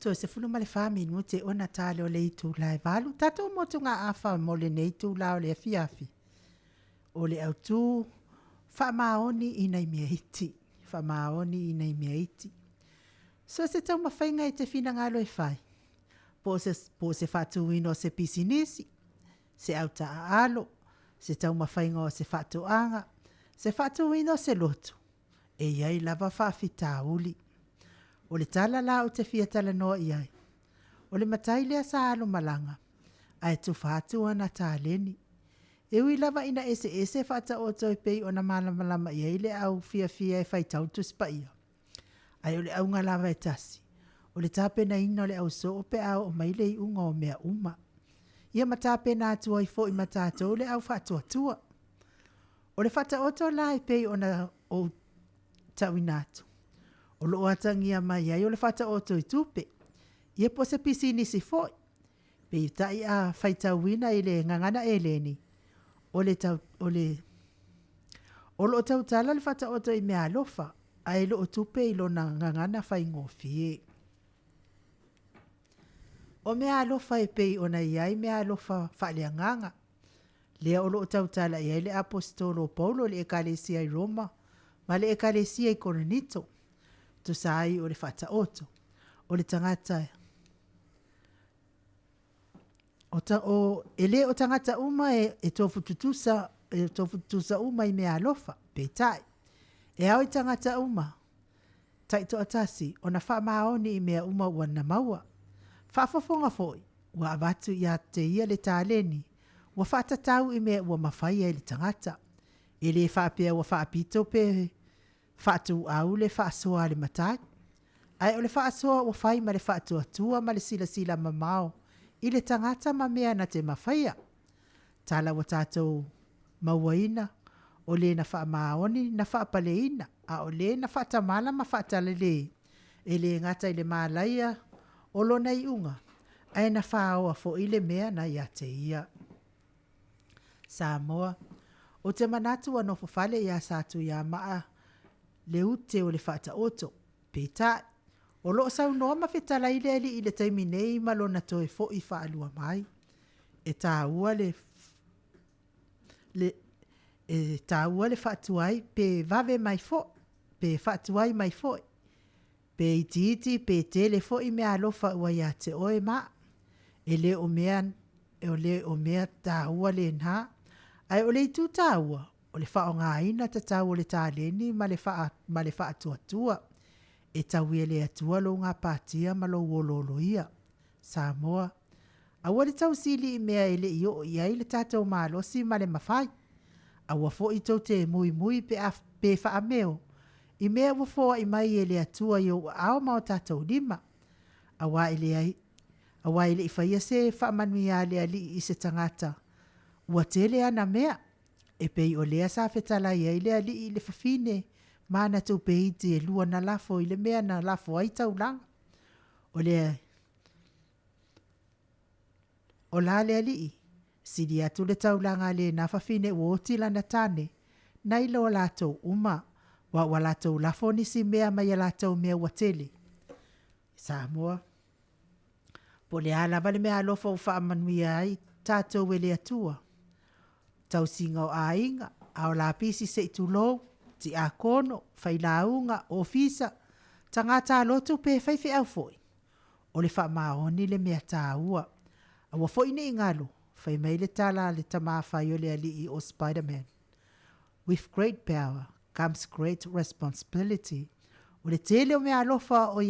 Toe 14 minute ona tale o le itula e 8. Tatou motugaafa mo lenei itula o le afiafi. O le autū, faamaoni i nai mea iti. Faamaoni i nai mea iti. So o se taumafaiga e te finagalo e fai, po o se, po o se faatuina o se pisinisi, se autaaalo, se taumafaiga o se faatoaga, se faatuina o se lotu, e i ai lava faafitauli. O le tala la ou te fia talanoa i ai, o le matai lea sa alo malaga, ae tufa atu ana taleni. E ui lava ina eseese faataoto e pei ona malamalama i ai le au fiafia e faitau Tusi Paia, ae o le auga lava e tasi, o le tapenaina o le au soo pe a oo mai le iuga o mea uma. Ia ma tapena atu ai foi ma tatou le au faatuatua. O le faataoto la e pei ona ou tauina atu, o lo o atagia mai ai o le faataoto i tupe, ia po o se pisinisi foi. Peitai a faitauina i le gagana eleni, o le tau, o le, o lo o tautala le faataoto i meaalofa, ae le o tupe i lona gagana faigofie. O meaalofa e pei ona i ai meaalofa faaleagaga, lea o lo o tautala i ai le Aposetolo o Paulo i le Ekalesia i Roma ma le Ekalesia i Korinito, tusa ai o le faataoto, o le tagata o ta, o, e le o tagata uma e, e tofu tutusa, e tofu tutusa uma i meaalofa, peitai, e ao i tagata uma, taitoatasi, ona faamaoni i mea uma ua na maua. Faafofoga foi, ua avatu ia te ia le taleni, ua faatatau i mea ua mafai ai le tagata. E le faapea ua faapito pe faatuau le faasoa a le matai. Ae o le faasoa ua fai ma le faatuatua ma le silasila mamao i le tagata ma mea na te mafaia. Tala ua tatou mauaina, o le na faamaoni na faapaleina, a o le na faatamala ma faatalale, e le gata i le malaia o lona iuga, ae na faoa foi le mea na ia te ia. Samoa, Ou te manatu ua nofo fale ia Satuiamaa le ute o le faataoto. Peitai, o lo o saunoa ma fetalai le alii i le taimi nei ma lona toe foi faalua mai. E taua le, le, e taua le faatuai pe vave mai foi, pe faatuai mai foi, pe itiiti pe tele foi meaalofa ua ia te oe ma au. E le o mea, e le o mea taua lena, ae o le itu taua, o le faaaogaina tatau o le taleni ma le faa, ma le faatuatua. E tau e le Atua lou gapatia ma lou olooloia. Samoa, Aua le tausili i mea e le i oo i ai le tatou malosi ma le mafai. Aua foi tou te muimui pe a, pe faameo i mea ua foai mai e le Atua i ou aao ma o tatou lima. Aua e leai, aua e le i faia se faamanuia a le Alii i se tagata ua tele ana mea, e pei o lea sa fetalai ai le Alii i le fafine ma ana tupe iti e lua na lafo i le mea na lafo ai taulaga. O le O la le alii, sili atu le taulaga a lena fafine ua oti lana tane, nai lo latou uma, wa ua latou lafo nisi mea mai a latou mea ua tele. Samoa, Po o le a lava le meaalofa ua faamanuia ai tatou e le Atua, tausiga o aiga, ao lapisi se i tulou, tiakono, failauga, ofisa, tagata lotu pe faifeau foi, O le faamaoni le mea taua. Aua foi ne i galo, fai mai le tala a le tama fai o le alii o Spiderman, With great power comes great responsibility. O le tele o meaalofa o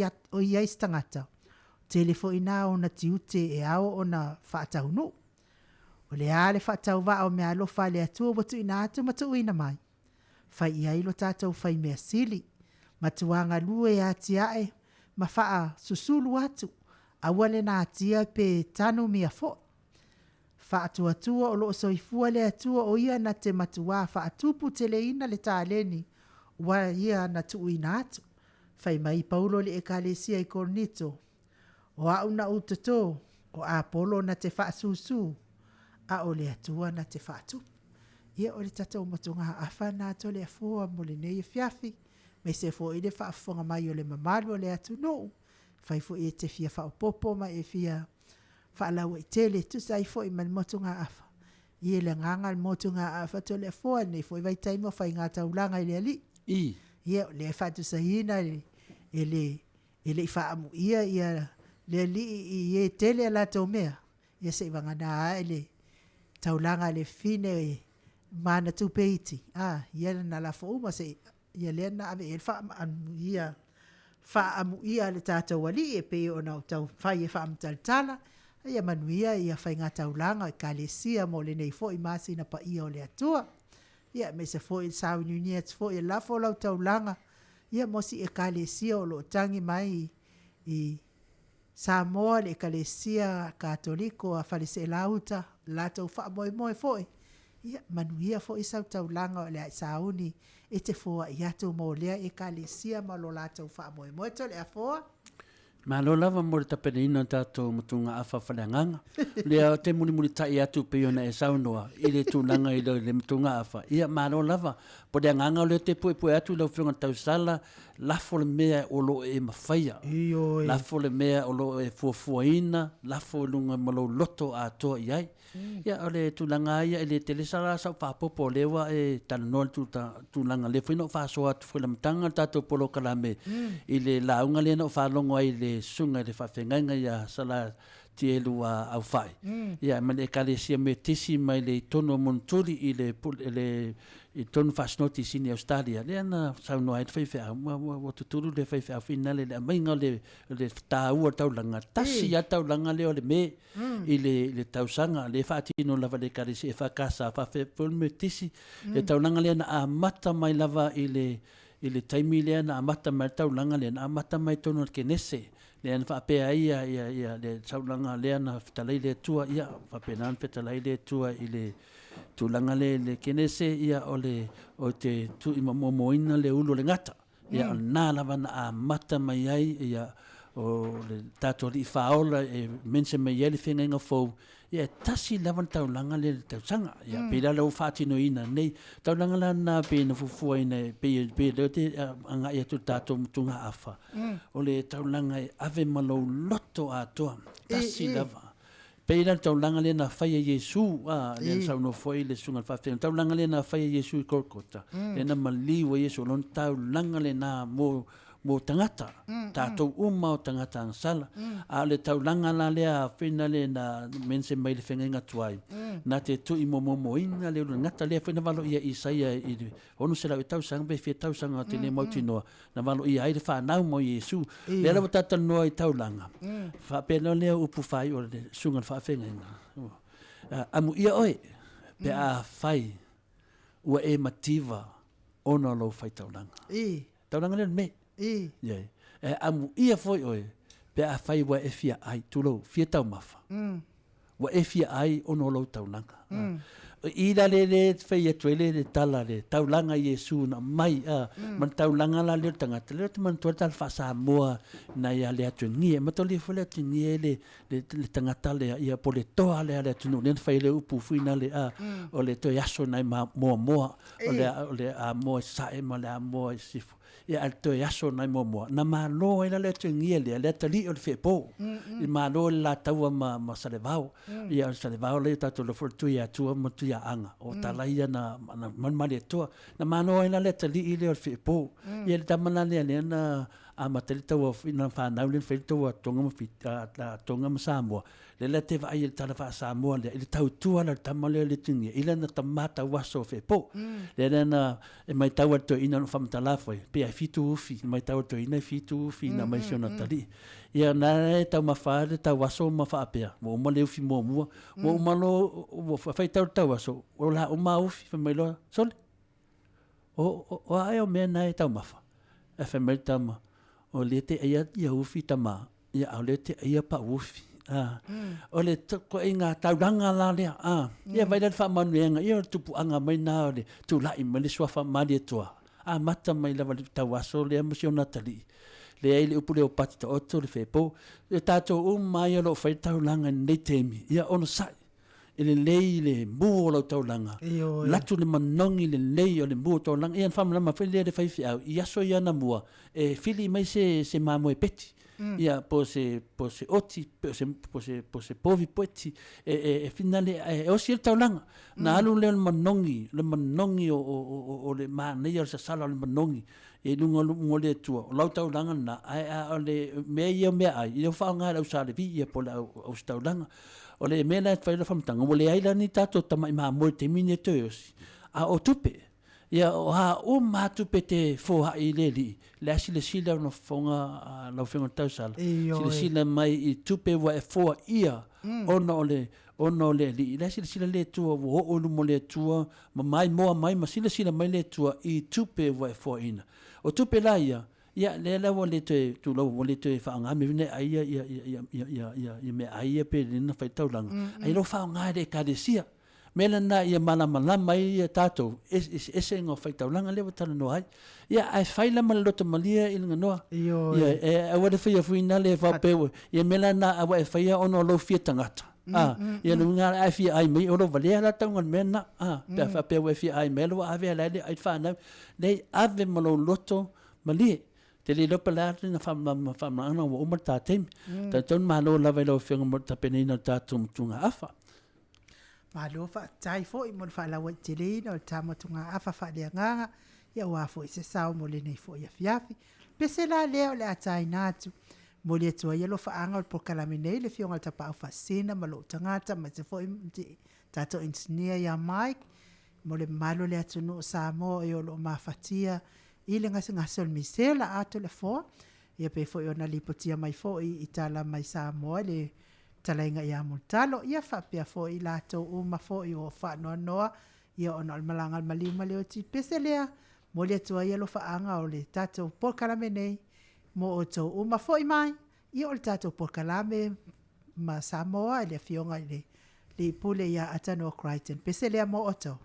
i ai se tagata, tele foi ina ona tiute e ao ona faataunuu. O le a le faatauvaa o meaalofa a le Atua ua tuuina atu ma tuuina mai? Fai i ai lo tatou faimea sili. Matua galue e atiae ma faasusulu atu, aua le natia pe tanumia foi. Faatuatua o lo o soifua le Atua o ia na te matuā faatupu teleina le taleni ua ia na tuuina atu. Fai mai Paulo i le Ekalesia i Korinito, O au na ou totō, o Apolo na te faasusū, a o le Atua na te faatupu. Ia, o le tatou motugaafa na Toleafoa mo lenei afiafi, aemaise foi le faafofoga mai o le mamalu o le atunuu. Afai foi e te fia faaopoopo ma e fia faalauaitele e tusa ai foi ma le motugaafa, ia le agaga o le motugaafa Toleafoa i lenei foi vaitaimi o faiga taulaga i le Alii. I. Ia, o lea e faatusaina e le e le i faaamuia ia le Alii i e tele a latou mea, ia seivagana ae le taulaga a le fafine ma ana tupe iti, a, ia na lafo uma se i, ia lea na ave i ai le faaamuia, faaamuia a le tatou Alii e pei ona ou taumafai e faamatalatala, ia manuia ia faigataulaga o Ekalesia mo lenei foi masina paia o le Atua. Ia aemaise foi le sauniuni atu foi e lafo lau taulaga ia mo si Ekalesia o lo o tagi mai i Samoa, le Ekalesia Katoliko a Faleseelauta, latou faamoemoe foi, ia manuia foi sau taulaga o le a e sauni e te foai atu mo lea Ekalesia ma lo latou faamoemoe. Toleafoa. Malo lava mo le tapenaina o tatou matugaafa faaleagaga. O lea ou te mulimulitai atu pei ona e saunoa i le tulaga i le matugaafa. Ia, malo lava. Po o le agaga o lea ou te puepue atu i lau Afioga i le Tausala, lafo le mea o lo o e mafaia. Ioe. Lafo le mea o lo o e fuafuaina, lafo i luga ma lou loto atoa i ai. Ia, o le tulaga lava ia, e le tele sa la sau faaopoopo, o lea ua e talanoa i le tulaga, lea foi na ou faasoa atu foi i le amataga o le tatou polokalame i le lauga lea na ou faalogo ai i le susuga i le faafeagaiga ia Sala Tielu Aufai, ia ma le Ekalesia Metotisi mai le totonu o Monotuli i le i totonu Faasinoti i Sini Ausetalia, lea na saunoa ai le faifeau, ua tutulu le faifeau finale i le aumaiga o le taua o le taulaga, tasi lava le taulaga lea o le me i le tausaga, lea e faatino lava e le Ekalesia EFKS, faapea foi le Metotisi, le taulaga lea na amata mai lava i le I le taimi lea na amata mai ai le taulaga lea, na amata mai i totonu o le Kenese, lea na faapea ai ia, ia, ia le taulaga lea na fetalai le Atua, ia, faapena ona fetalai le Atua i le tulaga lea i le Kenese, ia, o le, o te tuuimamoamoaina le ulu o le gata. Ia, o lena lava na amata mai ai, ia, o le tatou Alii Faaola e mention mai ai le feagaiga fou, Ia e tasi lava le taulaga lea i le tausaga. Ia pei la lea ua faatinoina nei. Taulaga la lena pei na fuafuaina e pei pei lea ou te agai atu i le tatou motugaafa, o le taulaga e ave ma lou loto atoa, tasi lava. Pei la le taulaga lea na fai e Iesu, a, lea na saunoa foi le Susuga i le Faafeagaiga, taulaga lea na fai e Iesu i Kolokota, lea na maliu ai Iesu, o lona taulaga lena mo mo tagata, tatou uma o tagata agasala. A o le taulaga la lea fina le na mention mai le feagaiga tuai, na te tui momomoina le ulu gata lea foi na valoia e Isaia i le 600 tausaga pe fia tausaga o te le mautinoa, na valoia ai le fanau mai o Iesu. Lea la ua tatou talanoa i taulaga, faapea loa lea upu faaiu o le susuga i le faafeagaiga, amuia oe pe afai ua e mativa ona o lou faitaulaga. Taulaga lea o le me. I. Ioe. E amuia foi oe pe afai ua e fia ai, tulou, fia taumafa. Ua e fia ai ona o lou taulaga. I la le le fai atu ai le, le tala le taulaga i Iesu na aumai, a, ma le taulaga la lea o le tagata, lea ou te manatua le tala faa-Samoa nai a le atuagia. E mataulia foi le atuagia le, le, le tagata lea, ia po o le toa lea a le atunuu lea na fai ai le upu foi nale, a, o le toe aso nai ma moamoa. O le, o le Amoa i Sasae ma le Amoa i Sisifo. Ia, ae toe aso nai Moamoa, na malo ai la le atuagia lea, le atalii o le feepo. I malo le la taua ma, ma Salevao. Ia, o Salevao lea tatou iloa foi o le Tuiatua ma le Tuiaaga. O tala ia na, na Malietoa. Na malo ai la le atalii lea o le feepo. Ia, le tama la lea lea na amata ai le taua, na fanau lea na fai ai le taua a Tonga ma Fiti, a Tonga ma Samoa. Lea la te vaai i le tala faa-Samoa lea, i le tautua la o le tama lea o le Tunia, i lana tama tauaso o Feepo. Lea la na e maitau a le toeaina ona faamatala foi, pe ai fitu ufi, e maitau a le toeaina e fitu ufi na aumai si ona talii. Ia na e taumafa le tauaso ma faapea, ua uma le ufi muamua, ua uma loa ua faitau le tauaso, o la uma ufi, fai mai loa, sole, o a ea o mea na e taumafa? Ae fai mai le tama, o lea te aia ia ufi tama, ia a o lea te aia pau ufi. A, o le ituaiga taulaga la lea, a, ia vaai la le faamanuiaga, ia o le tupuaga mai na o le tulai mai le suafa Malietoa, amata mai lava i le tauaso lea ma si ona atalii, leai le upu lea o pati taoto le fepo, ia tatou uma lava ia o lo o fai le taulaga i lenei taimi, ia onosai. E lelei le mu o lau taulaga, latu le manogi lelei o le mu o taulaga. Ia na faamalamalama foi lea e le faifeau i aso ia anamua e fili mai se se mamoe peti. Ia po se po se oti po se po se po se povi peti e e e finale e osi ai le taulaga. Na alu lea o le manogi, le manogi o o o o le manaia o le sasala o le manogi i luga o le Atua, o lau taulaga lena, ae a o le mea ia o meaai, ia faaaoga e le au Sa Levi ia po o le au ositaulaga. O le mea la e fai ai lau faamatalaga, ua leai la ni tatou tamai mamoe i le taimi lenei e toe osi, a o tupe. Ia o a uma lava tupe e te foai i le Alii, o le a silasila ona fofoga lau Afioga i le tausala, silasila mai i tupe ua e foaia ona o le ona o le Alii. O le a silasila le Atua ua oo i luma o le Atua ma maimoa mai ma silasila mai le Atua i tupe ua e foaina. O tupe la ia, ia lea la ua le toe tulou ua le toe faaaoga mea nei ai ia ia ia ia ia ia ia meaai ia pe le na fai taulaga, ai lo faaaoga e le Ekalesia. Mea lena ia malamalama ai ia tatou eseesega o faitaulaga lea ua talanoa ai. Ia ae fai la ma le loto malie i le ganoa. Ia e aua le faia fuina le faapea ua ia mea lena a ua e faia ona o lou fia tagata. A ia le uiga a e fia ai mai o lou valea la tauga o le mea lena. A pe a faapea ua e fia ai mai ua ave la le ai fanau. Leai ave ma lou loto malie. Te le iloa pe o le a lena faamalamalamaga ua uma le ta taimi. Talitonu malo lava i lau Afioga mo le tapenaina o le tatou matugaafa. Malo faafetai foi mo le faalauaiteleina o le ta motugaafa faaleagaga, ia aua foi se sao mo lenei foi afiafi. Pese la lea o le a taina atu, momoli atu ai alofaaga o le polokalame nei le Afioga i le Tapaau Faasisina ma lou tagata aemaise foi tatou engineer ia Mike mo le mamalu o le atunuu o Samoa e o lo o mafatia i le gasegase o le misela atu le afoa, ia pei foi ona lipotia mai foi i tala mai Samoa i le Fetalaiga ia Mulitalo, ia faapea foi i latou uma foi ua faanoanoa, ia ona o le malaga a le maliu ma le oti. Pese lea, momoli atu ai alofaaga o le tatou polokalame nei mo outou uma. Foi mai, ia o le tatou polokalame ma Samoa i le Afioga i le Alii Pule ia Atanoa Crichton. Pese lea mo outou.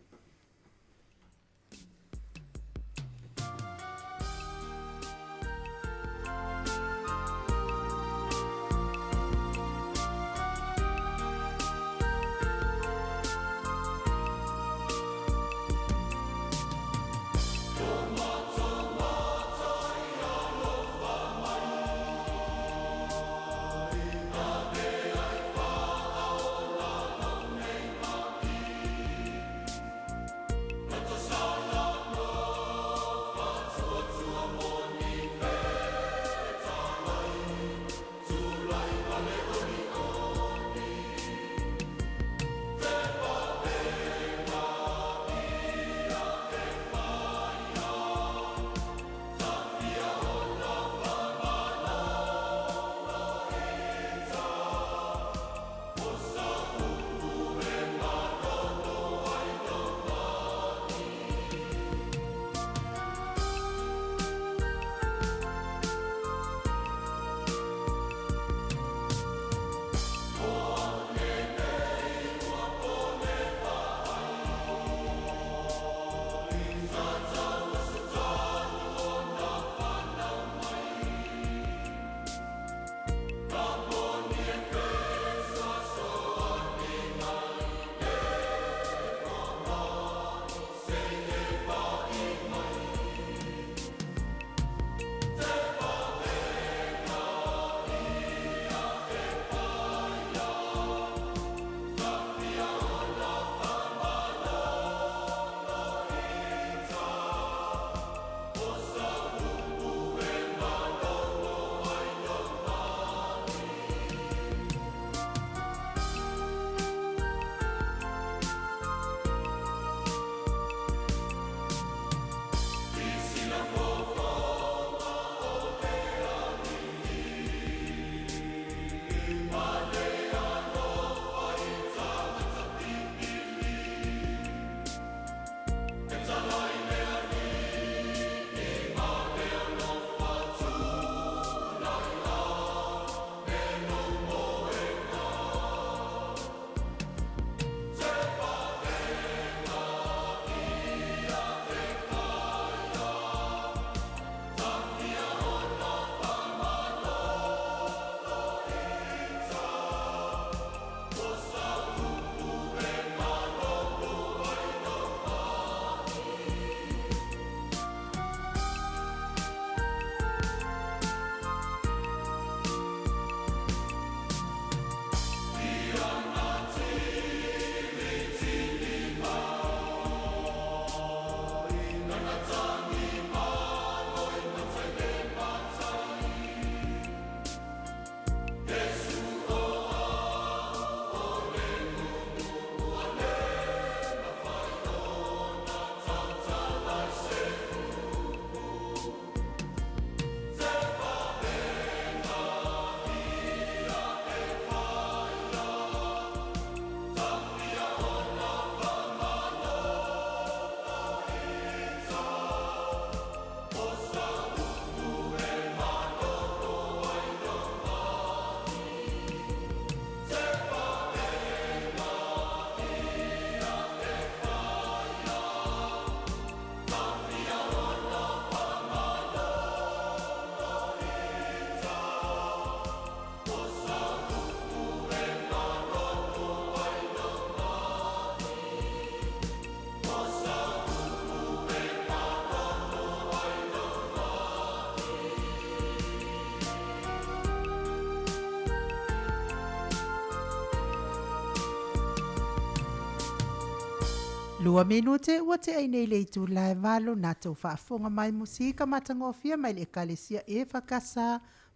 Lua minute ua tea nei le itula e 8 na tou faafofoga mai musika matagofie mai le Ekalesia EFKS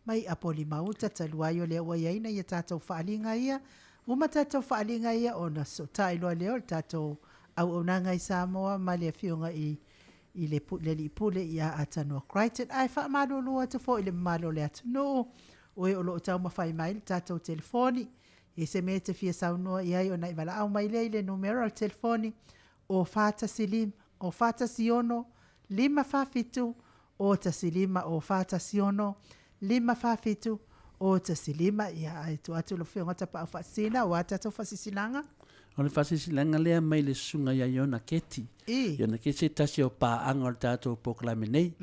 mai Apolima-uta talu ai o lea ua i ai nai a tatou faaaliga ia. Uma tatou faaaliga ia ona fesootai loa lea o le tatou auaunaga i Samoa ma le Afioga i i le le Alii Pule ia Atanoa Crichton. Ae faamalulu atu foi i le mamalu o le atunuu, o e o lo o taumafai mai le tatou telefoni, i se mea e te fia saunoa i ai ona e valaau mai lea i le numera o le telefoni o 415 o 416 547 o 15 o 416 547 o 15. Ia, ae tuu atu i lau Afioga Tapaau Faasisina aua tatou faasilasilaga. O le faasilasilaga lea mai le susuga ia Iona Keti. I. Iona Keti se tasi o paaga o le tatou polokalame nei.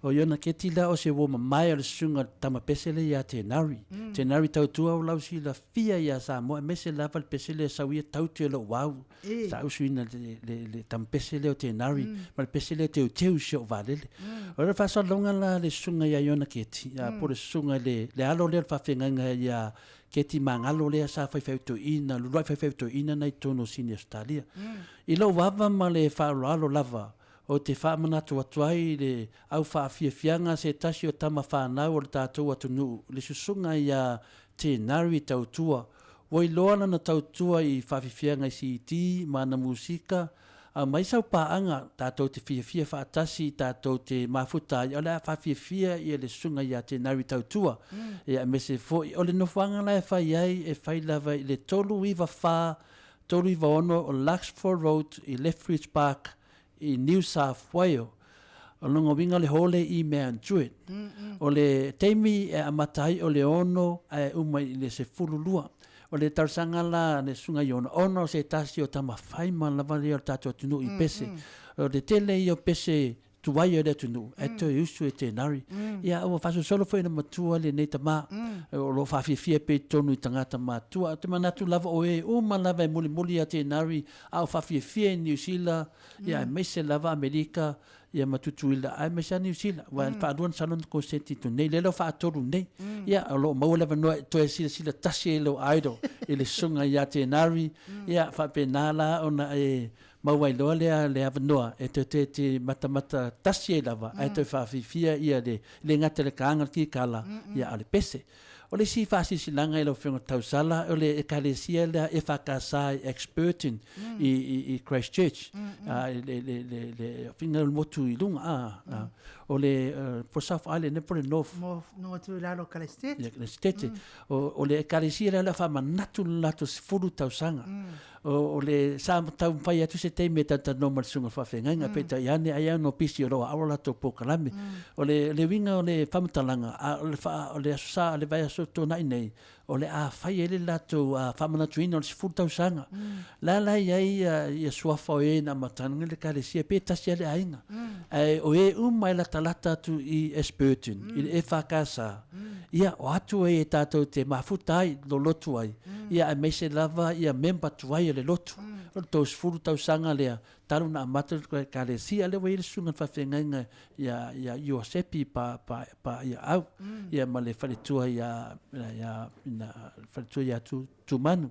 O Iona Keti la o se uo mamae o le susuga o le tama pese lea ia Tenari. Tenari tautua o lau silafia ia Samoa aemaise lava le pese lea sau ia tautu e lou au. Sa usuina le, le, le tama pese lea o Tenari ma le pese lea o Teuteu i si ou vaalele. O le faasalalauga la a le susuga ia Iona Keti, po o le susuga i le, le alo lea o le faafeagaiga ia Keti Magalo lea sa faifeau toeaina, luluai faifeau toeaina na i totonu o Sini Ausetalia. I lou ava ma le faaaloalo lava, ou te faamanatu atu ai i le au faafiafiaga se tasi o tama fanau o le tatou atunuu, le susuga ia Tenari Tautua. Ua iloa lana tautua i faafiafiaga i CD ma ana musika, A mai sau paaga, tatou te fiafia faatasi, tatou te mafuta ai, o le a faafiafia ia le susuga ia Tenari Tautua, ia aemaise foi o le nofoaga la e fai ai, e fai lava i le 394 396 o Luxford Road i Lethbridge Park i New South Wales. O lona uiga o le hole i Mount Druitt. O le taimi e amata ai o le 6 ae uma i le 12. O le talosaga la a le Susuga Iona, ona o se tasi o tama fai ma lava lea o le tatou atunuu i pese. O le tele ia o pese tuai o le atunuu, ae toe usu e Tenari. Ia ua faasolosolo foi ona matua lenei tama, o lo o faafiafia pea i totonu i tagata matutua. Ou te manatu lava o e uma lava e mulimuli ia Tenari a o faafiafia i Niu Sila, ia aemaise lava Amerika, ia ma Tutuila aemaise lava Niu Sila, aua e faalua ona sau lona koseti i totonu nei, lea la ua faatolu nei. Ia, o lo o maua le avanoa e toe silasila tasi ai i lou idol i le susuga ia Tenari, ia faapena la ona e maua ai loa lea le avanoa e toe te te matamata tasi ai lava ae toe faafiafia ia le le gata i le kaaga o le kikala, ia a o le pese. O le isi faasilasilaga i lau Afioga Tausala, o le Ekalesia lea EFKS i Ashburton i Christchurch, le afiga o le motu i luga, o le po South Island po le North. Mo atu i lalo o Kalaisitete. Kalaisitete. O le Ekalesia lea o le a faamanatu le latou 10 tausaga. O le sa taumafai atu se taimi e talatalanoa ma le susuga faafeagaiga, peitai ane ai lava ona pisi o lo o aoa latou polokalame. O le uiga o le faamatalaga, a o le o le Aso Sa, le vaiaso tuanai nei, o le a fai ai le latou faamanatuina o le 10 tausaga. La la e i ai ia suafa o e na amataina le Ekalesia, pe tasi lava le aiga. Ae o e uma e latalata atu i Ashburton, i le EFKS, ia o atu ai e tatou te mafuta ai, lolotu ai, ia aemaise lava ia member tuai o le lotu. O le 30 tausaga lea talu ona amata le Ekalesia, lea ua i ai le susuga i le faafeagaiga ia ia Iosepi pa pa pa ia au, ia ma le faletua ia ia ina faletua ia tu Tumanu.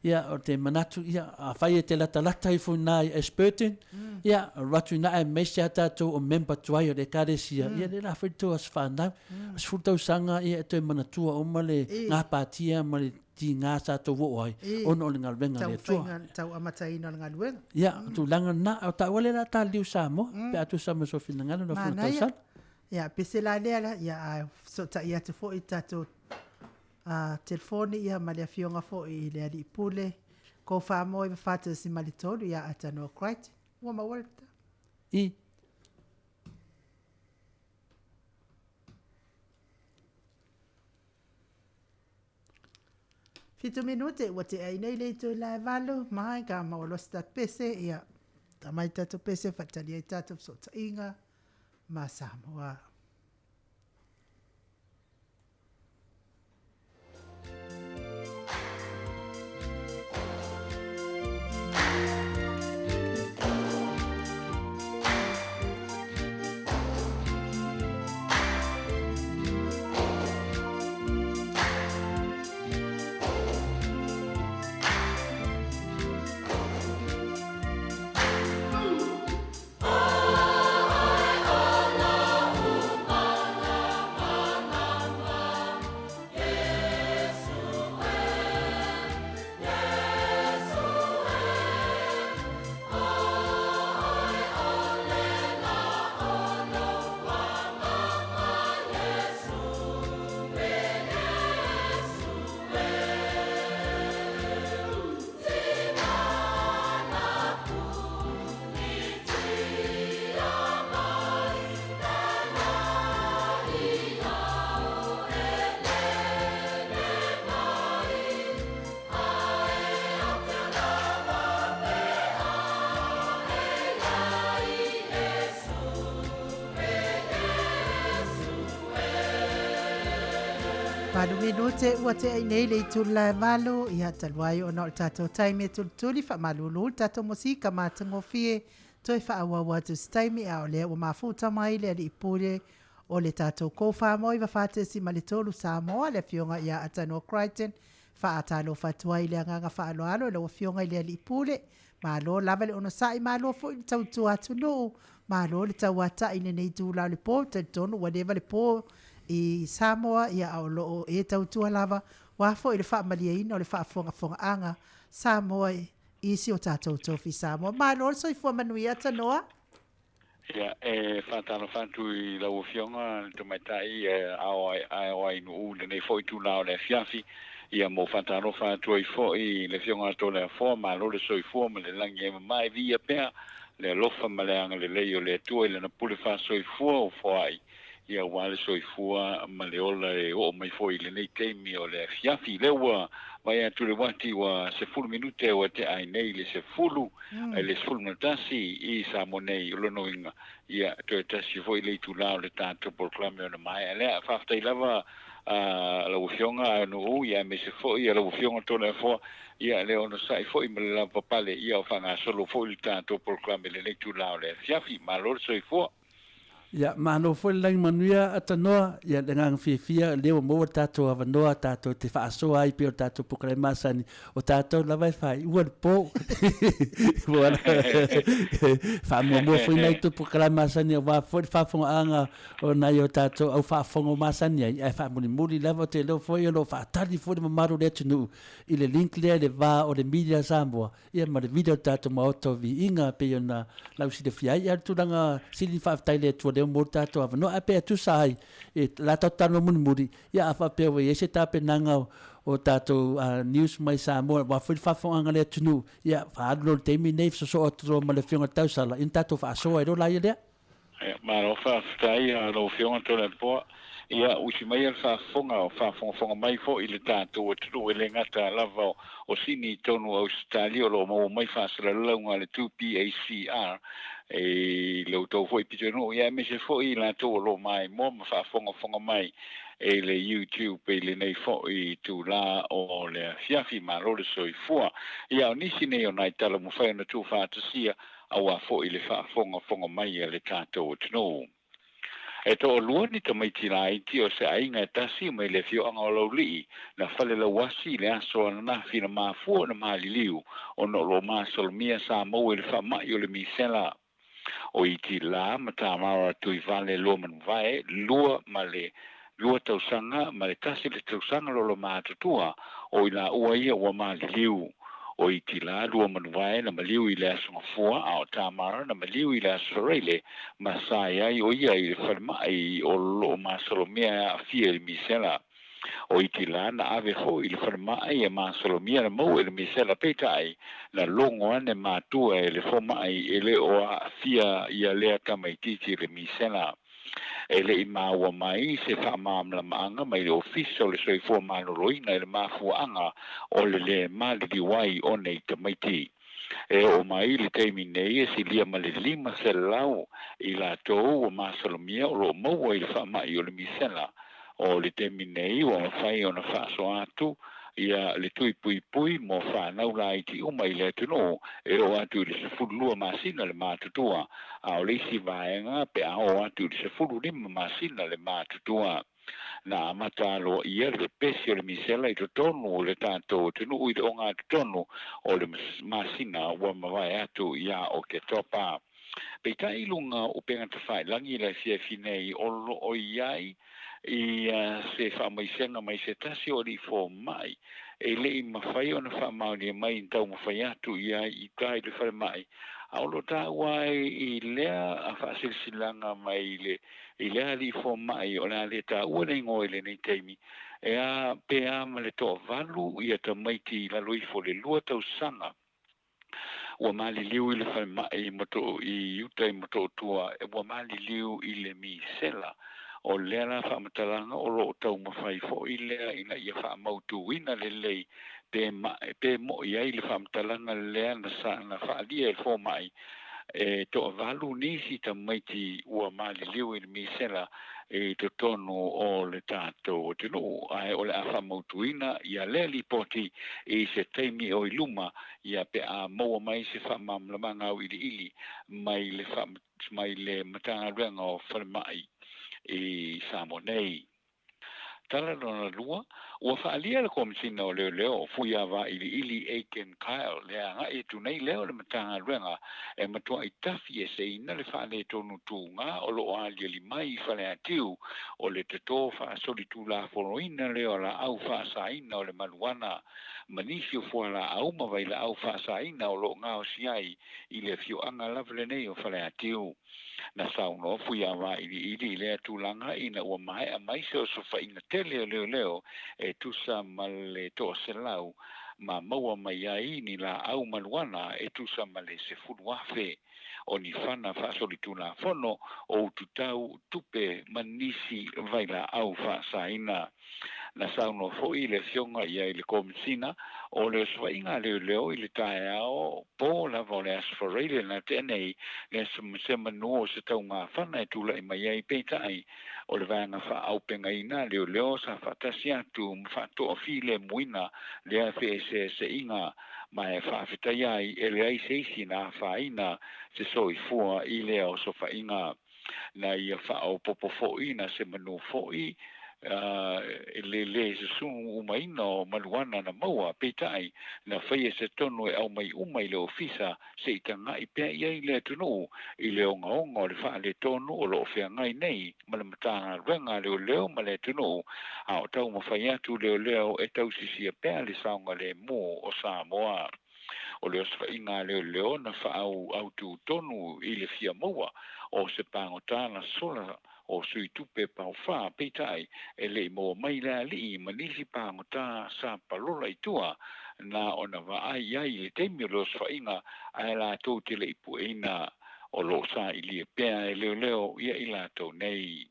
Ia o te manatu ia afai e te latalata ifo ina i Ashburton, ia alu atu ina aemaise a tatou o member tuai o le Ekalesia, ia lea la fai le tou aso fanau. O 10 tausaga ia e toe manatua uma le gapatia ma le tiga sa tou oo ai ona o le galuega a le Atua. Taumafaiga tau amataina o le galuega. Ia, o tulaga lena. O taua lea o le a taliliu Samoa, pe a tusa ma sou finagalo lau Afioga Tausala. Ia, pese la lea la, ia a fesootai atu foi i tatou telefoni ia ma le afioga foi i le Alii Pule, Kofa Moe 4.3 ia Atanoa Crichton. Ua maua le ta. I. Fitu minute ua tea ai nei le itula e 8, mai ka maua loa se tatou pese, ia tamai tatou pese faatali ai tatou fesootaiga ma Samoa. 8 minute ua tea i nei le itula e 8, ia talu ai ona o le tatou taimi e tulituli faamalulu le tatou mosika matagofie toe faaauau atu se taimi a o lea ua mafuta mai le alii pule o le tatou 44.3 Samoa le afioga ia Atanoa Crichton faatalofa atu ai i le agaga faaaloalo i lau afioga i le alii pule. Malo lava le onosai, malo foi le tautua atunuu, malo le tauata'i i lenei itula o le po. Talitonu ua leva le po i Samoa, ia a o loo e tautua lava ua foi le faamalieina o le faafogafogaaga Samoa i si o tatou tofi Samoa. Malo le soifua manuia Tanoa. Ia, e faatalofa atu i lau Afioga le Tamaitai ao ai nuu lenei foi itula o le afiafi. Ia mo faatalofa atu ai foi le Afioga Toleafoa, malo le soifua ma le lagi e mamae viia pea le alofa ma le agalelei o le Atua i lana pule faasoifua o foai. Ia ua le soifua ma le ola e oo mai foi i lenei taimi o le afiafi. Lea ua vai atu le uati ua 10 minute ua tea ai nei le 10 ai le 11 i Samoa nei o lona uiga. Ia toe tasi foi le itula o le tatou polokalame ona maea lea. Faafetai lava lau Afioga Nuu, ia aemaise foi lau Afioga Toleafoa, ia le onosai foi ma le lavapapale, ia o faagasolo foi le tatou polokalame lenei itula o le afiafi. Malo le soifua. Ia, malo foi le lagi manuia Atanoa, ia le agaga fiafia lea ua maua le tatou avanoa tatou te faasoa ai pei o le tatou polokalame masani o tatou lava e faaiua le po. Ua faamuamua foi nai tou polokalame masani aua foi le faafofogaaga o nai o tatou au faafofoga o masani ai, ae faamulimuli lava ou te iloa foi o lo o faatali foi le mamalu o le atunuu i le link lea i le va o le media Samoa ia ma le vili o le tatou Maota o Viiga pei ona lausilafia ai. Ia, o le tulaga sili ona faafetai i le Atua lea ua maua le tatou avanoa. Ae pe tusa ai, e la tatou talanoa mulimuli, ia a faapea ua i ai se tapenaga o tatou news mai Samoa aua foi le faafofogaaga a le atunuu, ia faaalu loa i le taimi lenei, soosoo atu loa ma le Afioga i le Tausala, ia ona tatou faasoa ai loa laia lea. Ia, malo faafetai lau Afioga Toleafoa. Ia, usi maia le faafofoga o faafogafoga mai foi le tatou atunuu e le gata lava o Sini i totonu o Ausetalia o lo o maua mai faasalalauga a le 2PACR i lo outou foi pitonuu, ia aemaise foi i latou o lo o maimoa ma faafogafoga mai i le YouTube i lenei foi itula o le afiafi. Malo le soifua. Ia, o nisi nei o nai tala ua mafai ona tuufaatasia aua foi le faafogafoga mai a le tatou atunuu. E toalua ni tamaiti laiti o se aiga e tasi mai le afioaga o Laulii na falelauasi i le aso ananafi na mafua ona maliliu ona o lo o masalomia sa maua i le faamai o le misela. O iti la ma Tamara Tuivale Luamanuvae, 22 tausaga ma le 1 le tausaga lolo matutua o i laua ia ua maliliu. O iti la Luamanuvae na maliu i le aso Gafua, a o Tamara na maliu i le aso Faraile ma sa i ai o ia i le falemai o loo masalomia e aafia i le misela. O iti la na ave foi i le falemai e masalomia na maua i le misela, peitai na logo ane matua e le fomai e le o aafia ia lea tamaitiiti i le misela. E le i maua mai se faamalamalamaga mai le Ofisa o le Soifua Maloloina i le mafuaaga o le lē maliliu ai o nei tamaiti. E oo mai le taimi nei e silia ma le 500 i latou ua masalomia o lo o maua i le faamai o le misela. O le taimi nei ua mafai ona faasoa atu ia le tui puipui mo whanau laiti uma i le atunuu e oo atu i le 12 masina le matutua, a o le isi vaega pe a oo atu i le 15 masina le matutua. Na amata aloaia le pepesi o le misela i totonu o le tatou atunuu i le ogatotonu o le masina ua mavae atu ia Oketopa. Peitai i luga o upega tafailagi i le afiafi nei o loo i ai i se faamaisega mai se tasi o alii fomai e le i mafai ona faamaonia mai i taumafai atu ia i tai le falemai, a o lo taua ai i lea faasilasilaga mai le i lea alii fomai o le a le taua le igoa i lenei taimi e a pe a ma le 8 ia tamaiti i lalo ifo le 2 tausaga ua maliliu i le falemai i uta i Motootua ua maliliu i le misela. O lea la faamatalaga o loo taumafai foi lea ina ia faamautuina lelei pe moi ai le faamatalaga lea na sa na faalia e le fomai. E toavalu nisi tamaiti ua maliliu i le misela i totonu o le tatou atunuu, ae o le a faamautuina ia lea lipoti i se taimi o i luma, ia pe a maua mai se faamalamalamaga auiliili mai le mai le Matagaluega o Falemai i Samoa nei. Tala lona lua, ua faaalia le Komesina o Leoleo o Fuiavailiili Aiken Kyle le agai atu nei lea o le Matagaluega e matuai tafi eseina le faaletonu tuga o loo aliali mai i Faleatiu o le toto faasolitulafonoina lea o laau faasaina o le maluana ma nisi o fualaau ma vailaau faasaina o loo gaosi ai i le afioaga lava lenei o Faleatiu. Na saunoa Fuiavailiili i lea tulaga ina ua maea mai se osofaiga tele o leoleo e tusa ma le 100 ma maua mai ai ni laau maluana e tusa ma le 10,000 o ni fana faasolitulafono o ututau tupe ma nisi vailaau faasaina. Na saunoa foi le afioga ia i le Komesina o le osofaiga a leoleo i le taeao po lava o le Aso Faraile na tea nei le se manu o se taugafana e tulai mai ai, peitai o le vaega faaaupegaina leoleo sa faatasi atu ma faatoafilemuina lea feeseeseaiga ma e faafetai ai e leai se isi na afaina se soifua i lea osofaiga. Na ia faaopoopo foi na se manu foi e le susunu umaina o maluana na maua, peitai na faia se tonu e aumai uma i le ofisa se i tagai pea i ai le atunuu i le ogaoga o le faaletonu o loo feagai nei ma le Matagaluega a Leoleo ma le atunuu, a o taumafai atu leoleo e tausisia pea le saogalemu o Samoa. O le osofaiga a leoleo na faaauaututonu i le fia maua o se pagota na sola o sui tupe paofā, peitai e lei maua mai le alii ma nisi pagota sa palola i tua na ona vaai ai i le taimi o le osofaiga ae latou te le i pueina o loo sailia pea e leoleo ia i latou nei.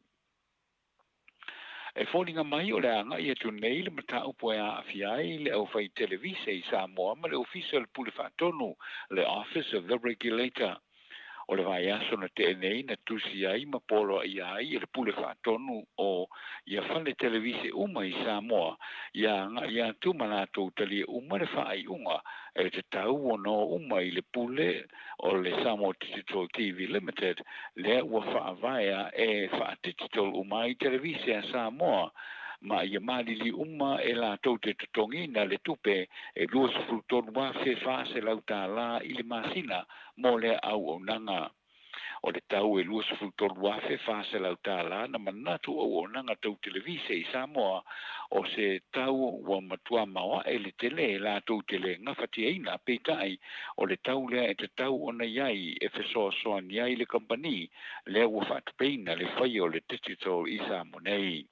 E foliga mai o le agai atu nei le mataupu e aafia ai le aufai televise i Samoa ma le Ofisa o le Pule Faatonu, le Office of the Regulator. O le vaiaso na tea nei na tusi ai ma poloaia ai e le Pule Faatonu o ia fale televise uma i Samoa ia agai atu ma latou talia uma le faaiuga e tatau ona o uma i le pule o le Samoa Digital TV Limited lea ua faavaea e faadigital uma ai televise a Samoa, ma ia malili uma e latou te totogiina le tupe e $23,400 i le masina mo lea auaunaga. O le tau e $23,400 na manatu auaunaga tau televise i Samoa o se tau ua matua maoae le tele latou te le gafatiaina, peitai o le tau lea e tatau ona i ai e fesoasoani ai le kamupani lea ua faatupeina le faia o le digital i Samoa nei.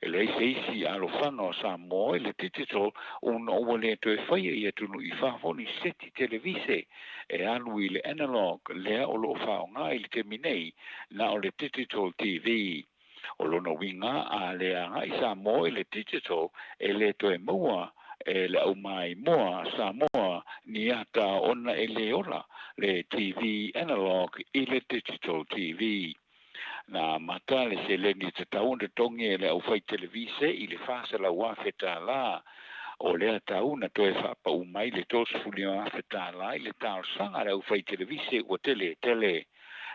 E leai se isi alofaga o Samoa i le digital ona ua le toe faia i atunuu i fafo ni seti televise e alu i le analog lea o loo faaaoga i le taimi nei na o le digital TV. O lona uiga a le agai Samoa i le digital e le toe maua e le aumaimoa Samoa ni ata ona e le ola le TV analog i le digital TV. Na amata le seleni tatau ona totogi e le aufai televise i le $400,000 o lea tau na toe faapau mai le $35,000 i le talosaga a le aufai televise ua tele tele.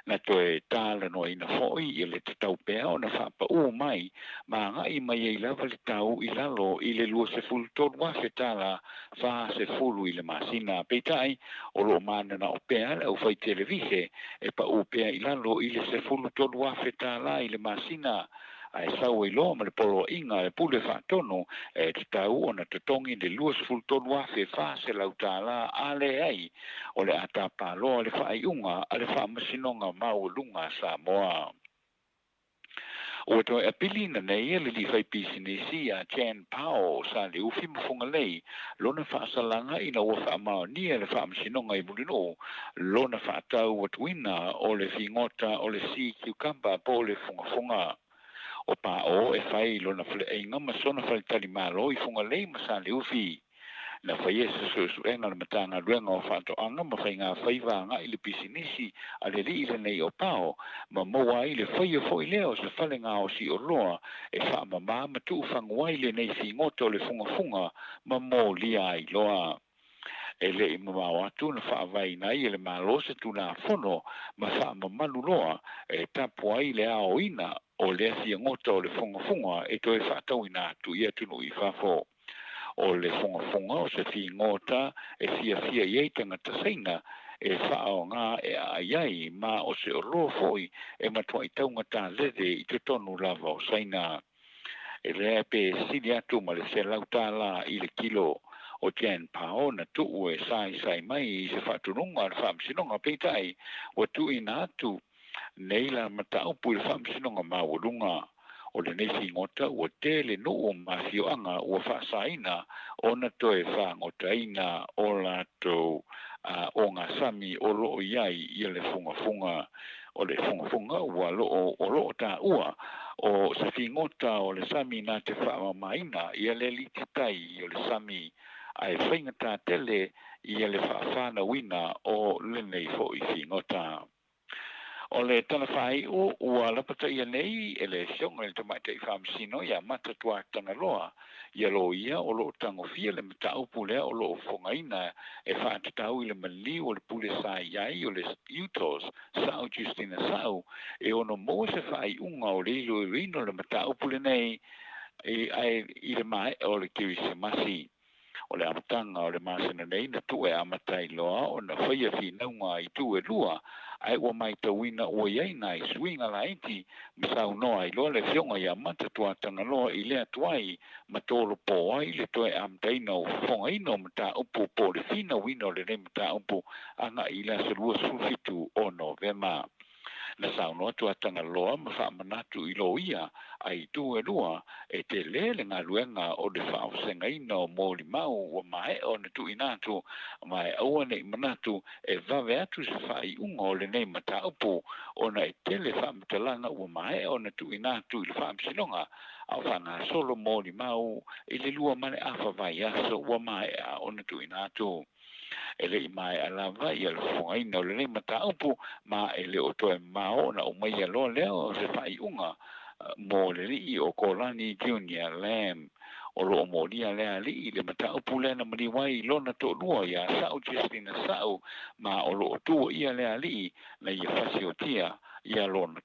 Na toe talanoaina foi i le tatau pea ona faapaū mai ma agai mai ai lava le tau i lalo i le $23,000 40 i le masina, peitai o loo mananao pea le aufai televise e paū pea i lalo i le $13,000 i le masina, ae sau ai loa ma le poloaiga a le Pule Faatonu e tatau ona totogi le $23,400 a leai o le a tapaloa le faaiuga a le Faamasinoga Maualuga a Samoa. Ua toe apiliina nei e le alii faipisinisi ia Jan Pao o Saleufi ma Fugalei lona faasalaga ina ua faamaonia e le Faamasinoga i Mulinuu lona faatau atuina o le figota o le sea cucumber po o le fugafuga. O Pao e fai lona faleaiga ma sona faletalimalo i Fugalei ma Saleufi. Na faia se suesuega a le Matagaluega o Faatoaga ma Faiga Faiva agai i le pisinisi a le alii lenei o Pao, ma maua ai le faia foi lea o se fale gaosi oloa e faamama ma tuufagu ai lenei figota o le fugafuga ma molia ai loa. E le i mamao atu na faavaeina ai e le Malo se Tulafono ma faamamalu loa e tapu ai le aoina o lea figota o le fugafuga e toe faatauina atu i atunuu i fafo. O le fugafuga o se figota e fiafia i ai tagata Saina e faaaoga e aai ai, ma o se oloa foi e matuai taugata lele i totonu lava o Saina. E lea pe sili atu ma le $100 i le kilo. O Jan Pao na tuu e saisai mai i se faatunuga a le Faamasinoga, peitai ua tuuina atu nei la mataupu i le Faamasinoga Maualuga. O lenei figota ua tele nuu ma afioaga ua faasaina ona toe fagotaina o latou ogasami o loo i ai ia le fugafuga. O le fugafuga ua loo o loo taua o se figota o le sami na te faamamaina ia le alititai o le sami, ae faigata tele ia le faafanauina o lenei foi figota. O le tala faaiu ua lapataia nei e le Afioga i le Tamaitai Faamasino ia Mata Tuatagaloa ia loia o loo tagofia le mataupu lea o loo fofogaina e faatatau i le maliu o le pule sa i ai o le UTOS Sa'u Justina Sa'u e ono maua se faaiuga o le iloiloina o le mataupu lenei ae i le maea o le Kerisimasi. O le amataga o le masina nei na tuu e amata ai loa ona faia finauga a itu e lua, ae ua maitauina ua i ai nai suiga laiti ma saunoa ai loa le Afioga ia Mata Tuatagaloa i lea tuai ma tolopo ai le toe amataina o fofogaina o mataupu po o le finauina o lenei mataupu agai i le aso 27 o Novema. Na saunoa Tuatagaloa ma faamanatu i loia a itu e lua e tele le galuega o le faavasegaina o molimau ua maea ona tuuina atu, ma e aua ne i manatu e vave atu se faaiuga o lenei mataupu ona e tele faamatalaga ua maea ona tuuina atu i le Faamasinoga a o faagasolo molimau i le lua ma le afa vaiaso ua maea ona tuuina atu. E le i maea lava ia le fofogaina o lenei mataupu, ma e le o toe mamao ona aumaia loa lea o se faaiuga mo le alii o Kolani Junior Lam. O lo o molia lea alii le mataupu lea na maliu ai lona toalua ia Sa'u Justina Sa'u, ma o lo o tuuaia lea alii na ia fasiotia ia lona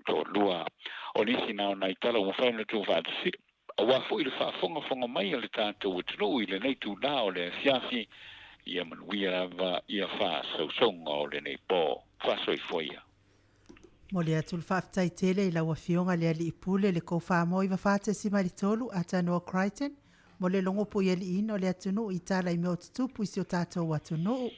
toalua. O nisi na o nai tala ua mafai ona tuufaatasia Aua foi le faafogafoga mai a le tatou atunuu i lenei itula o le afiafi, ia manuia lava ia faasausauga o lenei po. Faasoifua ia. Momoli atu le faafetai tele i lau Afioga le Alii Pule le Kofa 94.3 Atanoa Crichton mo le logo puialiiina o le atunuu i tala i mea o tutupu i si o tatou atunuu.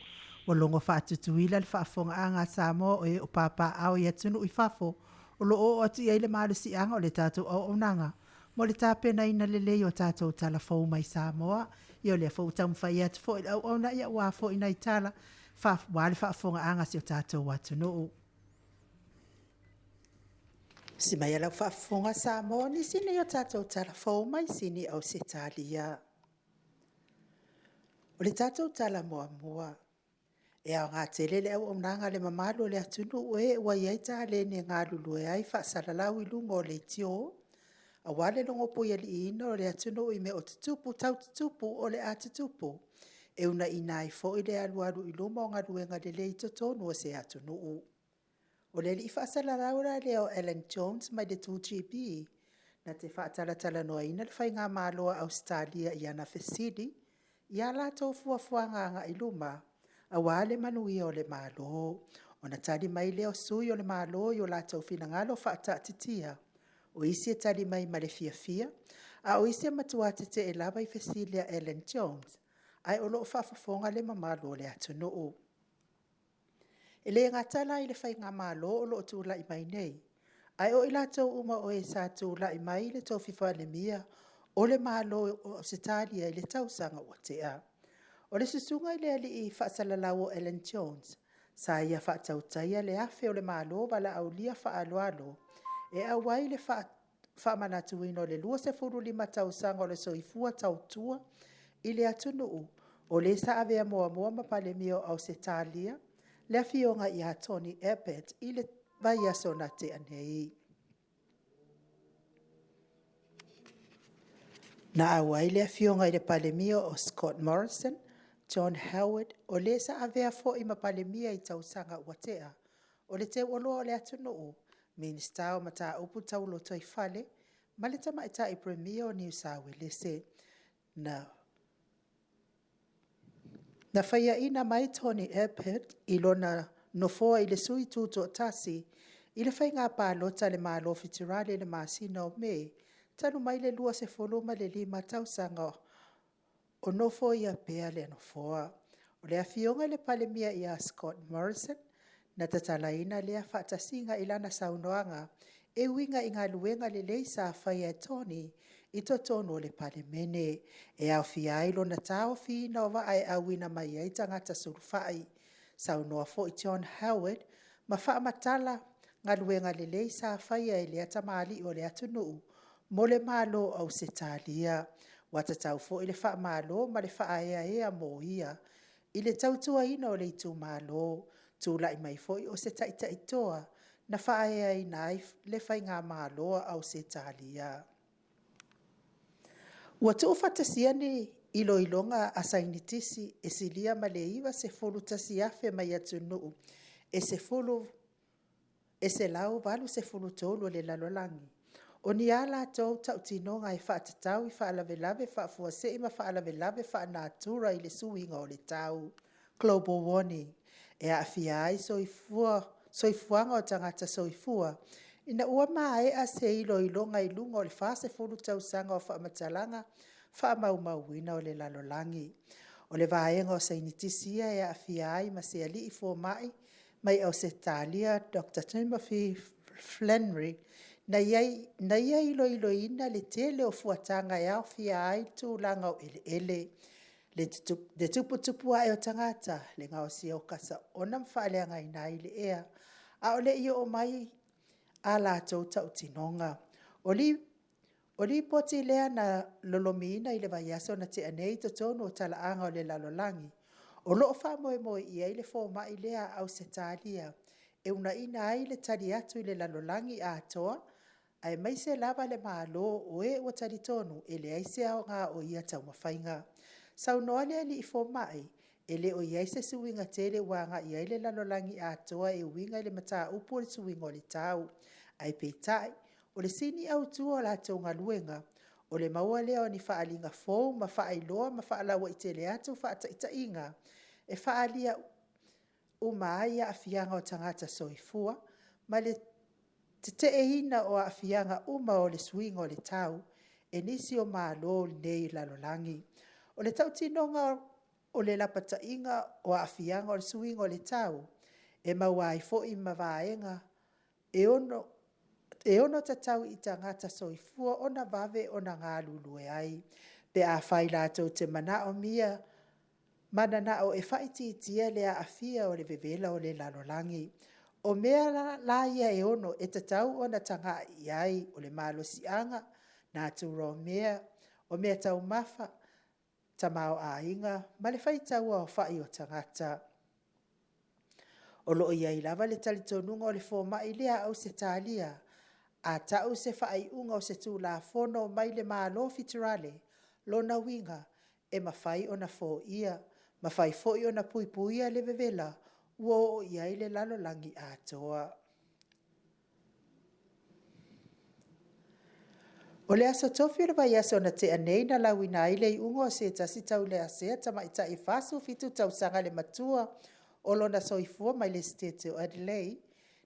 Ua logo faatutuila le faafofogaaga a Samoa o e o papaaao i atunuu i fafo o lo o oo atu i ai le malosiaga o le tatou auaunaga mo le tapenaina lelei o tatou tala fou mai Samoa. Ia o lea foi ua taumafai atu foi le auauna ia aua foi nai tala aua le faafofogaaga a si o tatou atunuu. Si mai a lau faafofoga Samoa, nisi nei o tatou tala fou mai Sini Ausetalia. O le tatou tala muamua, E aoga tele le auaunaga a le mamalu o le atunuu e ua i ai taleni e galulue ai faasalalau i luga o leitio, aua le logo puialiiina o le atunuu i mea o tutupu tau tutupu o le a tutupu, e uunaina ai foi le alualu i luma o galuega lelei i totonu o se atunuu. O le alii faasalalau la lea o Alan Jones mai le 2GB, na te faatalatalanoaina le Faigamalo a Ausetalia i ana fesili i a latou fuafuaga agai i luma aua le manuia o le Malo. Ona tali mai lea o sui o le Malo i o latou finagalo faataatitia, o isi e tali mai ma le fiafia, a o isi e matua tetee lava i fesili a Alan Jones, ae o lo o faafofoga le mamalu o le atunuu. E le gata la i le Faigamalo o lo o tulai mai nei, ae o i latou uma o e sa tulai mai i le tofi Palemia o le Malo o Ausetalia i le tausaga ua tea. O le susuga i le alii faasalalau o Alan Jones, sa ia faatautaia le afe o le Malo valaaulia faaaloalo e auai le faamanatuina o le 25 tausaga o le soifua tautua i le atunuu, o le sa avea muamua ma Palemia o Ausetalia, le Afioga ia Tony Abbott i le vaiaso na tea nei. Na auai le afioga i le Palemia o Scott Morrison, John Howard, o le sa avea foi ma Palemia i tausaga ua tea, o le teuoloa o le atunuu, Minisita o Mataupu Tau Lotoifale, ma le Tamaitai Premier o Niu Sauelese. Na faiaina mai Tony Abbott i lona nofoa i le sui tutoatasi i le faiga palota a le Malo Feterale i le masina o Me, talu mai le 25 tausaga o nofoia pea lea nofoa. O le afioga i le Palemia ia Scott Morrison, na tatalaina lea faatasiga i lana saunoaga e uiga i galuega lelei sa faia e Tony i totonu o le Palemene, e aofia ai lona taofiina o vaa e auina mai ai tagata sulufai. Saunoa foi John Howard ma faamatala galuega lelei sa faia e lea tamalii o le atunuu mo le Malo o Ausetalia. Ua tatau foi le faamalo ma le faaeaea mo ia i le tautuaina o le itumalo, tulai mai foi o se taitai toa na faaeaina ai le faigamalo a Ausetalia. Ua tuufaatasia ni iloiloga a saienitisi e silia ma le 91,000 mai atunuu e 183 o le lalolagi, o ni a latou tautinoga e faatatau i faalavelave faafuasei ma faalavelave faalenatura i le suiga o le tau, global warming, e aafia ai soifuaga o tagata soifua, ina ua maea se iloiloga i luga o le 40 tausaga o faamatalaga faamaumauina o le lalolagi. O le vaega o saienitisi ia e aafia ai ma se alii fomai mai Ausetalia Dr Timothy Flannery, na ia iloiloina le tele o fuataga e aofia ai tulaga o eleele, le tuputupu ae o tagata, le gaosia o kasa oona ma faaleagaina ai le ea, a o le i oo mai a latou tautinoga. O lipoti lea na lolomiina i le vaiaso na tea nei i totonu o talaaga o le lalolagi, o lo o faamoemoe i ai le fomai lea a Ausetalia e uunaia ai le tali atu i le lalolagi atoa, aemaise lava le Malo o e ua talitonu e leai se aoga o ia taumafaiga. Saunoa le alii fomai, e le o i ai se suiga tele ua agai i ai le lalolagi atoa e uiga i le mataupu o le suiga o le tau. Ae peitai, o le sini autu o latou galuega, o le maua lea o ni faaaliga fou ma faailoa ma faalauaitele atu faataitaiga e faaalia uma ai aafiaga o tagata soifua ma le teteeina o aafiaga uma o le suiga o le tau e nisi o Malo o lenei lalolagi. O le tautinoga o le lapataiga o aafiaga o le suiga o le tau, e maua ai foi ma vaega e ono tatau i tagata soifua ona vave ona galulue ai, pe afai latou te manaomia mananao e faaitiitia le aafia o le vevela o le lalolagi. O mea la ia e 6 e tatau ona tagai i ai, o le malosiaga, natura o mea, o mea taumafa, tamaoaiga ma le faitauaofai o tagata. O lo o i ai lava le talitonuga o le fomai lea a Ausetalia, a tau se faaiuga o se Tulafono mai le Malo Feterale, lona uiga e mafai ona foia, mafai foi ona puipuia le vevela ua oo i ai le lalolagi atoa. O le aso Tofi o le vaiaso na tea nei na lauina ai le iuga o se tasi tauleasea tamaitai e 47 tausaga le matua o lona soifua mai le Setete o Adelaide,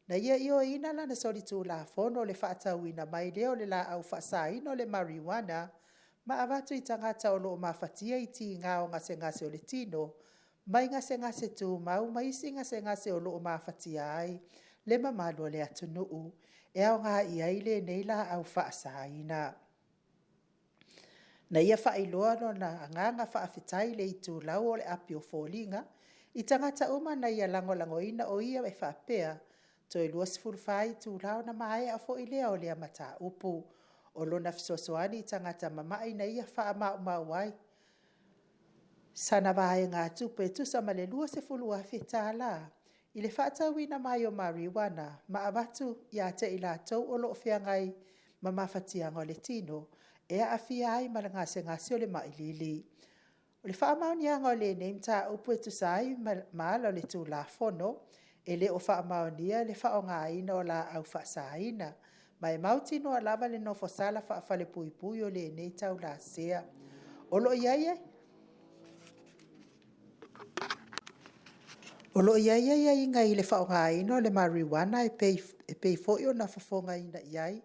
na ia ioeina lana solitulafono le faatauina mai lea o le laau faasaina o le marijuana ma avatu i tagata o lo o mafatia i tiga o gasegase o le tino, mai gasegase tumau ma isi gasegase o lo o mafatia ai le mamalu o le atunuu, e aoga i ai lenei laau faasaina. Na ia faailoa lona agaga faafetai i le itulau o le api o foliga i tagata uma na ia lagolagoina o ia e faapea, toe 24 itula ona maea foi lea o lea mataupu. O lona fesoasoani i tagata mamai na ia faamaumau ai. sana vaegatupe e tusa ma le $20,000 i le faatauina mai o mariuana ma avatu ia te i latou o lo o feagai ma mafatiaga o le tino e aafia ai ma le gasegase o le mailili. O le faamaoniaga o lenei mataupu e tusa ai ma ala o le Tulafono, e le o faamaonia le faaaogaina o laau faasaina, ma e mautinoa lava le nofosala faafalepuipui o lenei taulasea. O lo o i ai aiaiga i le faaaogaina o le mariuana e pei foi ona fofogaina i ai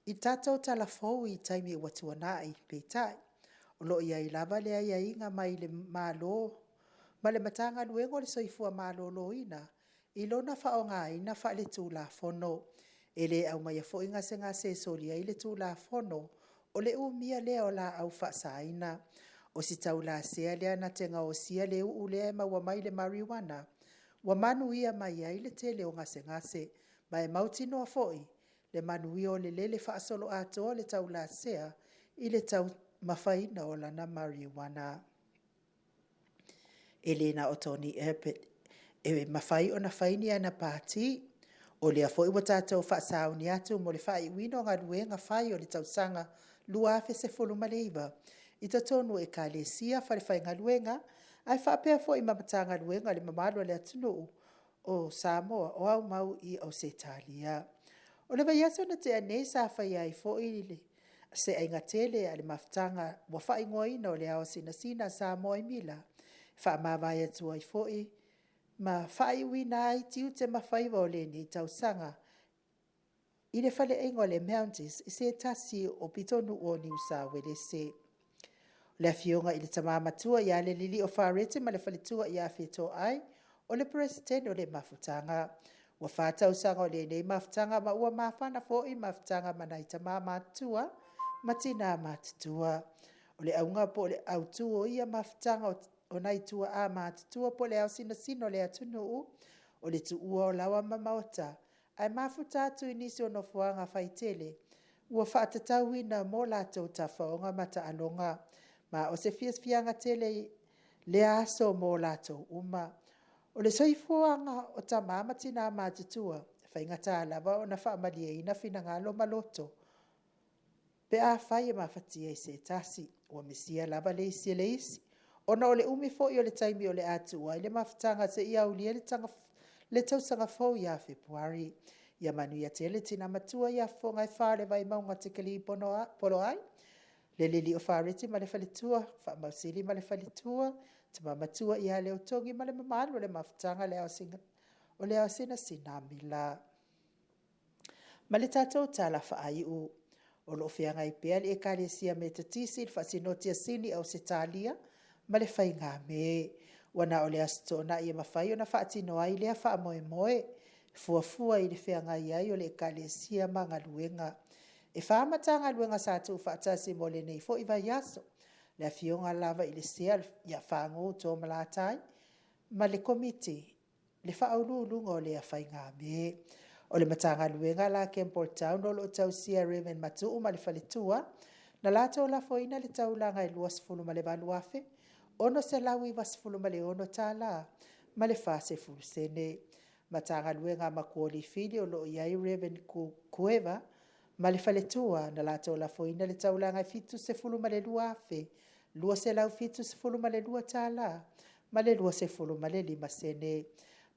i tatou tala fou i taimi ua tuanai. Peitai, o lo o i ai lava le aiaiga mai le Malo ma le Matagaluega o le Soifua Maloloina i lona faaaogaina faaletulafono. E le aumaia foi gasegase e solia ai le Tulafono o le umia lea o laau faasaina. O si taulasea lea na te gaosia le uu lea e maua mai le mariuana ua manuia mai ai le tele o gasegase, ma e mautinoa foi le manuia o le lele faasoloatoa o le taulasea i le taumafaina o lana mariuana. E le na o Tony Abbott e mafai ona fai ni ana pati, o lea foi ua tatou faasauni atu mo le faaiuina o galuega fai o le tausaga 2019 i totonu o Ekalesia, falefaigaluega ae faapea foi ma Matagaluega i le mamalu o le atunuu o Samoa o aumau i Ausetalia. O le vaiaso na tea nei sa faia ai foi se aiga tele a le mafutaga ua faaigoaina o le Ao Sinasina a Samoa i Mila, e faamavae atu ai foi ma faaiuina ai tiute ma faiva o lenei tausaga i le faleaiga o le Mounties i se tasi o pitonuu o Niu Sa Uelese. O le afioga i le tama matua ia le Lilio Fareti ma le faletua ia Fetoai, o le Peresetene o le Mafutaga. Ua 4 tausaga o lenei mafutaga ma ua mafana foi mafutaga ma nai tama matutua ma tina matutua. O le auga po o le autu o ia mafutaga o nai tuaa matutua po o le ao sinasina o le atunuu, o le tuua o laoa ma maota ae mafuta atu i nisi o nofoaga faitele ua faatatauina mo latou tafaoga ma taaloga. Ma o se fiafiaga tele lea aso mo latou uma. O le soifuaga o tama ma tina matutua, e faigata lava ona faamalieina finagalo ma loto pe afai e mafatia i se tasi, ua misia lava le isi e le isi, ona o le umi foi o le taimi o le a tuua ai le mafutaga seia aulia le tausaga fou ia Fepuari. Ia manuia tele tina matua ia Fofoga e fa o le Vaimauga Tekeli Poloai, le Lilio Fareti ma le faletua, Faamausili ma le faletua, tama matua ia Leutogi ma le mamalu o le mafutaga o le Ao Sinasina a Mila. Ma le tatou tala faaiu, o lo o feagai pea le Ekalesia Metotisi i le Faasinoti a Sini Ausetalia ma le Faigame. Ua na o le Aso Toonai e mafai ona faatino ai lea faamoemoe, e fuafua i le feagai ai o le Ekalesia ma galuega. E 4 Matagaluega sa tuufaatasi mo lenei foi vaiaso, le afioga lava i le Sea ia Fagu Toomalatai ma le Komiti le faauluuluga o lea faigame. O le Matagaluega la a Campbell o lo o tausia e Rev Matuu ma le faletua, na latou lafoina le taulaga e $28,696.40. Matagaluega a Makuo Lifili o lo o i ai Rev Kueva ma le faletua, na latou lafoina le taulaga e $72,272.25.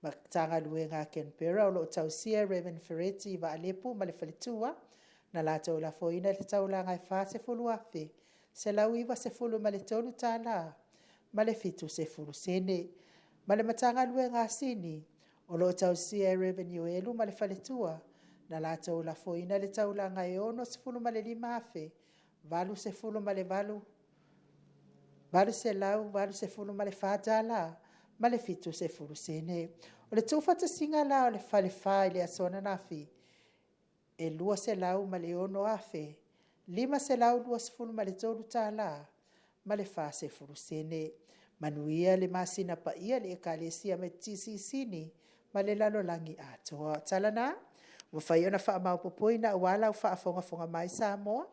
Matagaluega a Canberra o lo o tausia e Rev Fereti Vaalepu ma le faletua, na latou lafoina le taulaga e $40,193.70. Ma le Matagaluega a Sini o lo o tausia e Rev Ioelu ma le faletua, na latou lafoina le taulaga e $65,884.70. O le tuufaatasiga la o le Falefa i le aso ananafi, e $206,523.40. Manuia le masina paia i le Ekalesia Metotisi i Sini ma le lalolagi atoa. O tala na, ua mafai ona faamaopoopoina aua lau faafogafoga mai Samoa,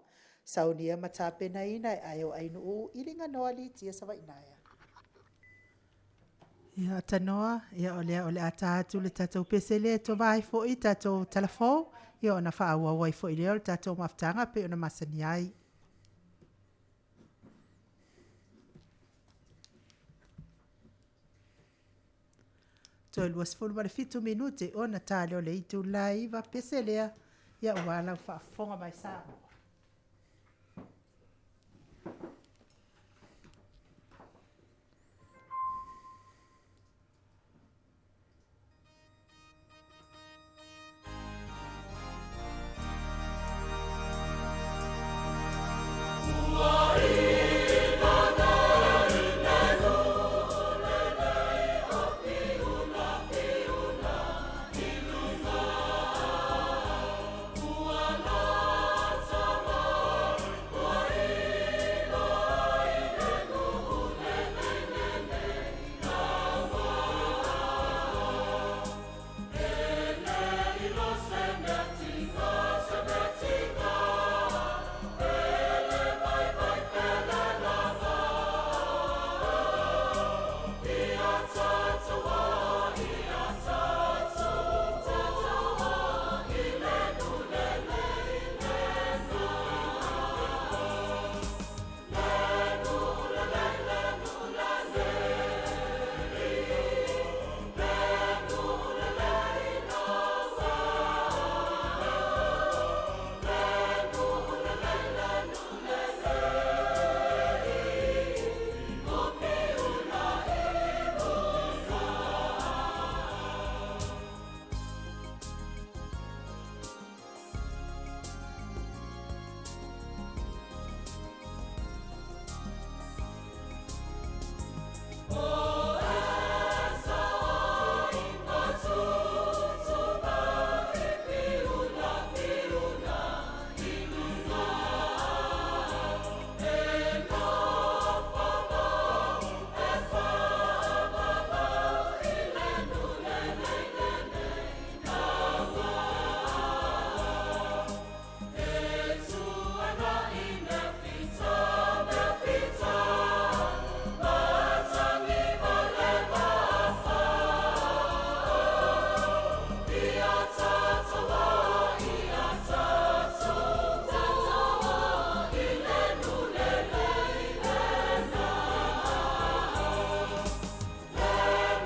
saunia ma tapenaina e Aio Ainuu Iliganoa Lee Tia Savaiinaea. Ia, tanoa, ia o lea o le a ta atu le tatou pese lea e tova ai foi tatou talafou, ia ona faaauau ai foi lea o le tatou mafutaga pei ona masani ai. Toe 27 minute ona ta lea o le itula e 9 pese lea, ia aua lau faafofoga mai Samoa.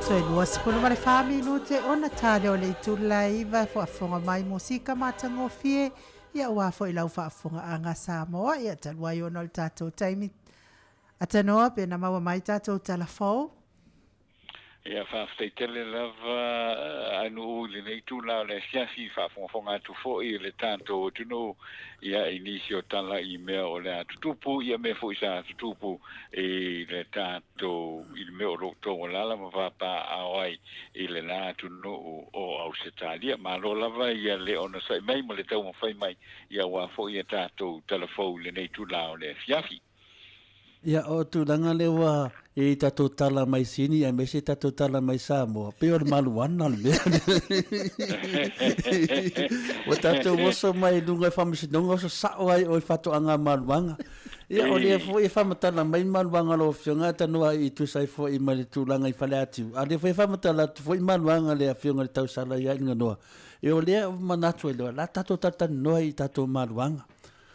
Toe 24 minute ona ta lea o le itula e 9 e faafofoga mai musika matagofie, ia aua foi lau faafofogaaga Samoa, ia talu ai ona o le tatou taimi atanoa pe na maua mai tatou talafou. Ia, faafetai tele lava a nuu i lenei itula o le afiafi, faafogafoga atu foi le tatou atunuu ia i nisi o tala i mea o le a tutupu, ia mea foi sa tutupu i le tatou i le mea o lo o outou alaala ma papaaao ai i lena atunuu o Ausetalia. Malo lava ia le onosai mai ma le taumafai mai ia aua foi a tatou talafou i lenei itula o le afiafi. Ia, o tulaga lea ua i ai tatou tala mai Sini aemaise tatou tala mai Samoa, pei o le maluana le mea. Ua tatou oso mai i luga i faamasinoga, oso sao ai oe i faatoaga maluaga. Ia, o lea foi e faamatala mai maluaga a lau Afioga Tanoa i tusa ai foi ma le tulaga i Faleatiu, a o lea foi e faamatala atu foi maluaga a le Afioga i le Tausala ia Ailoganoa. Ia, o lea ua manatu ai loa, o le a tatou talatalanoa i tatou maluaga.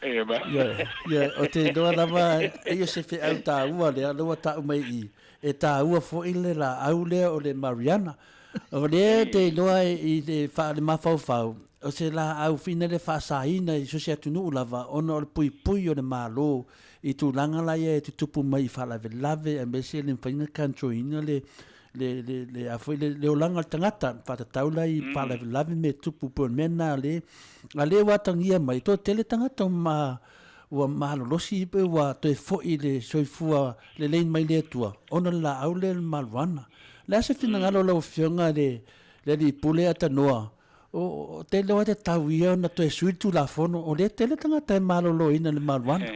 E ma. Ia, ia, o te iloa lava e ia se feau tāua lea, lea ua ta'u mai i i, e tāua foi le laau lea o le Mariana. O lea te iloa i le wha, le mafaufau, o se laau whina le whaasaina i so se atunuu lava, ona o le puipui o le Malo i tulaga la ia e tutupu mai i faalavelave, aemaise le mafai ona control-ina le, le, le, le, a foi, le, le olaga o le tagata, whaatatau la i faalavelave me tupu pei o le mea lena le, a lea ua atagia mai, toatele tagata ma, ua malolosi pe ua toe foi i le soifua lelei mai le Atua, ona o le laau lea o le marijuana. O le a se finagalo o lau Afioga i le, le Alii Pule Atanoa, o, o te iloa e tatau ia ona toe sui le Tulafono, o lea e tele tagata e maloloina i le marijuana.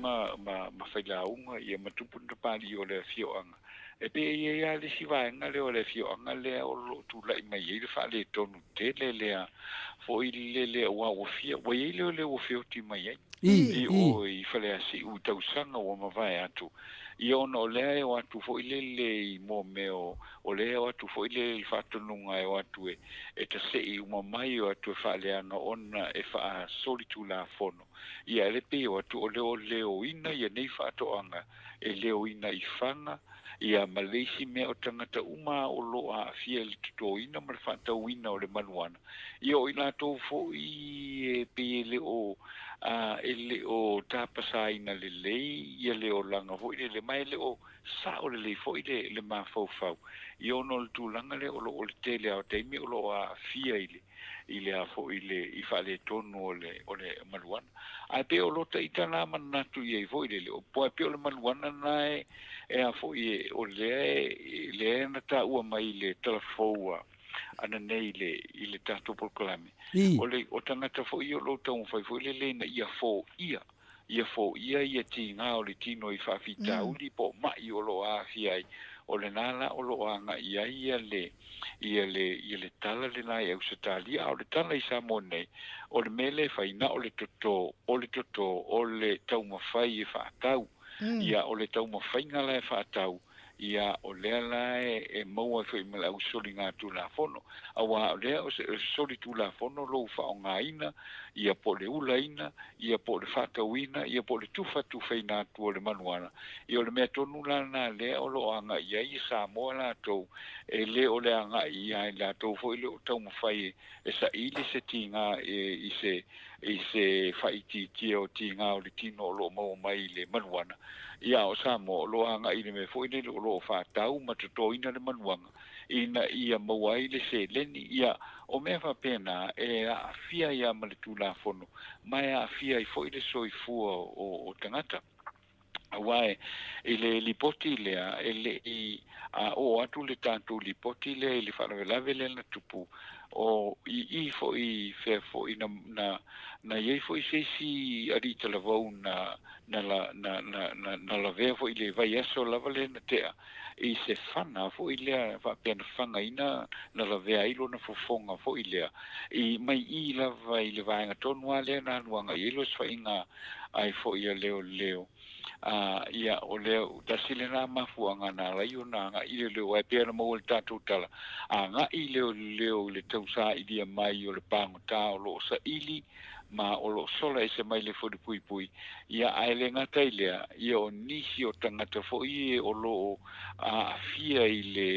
ma failauga ia ma tupu ma tamalii o le afioaga. E pei e i ai lava le isi vaega lea o le afioaga lea o lo o tulai mai ai le faaletonu tele lea foi lele aua ua fia, ua i ai le o le ua feoti mai ai i o i Faleasiu i tausaga ua mavae atu. Ia ona o lea e o atu foi lele i mo mea o, o lea e o atu foi lele i le faatonuga e o atu e, e tase'i uma mai e o atu e faaleaga ona e faasolitulafono. Ia e le pei e o atu o le o leoina ia nei faatoaga e leoina i faga, ia ma le isi mea o tagata uma o lo o aafia i le totoina ma le faatauina o le maluana, ia o i latou foi e pei e le o e le o tapasaina lelei ia le olaga foi lele, ma e le o sao lelei foi le mafaufau, ia ona o le tulaga lea o lo o le tele lava o taimi o lo o aafia i le i le a foi i le i faaletonu o le o le maluana. Ae pei o lota ita la manatu i ai foi lele, o po pei o le maluana na e e a foi e o lea e lea na taua mai i le talafou a ananei i le i le tatou polokalame. O le o tagata foi o lo o taumafai foi lele ina ia foia ia foia ia tiga o le tino i faafitauli po o ma'i o lo o aafia ai, o lena la o lo o agai ai ia le, ia le, ia le tala lena i Ausetalia. A o le tala i Samoa nei, o le mea lea e fai, na o le toto, o le toto, o le taumafai e faatau. Ia, o le taumafaiga la e faatau, Ia, o lea la e maua ai foi ma le au soligatulafono, aua o lea o se solitulafono lou faaaogaina, ia po o le ulaina, ia po o le faatauina, ia po o le tufatufaina atu o le manuana. Ia o le mea tonu la lena lea o lo o agai i ai Samoa latou, e le o le agai ia i latou foi le o taumafai e saili se tiga i se i se faaitiitia o tiga o le tino o lo o maua mai i le manuana. Ia, a o Samoa, o lo o agai i le mea foi lele o lo o faatau ma totoina le manuaga ina ia maua ai le seleni. Ia, o mea faapena e aafia ai lava ma le Tulafono, ma e aafia ai foi le soifua o tagata. Aua i le lipoti lea, e le i oo atu le tatou lipoti lea i le faalavelave lea na tupu, o i i foi fea foi na, na, na i ai foi se isi alii talavou na, na, na, na, na, na lavea foi i le vaiaso lava lea na tea i se fana foi lea faapea na fagaina na lavea ai lona fofoga foi lea i mai i lava i le vaega tonu lava lea na alu agai ai le osofaiga ai foi a leoleo. A, ia, o lea, tasi lena mafuaaga na ala ai ona agai leoleo, aua e pei ona maua i le tatou tala, agai leoleo i le tausailia mai o le pagota o lo o saili ma o lo o sola ese mai le falepuipui, ia, ae le gata i lea, ia, o nisi o tagata foi o lo o aafia i le,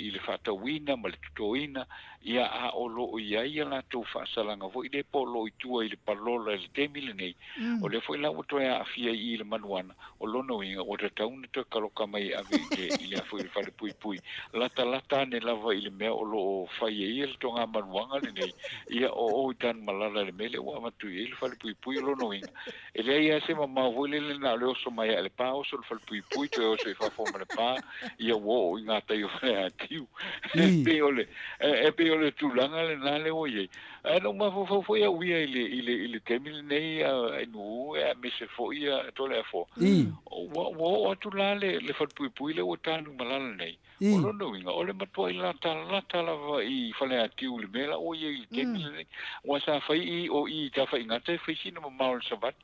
i le faatauina ma le totoina, Ia, a o lo o i ai a latou faasalaga foi lea po o lo o i tua i le palola i le taimi lenei, o lea foi la ua toe aafia i i le manuana, o lona uiga ua tatau ona toe kaloka mai e ave i le, i le a foi i le falepuipui, latalata ane lava i le mea o lo o fai ai le togamanuaga lenei, ia, o o i Tanumalala i le mea lea ua avatu i ai le falepuipui, o lona uiga, E leai lava se mamao foi lele na o le oso mai lava i le pa, oso i le falepuipui, toe oso i fafo ma le pa, ia ua oo i gatai o Faleatiu. E pei o le, e pei o le tulaga lena lea ua i ai. Ae na ou mafaufau foi au ia i le, i le, i le taimi lenei a Nuu aemaise foi a Toleafoa, ua, ua oo atu la le, le falepuipui lea ua Tanumalala nei, O lona uiga, o le matuai latalata lava i Faleatiu i le mea la ua i ai i le taimi lenei. Aua sa fai i o i i Tafaigata e fai sina mamao i le savali.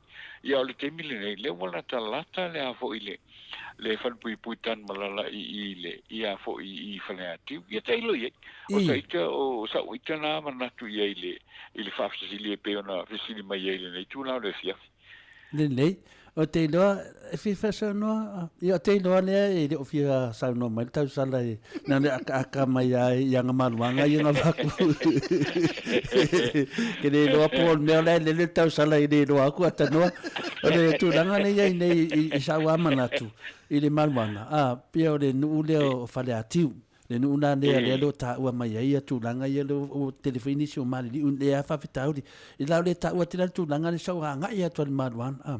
Ia o le taimi lenei, lea ua latalata le a foi le le falepuipui Tanumalala i i le i a foi i Faleatiu. Ia tailo i ai. O sa ita o sa'u ita na manatu i ai i le i le faafesili e pei ona fesili mai ai i lenei itula o le afiafi. Lelei. O te iloa, e fia faasaunoa, ia o te iloa lea e le o fia saunoa mai le tausala e na le akaaka mai lava i ana maluaga ia na avatu. Ke le iloa po o le mea o la e lele le tausala e le iloa atu a tanoa. O le tulaga lea i ai nei i sau lava manatu i le maluaga, a, pei o le nuu lea o Faleatiu. Le nuu la lea lea o taua mai ai ia tulaga ia lea ua tele foi nisi o maliliu i lea faafitauli. I la o le taua tele le tulaga lea sa ua agai atu i le maluaga. A.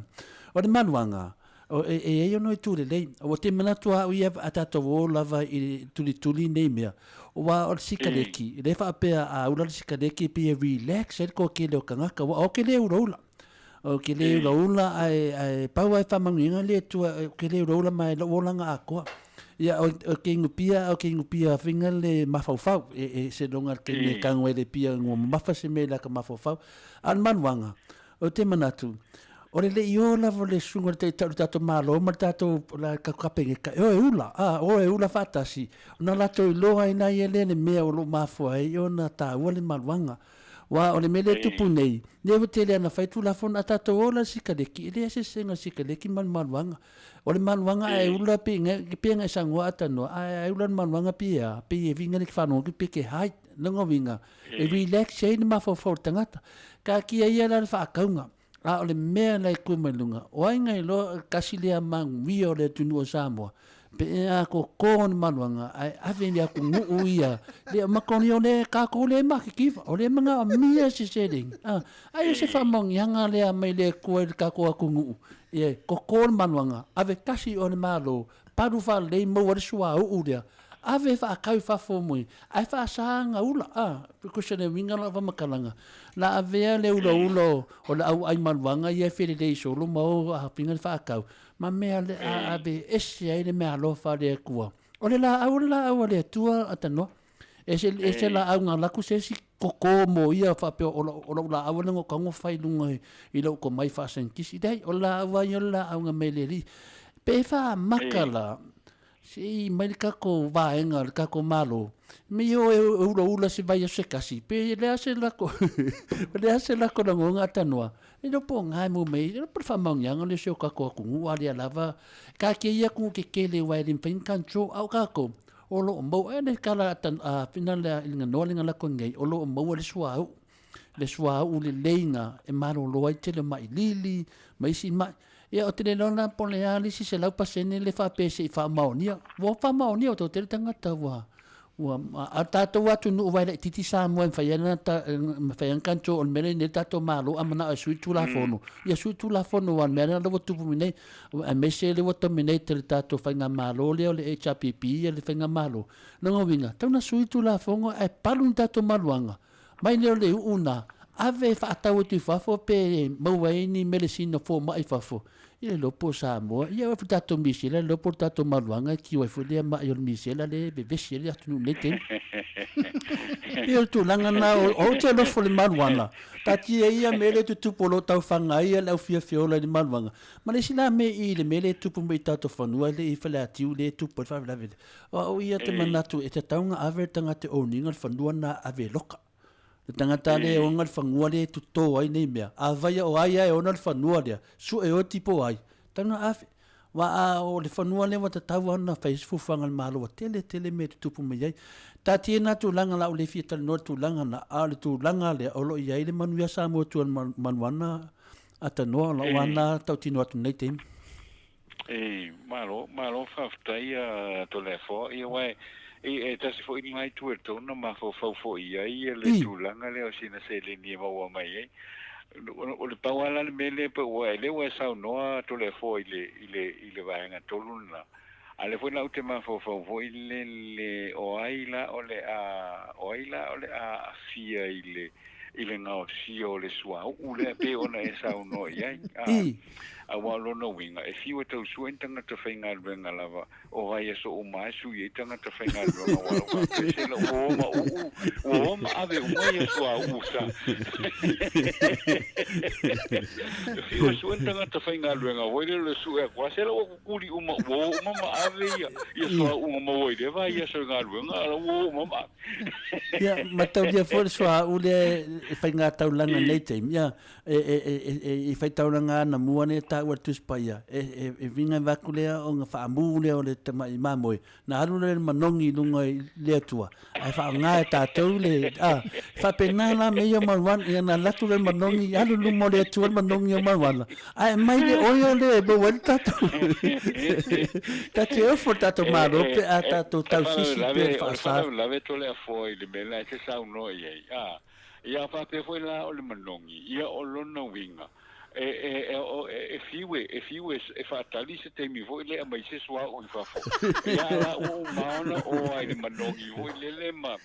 O le maluaga, o, e, e i ai ona itu lelei. Ua te manatu au ia a tatou o lava i le tulituli nei mea. Aua o le sikaleki, le faapea a ula le sikaleki pei e relax ai le toatele o tagata, aua o ke le ulaula. Ou te le ulaula ae, ae pau lava e faamanuiaina le Atua, ou te le ulaula ma lou olaga atoa. Ia, o te inupia, ou te inupia faiga le mafaufau, e, e seiloga le taimi e tago ai le pia ua mamafa se mea i laka mafaufau. A o le manuaga, ou te manatu, o le le i o lava o le susuga i le Taitai o le tatou Malo ma le tatou la Kapeneta, e o e ula, a, o e ula faatasi, ona latou iloa ai la ia lea le mea o lo o mafua ai ona taua le maluaga. Aua o le mea lea e tupu nei, lea ua tele lava ina fai Tulafono, a tatou o la i le sikaleki, e leai se eseesega o le sikaleki ma le maluaga. O le maluaga a e ula pe pei ona e saunoa Atanoa, a e ula i le maluaga pei e a? Pei e uiga le faalogo atu pe te hide. Lona uiga, e relax ai le mafaufau o le tagata. Taatia ia la le faatauga, a o le mea la e tu mai luga, o ai na iloa tasi lea manuia o le atunuu o Samoa, pe a toto le maluaga ae ave i atunuu ia, le matou o le tatou lea e matitiva, o lea e manaomia se seleni, a, ai o se faamanuiaga lea mai le Atua i le tatou atunuu, ia toto le maluaga, ave tasi i o le Malo, palu faalelei maua ai le suauu lea, ave e faatau i fafo mo ae faasa ona ula, a, because o le uiga o lau faamatalaga, la avea le ulaula o le au ai maluaga ia e felelei solo ma o afiga le faatau, ma mea le a ave ese ai le meaalofa a le Atua. O le laau o le laau a le Atua Atanoa. Ese, ese laau na alu atu se isi koko mo ia faapea o lau, o lau laau lea na ou tago fai i luga i lou tomai faasaienitisi. Leai, o le laau lava ia o le laau na mai le Alii. Pe faamata la, se i mai le tatou vaega o le tatou Malo, me i o e ulaula se vaiaso se tasi, pe le a se lako, le a se lako lagona Atanoa, e le o po o na e maua mai ai, e le o po o le faamaoniaga lea o si o tatou atunuu a lea lava, taatia ia atunuu tetele aua e le mafai ona control, a o tatou, o lo o maua, e le tala a fina lea i le ganoa lea na lako nei, o lo o maua le suauu, le suauu lelei na e malolo ai le tele o mai lili ma isi mai. Ia, ou te le iloa la po o le a le isi 100% le faapea se i faamaonia. Ua faamaonia, ua toatele tagata ua, ua, a o le tatou atunuu aua e laitiiti Samoa e mafai lava ona, mafai lava ona control, o le mea lea e i ai nei le tatou Malo a manao e sui le Tulafono, ia sui le Tulafono aua o le mea lea ua tupu mai nei, aemaise lea ua dominate e le tatou faigamalo lea o le HRPP le faigamalo. Lona uiga, tatau ona sui le Tulafono ae palu ni tatou maluaga mai lea o le uu na ave e faatau atu i fafo pe maua ai ni melesina fomai i fafo, ia le iloa po o Samoa, ia o le tatou misela, le iloa po o le tatou maluaga e tiu ai foi lea mai o le misela lea e vevesi ai le atunuu i lenei taimi. Pei o le tulaga lena, ou te alofa i le maluaga, taatia ia mea lea e tutupu o lo o taufaga ai le au fiafia ola i le maluaga. Ma le isi la mea i le mea lea e tupu mai i tatou fanua lea i Faleatiu lea e tupu ai le faalavelave lea, O au ia te manatu e tatau ona ave le tagata e owning le fanua lena ave e loka. Le tagata lea e ona le fanua lea e toto ai nei mea, afai o ai lava e ona le fanua lea, sue oe tipo ai, tatau ona ave. Aua a o le fanua lea ua tatau lava ona fai ai se fuafuaga a le Malo, ua tele tele mea e tutupu mai ai. Taatia na tulaga o le a ou le fia talanoa i le tulaga lena, a o le tulaga lea o lo o i ai le manuia Samoa tua i le manuana Atanoa, o lau lava lena tautino atu i lenei taimi. E, malo, malo faafetai a Toleafoa. Ia aua e, e tasi foi lena itu e tatau ona mafaufau foi i ai le tulaga lea o sina seleni e maua mai ai. O le pau lava la le mea lea, aua o lea ua e saunoa Toleafoa i le, i le, i le vaega tolu lena, a o lea foi la ou te mafaufau foi lele, o ai la o le a, o ai la o le a aafia i le, i le gaosia o le suauu lea pei ona e saunoa i ai. Aua o lona uiga, e fiu e tausua ni tagata faigaluega lava o vaiaso uma lava e sui ai tagata faigaluega aua o lau faapea sela ua o ma uu, ua o ma ave uma ia suauu sa. E fiu e sue ni tagata faigaluega foi lele o le sue atu lava sela ua kukuli uma ua o uma ma ave ia ia suauu na maua i lea vaiaso i galuega a ua o uma ma ave. Ia, mataulia foi le suauu lea e faiga taulaga i lenei taimi. Ia, e, e, e faitaulaga anamua lea e taua e le Tusi Paia, e, e, e uiga vaeatu lea ona faamu lea o le tamai mamoe, na alu lea le manogi i luga i le Atua, ae faaaoga e tatou le, a, faapena la mea ia o marijuana, ia na alu atu lea le manogi, alu i luma o le Atua le manogi o marijuana, ae aumai le oil lea e maua ai le tatou, tatou te ofo i le tatou Malo pe a tatou tausisi pea i le faasa. O le faalavelave Toleafoa i le mea la e te saunoa i ai, a. Ia faapea foi la o le manogi, ia o lona uiga, E, e, e, o, e, e fiu e, e fiu e, e faatali se taimi foi lea aumai se suauu i fafo. Ia a la ua uma ona o ai le manogi foi lele ma,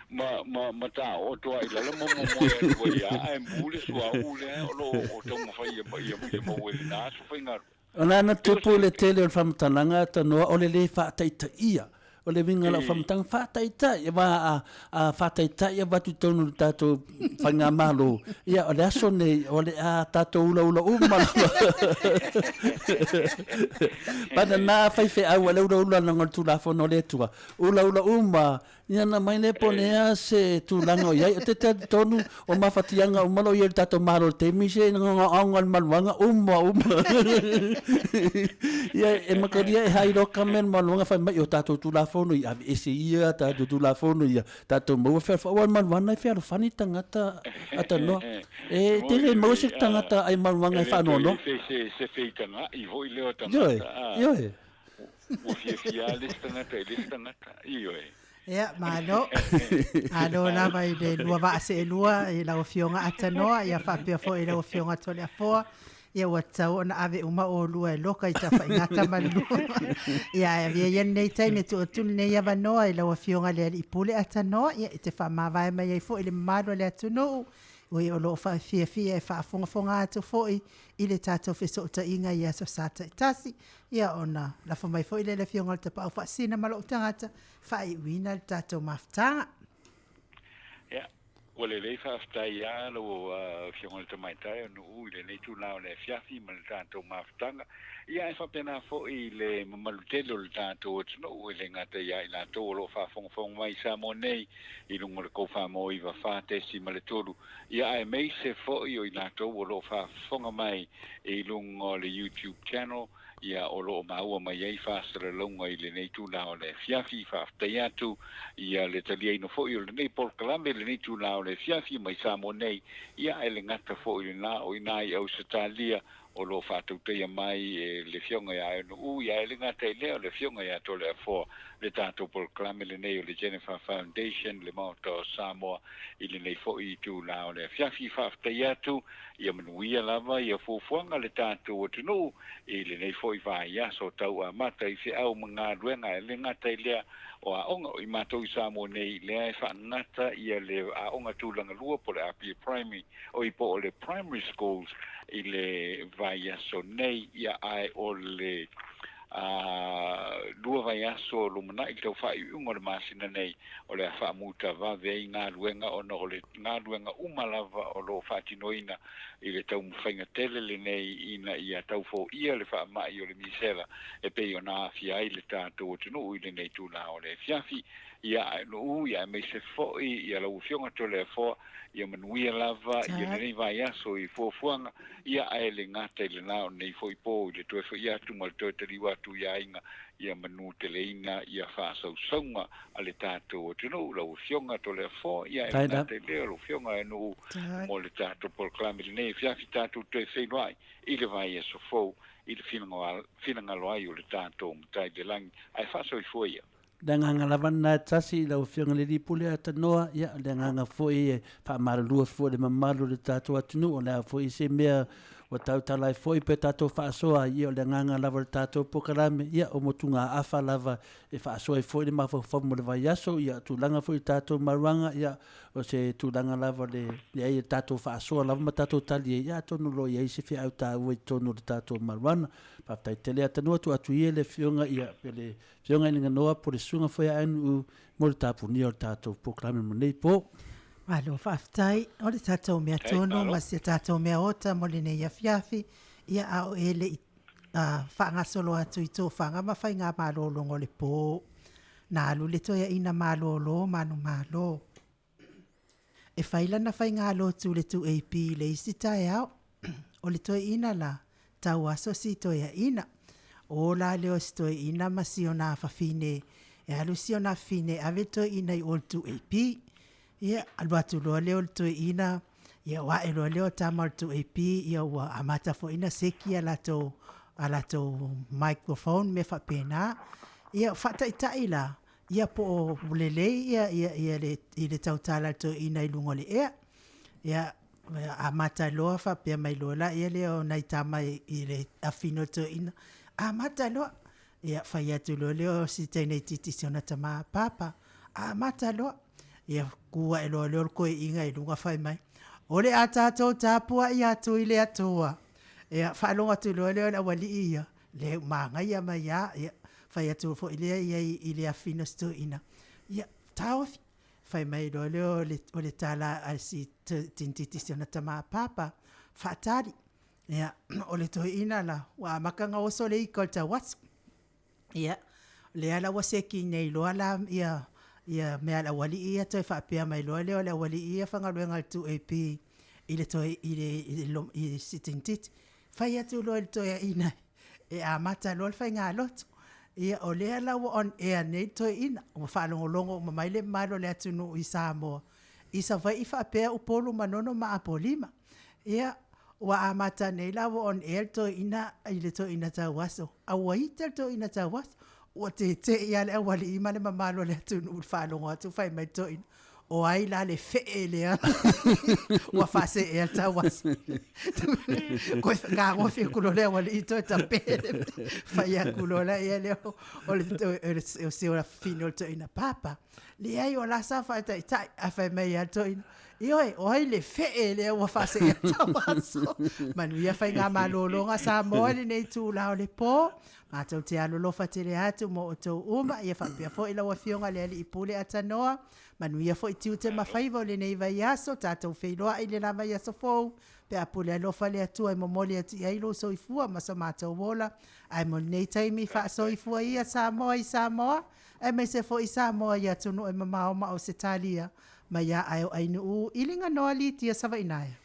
ma, ma, ma taooto ai lalo ma momoe atu ai a, ae mu le suauu lea o lo o taumafai ia, ia, ia maua i lena aso faigaluega. O lana tupu le tele o le faamatalaga tanoa o le lē faataitaia. O le uiga o lau faamatalaga, faataitai, aua a, a faataitai avatu i totonu o le tatou faigamalo, ia o le aso nei, o le a tatou ulaula uma lava. Vagana a faifeau a le ulaula ana o le Tulafono a le Atua, ulaula uma Ia na mai lea po o le a se tulaga o i ai. Ou te talitonu o mafatiaga uma o lo o i ai i le tatou Malo i le taimi se gaogaoga o le maluaga uma uma. Ia e makalia e hai loa kame le maluaga fai mai o tatou Tulafono ia aveese ia tatou Tulafono ia tatou maua fealofani. Aua o le maluaga e fealofani tagata atanoa. E tele maua se tagata ai maluaga e faanoanoa. Se se feitaga'i foi lea o tagata. Ioe, ioe. Ua fiafia lava le isi tagata i le isi tagata. Ioe. Ia, malo. Malo lava i le lua vaa seelua i lau Afioga Atanoa, ia faapea foi i lau Afioga Toleafoa. Ia ua tatau ona ave uma oulua e loka i Tafaigata ma le lua. Ia ae avea ia lenei taimi e tuu atu lenei avanoa i lau Afioga i le Alii Pule Atanoa, ia e te faamavae mai ai foi i le mamalu o le atunuu, oi o lo o faafiafia e faafogafoga atu foi i le tatou fesootaiga i aso Sa taitasi. Ia ona lafo mai foi lea i le Afioga i le Tapaau Faasisina ma lou tagata, faaiuina le tatou mafutaga. Ia, ua lelei faafetai lava lau Afioga i le Tamaitai o Nu'u i lenei itula o le afiafi ma le tatou mafutaga. Ia, ae faapena foi i le mamalu tele o le tatou atunuu, e le gata ia i latou o lo o faafogafoga mai i Samoa nei i luga o le 94.3, ia aemaise foi o i latou o lo o faafofoga mai i luga o le YouTube channel, ia o lo o maua mai ai faasalalauga i lenei itula o le afiafi. Faafetai atu ia le taliaina foi o lenei polokalame i lenei itula o le afiafi mai Samoa nei, ia ae le gata foi i lena, o i ina i Ausetalia o lo o faatautaia mai e le Afioga ia Aenu'u, ia ae le gata i lea o le Afioga ia Toleafoa le tatou polokalame lenei o le Jennifer Foundation, le Maota o Samoa i lenei foi itula o le afiafi. Faafetai atu, ia manuia lava ia fuafuaga a le tatou atunuu i lenei foi vaiaso tau amata i feau ma galuega, ae le gata i lea o aoga o i matou i Samoa nei lea e faagata ia le aoga tulaga lua po o le Apia Primary oi po o le Primary Schools i le vaiaso nei, ia ae o le lua vaiaso lumanai le tau faaiuiuga o le masina nei o le a faamuta vave ai galuega ona o le galuega uma lava o lo o faatinoina i le taumafaiga tele lenei ina ia tau foia le faamai o le misela e pei ona aafia ai le tatou atunuu i lenei itula o le afiafi. Ia ae ia aemaise foi ia lau Afioga Toleafoa, ia manuia lava ia lenei vaiaso i fuafuaga, ia ae le gata i lena o lenei foi po i le toe foi atu ma le toe taliu atu i aiga, ia manuteleina ia faasausauga a le tatou atunuu. Lau Afioga Toleafoa, ia ae le gata i lea, lau Afioga Aenuu, mo le tatou polokalame lenei afiafi, tatou toe feiloai i le vaiaso fou i le finagalo ai o le tatou Matai i le Lagi. Ae faasoifua ia. Le agaga lava lena e tasi i lau Afioga i le Alii Pule Atanoa, ia, o le agaga foi e faamalulua foi i le mamalu o le tatou atunuu, o le a foi se mea ua tautala ai foi pe tatou faasoa ai, ia, o le agaga lava o le tatou polokalame, ia, o motugaafa lava e faasoa ai foi le mafaufau mo le vaiaso, ia, o tulaga foi i tatou maruaga, ia, o se tulaga lava le leai e tatou faasoa lava ma tatou tali ai, ia, atonu o lo o i ai se feau taua i totonu o le tatou maruana. Faafetai tele Atanoa, tuu atu ia i le Afioga ia, le Afioga i le Ganoa po o le Susuga foi a NU mo le tapunia o le tatou polokalame mo lenei po. Malo faafetai. O le tatou mea tonu ma si a tatou mea ota mo lenei afiafi, ia a o e le i faagasolo atu i tofaga ma faiga malologa o le po, na alu le toeaina malolo manumalo. E fai lana faigalotu i le 2AP i le isi taeao. O le toeaina la, tau aso si toeaina. O la lea o si toeaina ma si ona afafine, e alu si ona afafine e ave le toeaina i o i le 2AP. Ia, alu atu loa lea o le toeaina, ia ua ae loa lea o tama o le 2AP, ia ua amata foi ona seki a latou, a latou microphone mea faapena. Ia, faataitai la, Ia po o lelei ia, ia, ia le, i le tautala a le toeaina i luga o le ea. Ia, Amata loa faapea mai loa laia lea o nai tama i le afino o le toeaina, amata loa. Ia fai atu loa lea o si teine itiiti i si ona tama, Papa, amata loa. Ia tu ae loa lea o le toeaina i luga fai mai, O le a tatou tapuai atu i le Atua. Ia faalogo atu loa lea o le aualii ia, le manaia mai lava. Ia fai atu foi lea i ai i le afino o si toeaina, ia taofi. Fai mai loa lea o le tala a si tiniiti i si ona tama, Papa, faatali. Ia, o le toeaina la, ua amata ona oso le ika o le tauaso. Ia, lea la ua seki nei loa la ia ia mea a le aualii ia toe faapea mai loa lea o le aualii ia faigaluega a le 2AP i le toe i le i le si tiniiti. Fai atu loa i le toeaina e amata loa le faigalotu. Ia, o lea la ua on air nei le toeaina, ua faalogologo uma mai le mamalu o le atunuu i Samoa i Savaii faapea Upolu, Manono ma Apolima. Ia, ua amata nei la ua on air le toeaina i le toeaina tauaso, a ua ita le toeaina tauaso. Ua tete'i lava le aualii ma le mamalu o le atunuu i le faalogo atu fai mai le toeaina, O ai la le fee lea ua faaseea le tauaso? Koe fetagofi atu loa le aualii toe tape le fai atu loa laia lea o le si afafine o le toeaina, Papa, leai o la sa faataitai. Ae fai mai lava le toeaina, Ioe, o ai le fee lea ua faaseea le tauaso? Manuia faiga malologa Samoa i lenei itula o le po. Matou te alolofa tele atu mo outou uma, ia faapea foi lau Afioga i le Alii Pule Atanoa. Manuia foi tiute ma faiva o lenei vaiaso, tatou feiloai i le la vaiaso fou, pe a pule alofa le Atua e momoli atu i ai lou soifua ma so matou ola. Ae mo lenei taimi, faasoifua ia Samoa i Samoa, aemaise foi Samoa i atunuu e mamao ma Ausetalia, mai a ae o Ainuu i Liganoa Litia Savainaea.